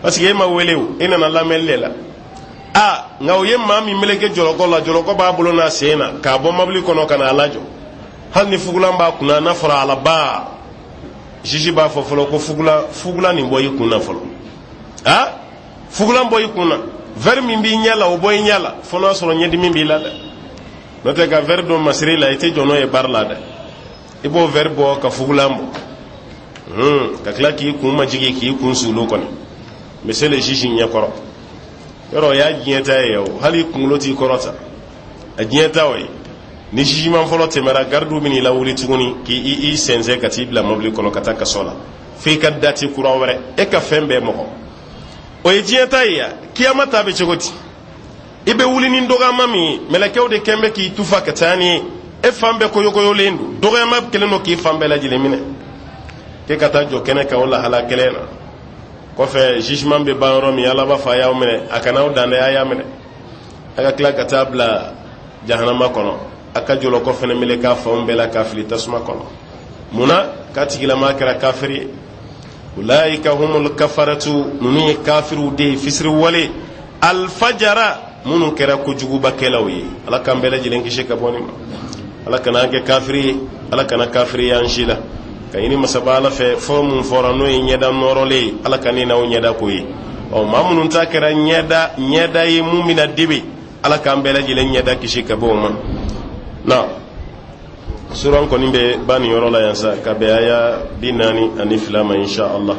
parce que e ma wele o, e nana lamɛnli de la. A nka o ye maa min meleke jɔlɔkɔ la, jɔlɔkɔ b'a bolo n'a sen na k'a bɔ mobili kɔnɔ ka n'a lajɔ, hali ni fugulan b'a kunna, n'a fɔra alaba, juge b'a fɔ fɔlɔ ko fugulan, fugulan nin bɔ i kun na fɔlɔ. A fugulan bɔ i kun na, verre min b'i ɲɛ la, o bɔ i ɲɛ la, fo n'a sɔrɔ ɲɛdimi b'i la dɛ. N'o tɛ, ka verre don masiri la, i tɛ jɔ n'o ye baara la dɛ. I b'o verre bɔ ka fugulan bɔ, ka tila k'i kun majigin, k'i kun sulu kɔni, monsieur le juge ɲɛkɔrɔ. Yɔrɔ o y'a diɲɛ ta ye o, hali kunkolo t'i kɔrɔta, a diɲɛ ta o ye. Ni jugement fɔlɔ tɛmɛra, garidiw bɛn'i lawuli tuguni k'i i sɛnsɛn ka t'i bila mobili kɔnɔ ka taa kaso la f'i ka date kura wɛrɛ. E ka fɛn bɛɛ mɔgɔ, o ye diɲɛ ta ye. Ya kiyama ta bɛ cogo di? I bɛ wuli ni dɔgɔyama min ye, mɛlɛkɛw de kɛn bɛ k'i tufa ka taa ni ye. E fan bɛɛ koyokoyolen don, dɔgɔyama kɛlen don k'i fan bɛɛ lajɛlen minɛ, k'e ka taa jɔ kɛnɛ kan o lahala kelen na. Kɔfɛ, jugement bɛ ban yɔrɔ min, Ala b'a fɔ a y'aw minɛ, a kana aw dan dɛ, a y'a minɛ, a ka tila ka taa bila jahanama kɔnɔ, a ka jɔlɔkɔ fɛnɛ mele k'a fanw bɛɛ la k'a fili tasuma kɔnɔ. Mun na? K'a tigilama kɛra kafiri ye. Ulaika humul kafaratu, ninnu ye kafiriw de ye, fisiriwale, alfajara, minnu kɛra kojugubakɛlaw ye. Ala k'an bɛɛ lajɛlen kisi ka bɔ nin ma. Ala kana an kɛ kafiri ye, Ala kana kafiri y'an si la. Ka ɲini masaba Ala fɛ, fɔ mun fɔra, n'o ye ɲɛda nɔrɔlen ye, Ala ka ne n'aw ɲɛda k'o ye. Ɔ, maa minnu ta kɛra ɲɛda ɲɛda ye mun bɛna dibi, Ala k'an bɛɛ lajɛlen ɲɛda kisi ka bɔ o ma. Na suran kɔni bɛ ban nin yɔrɔ la yan sa, ka bɛn aya 42 ma, insha Allah.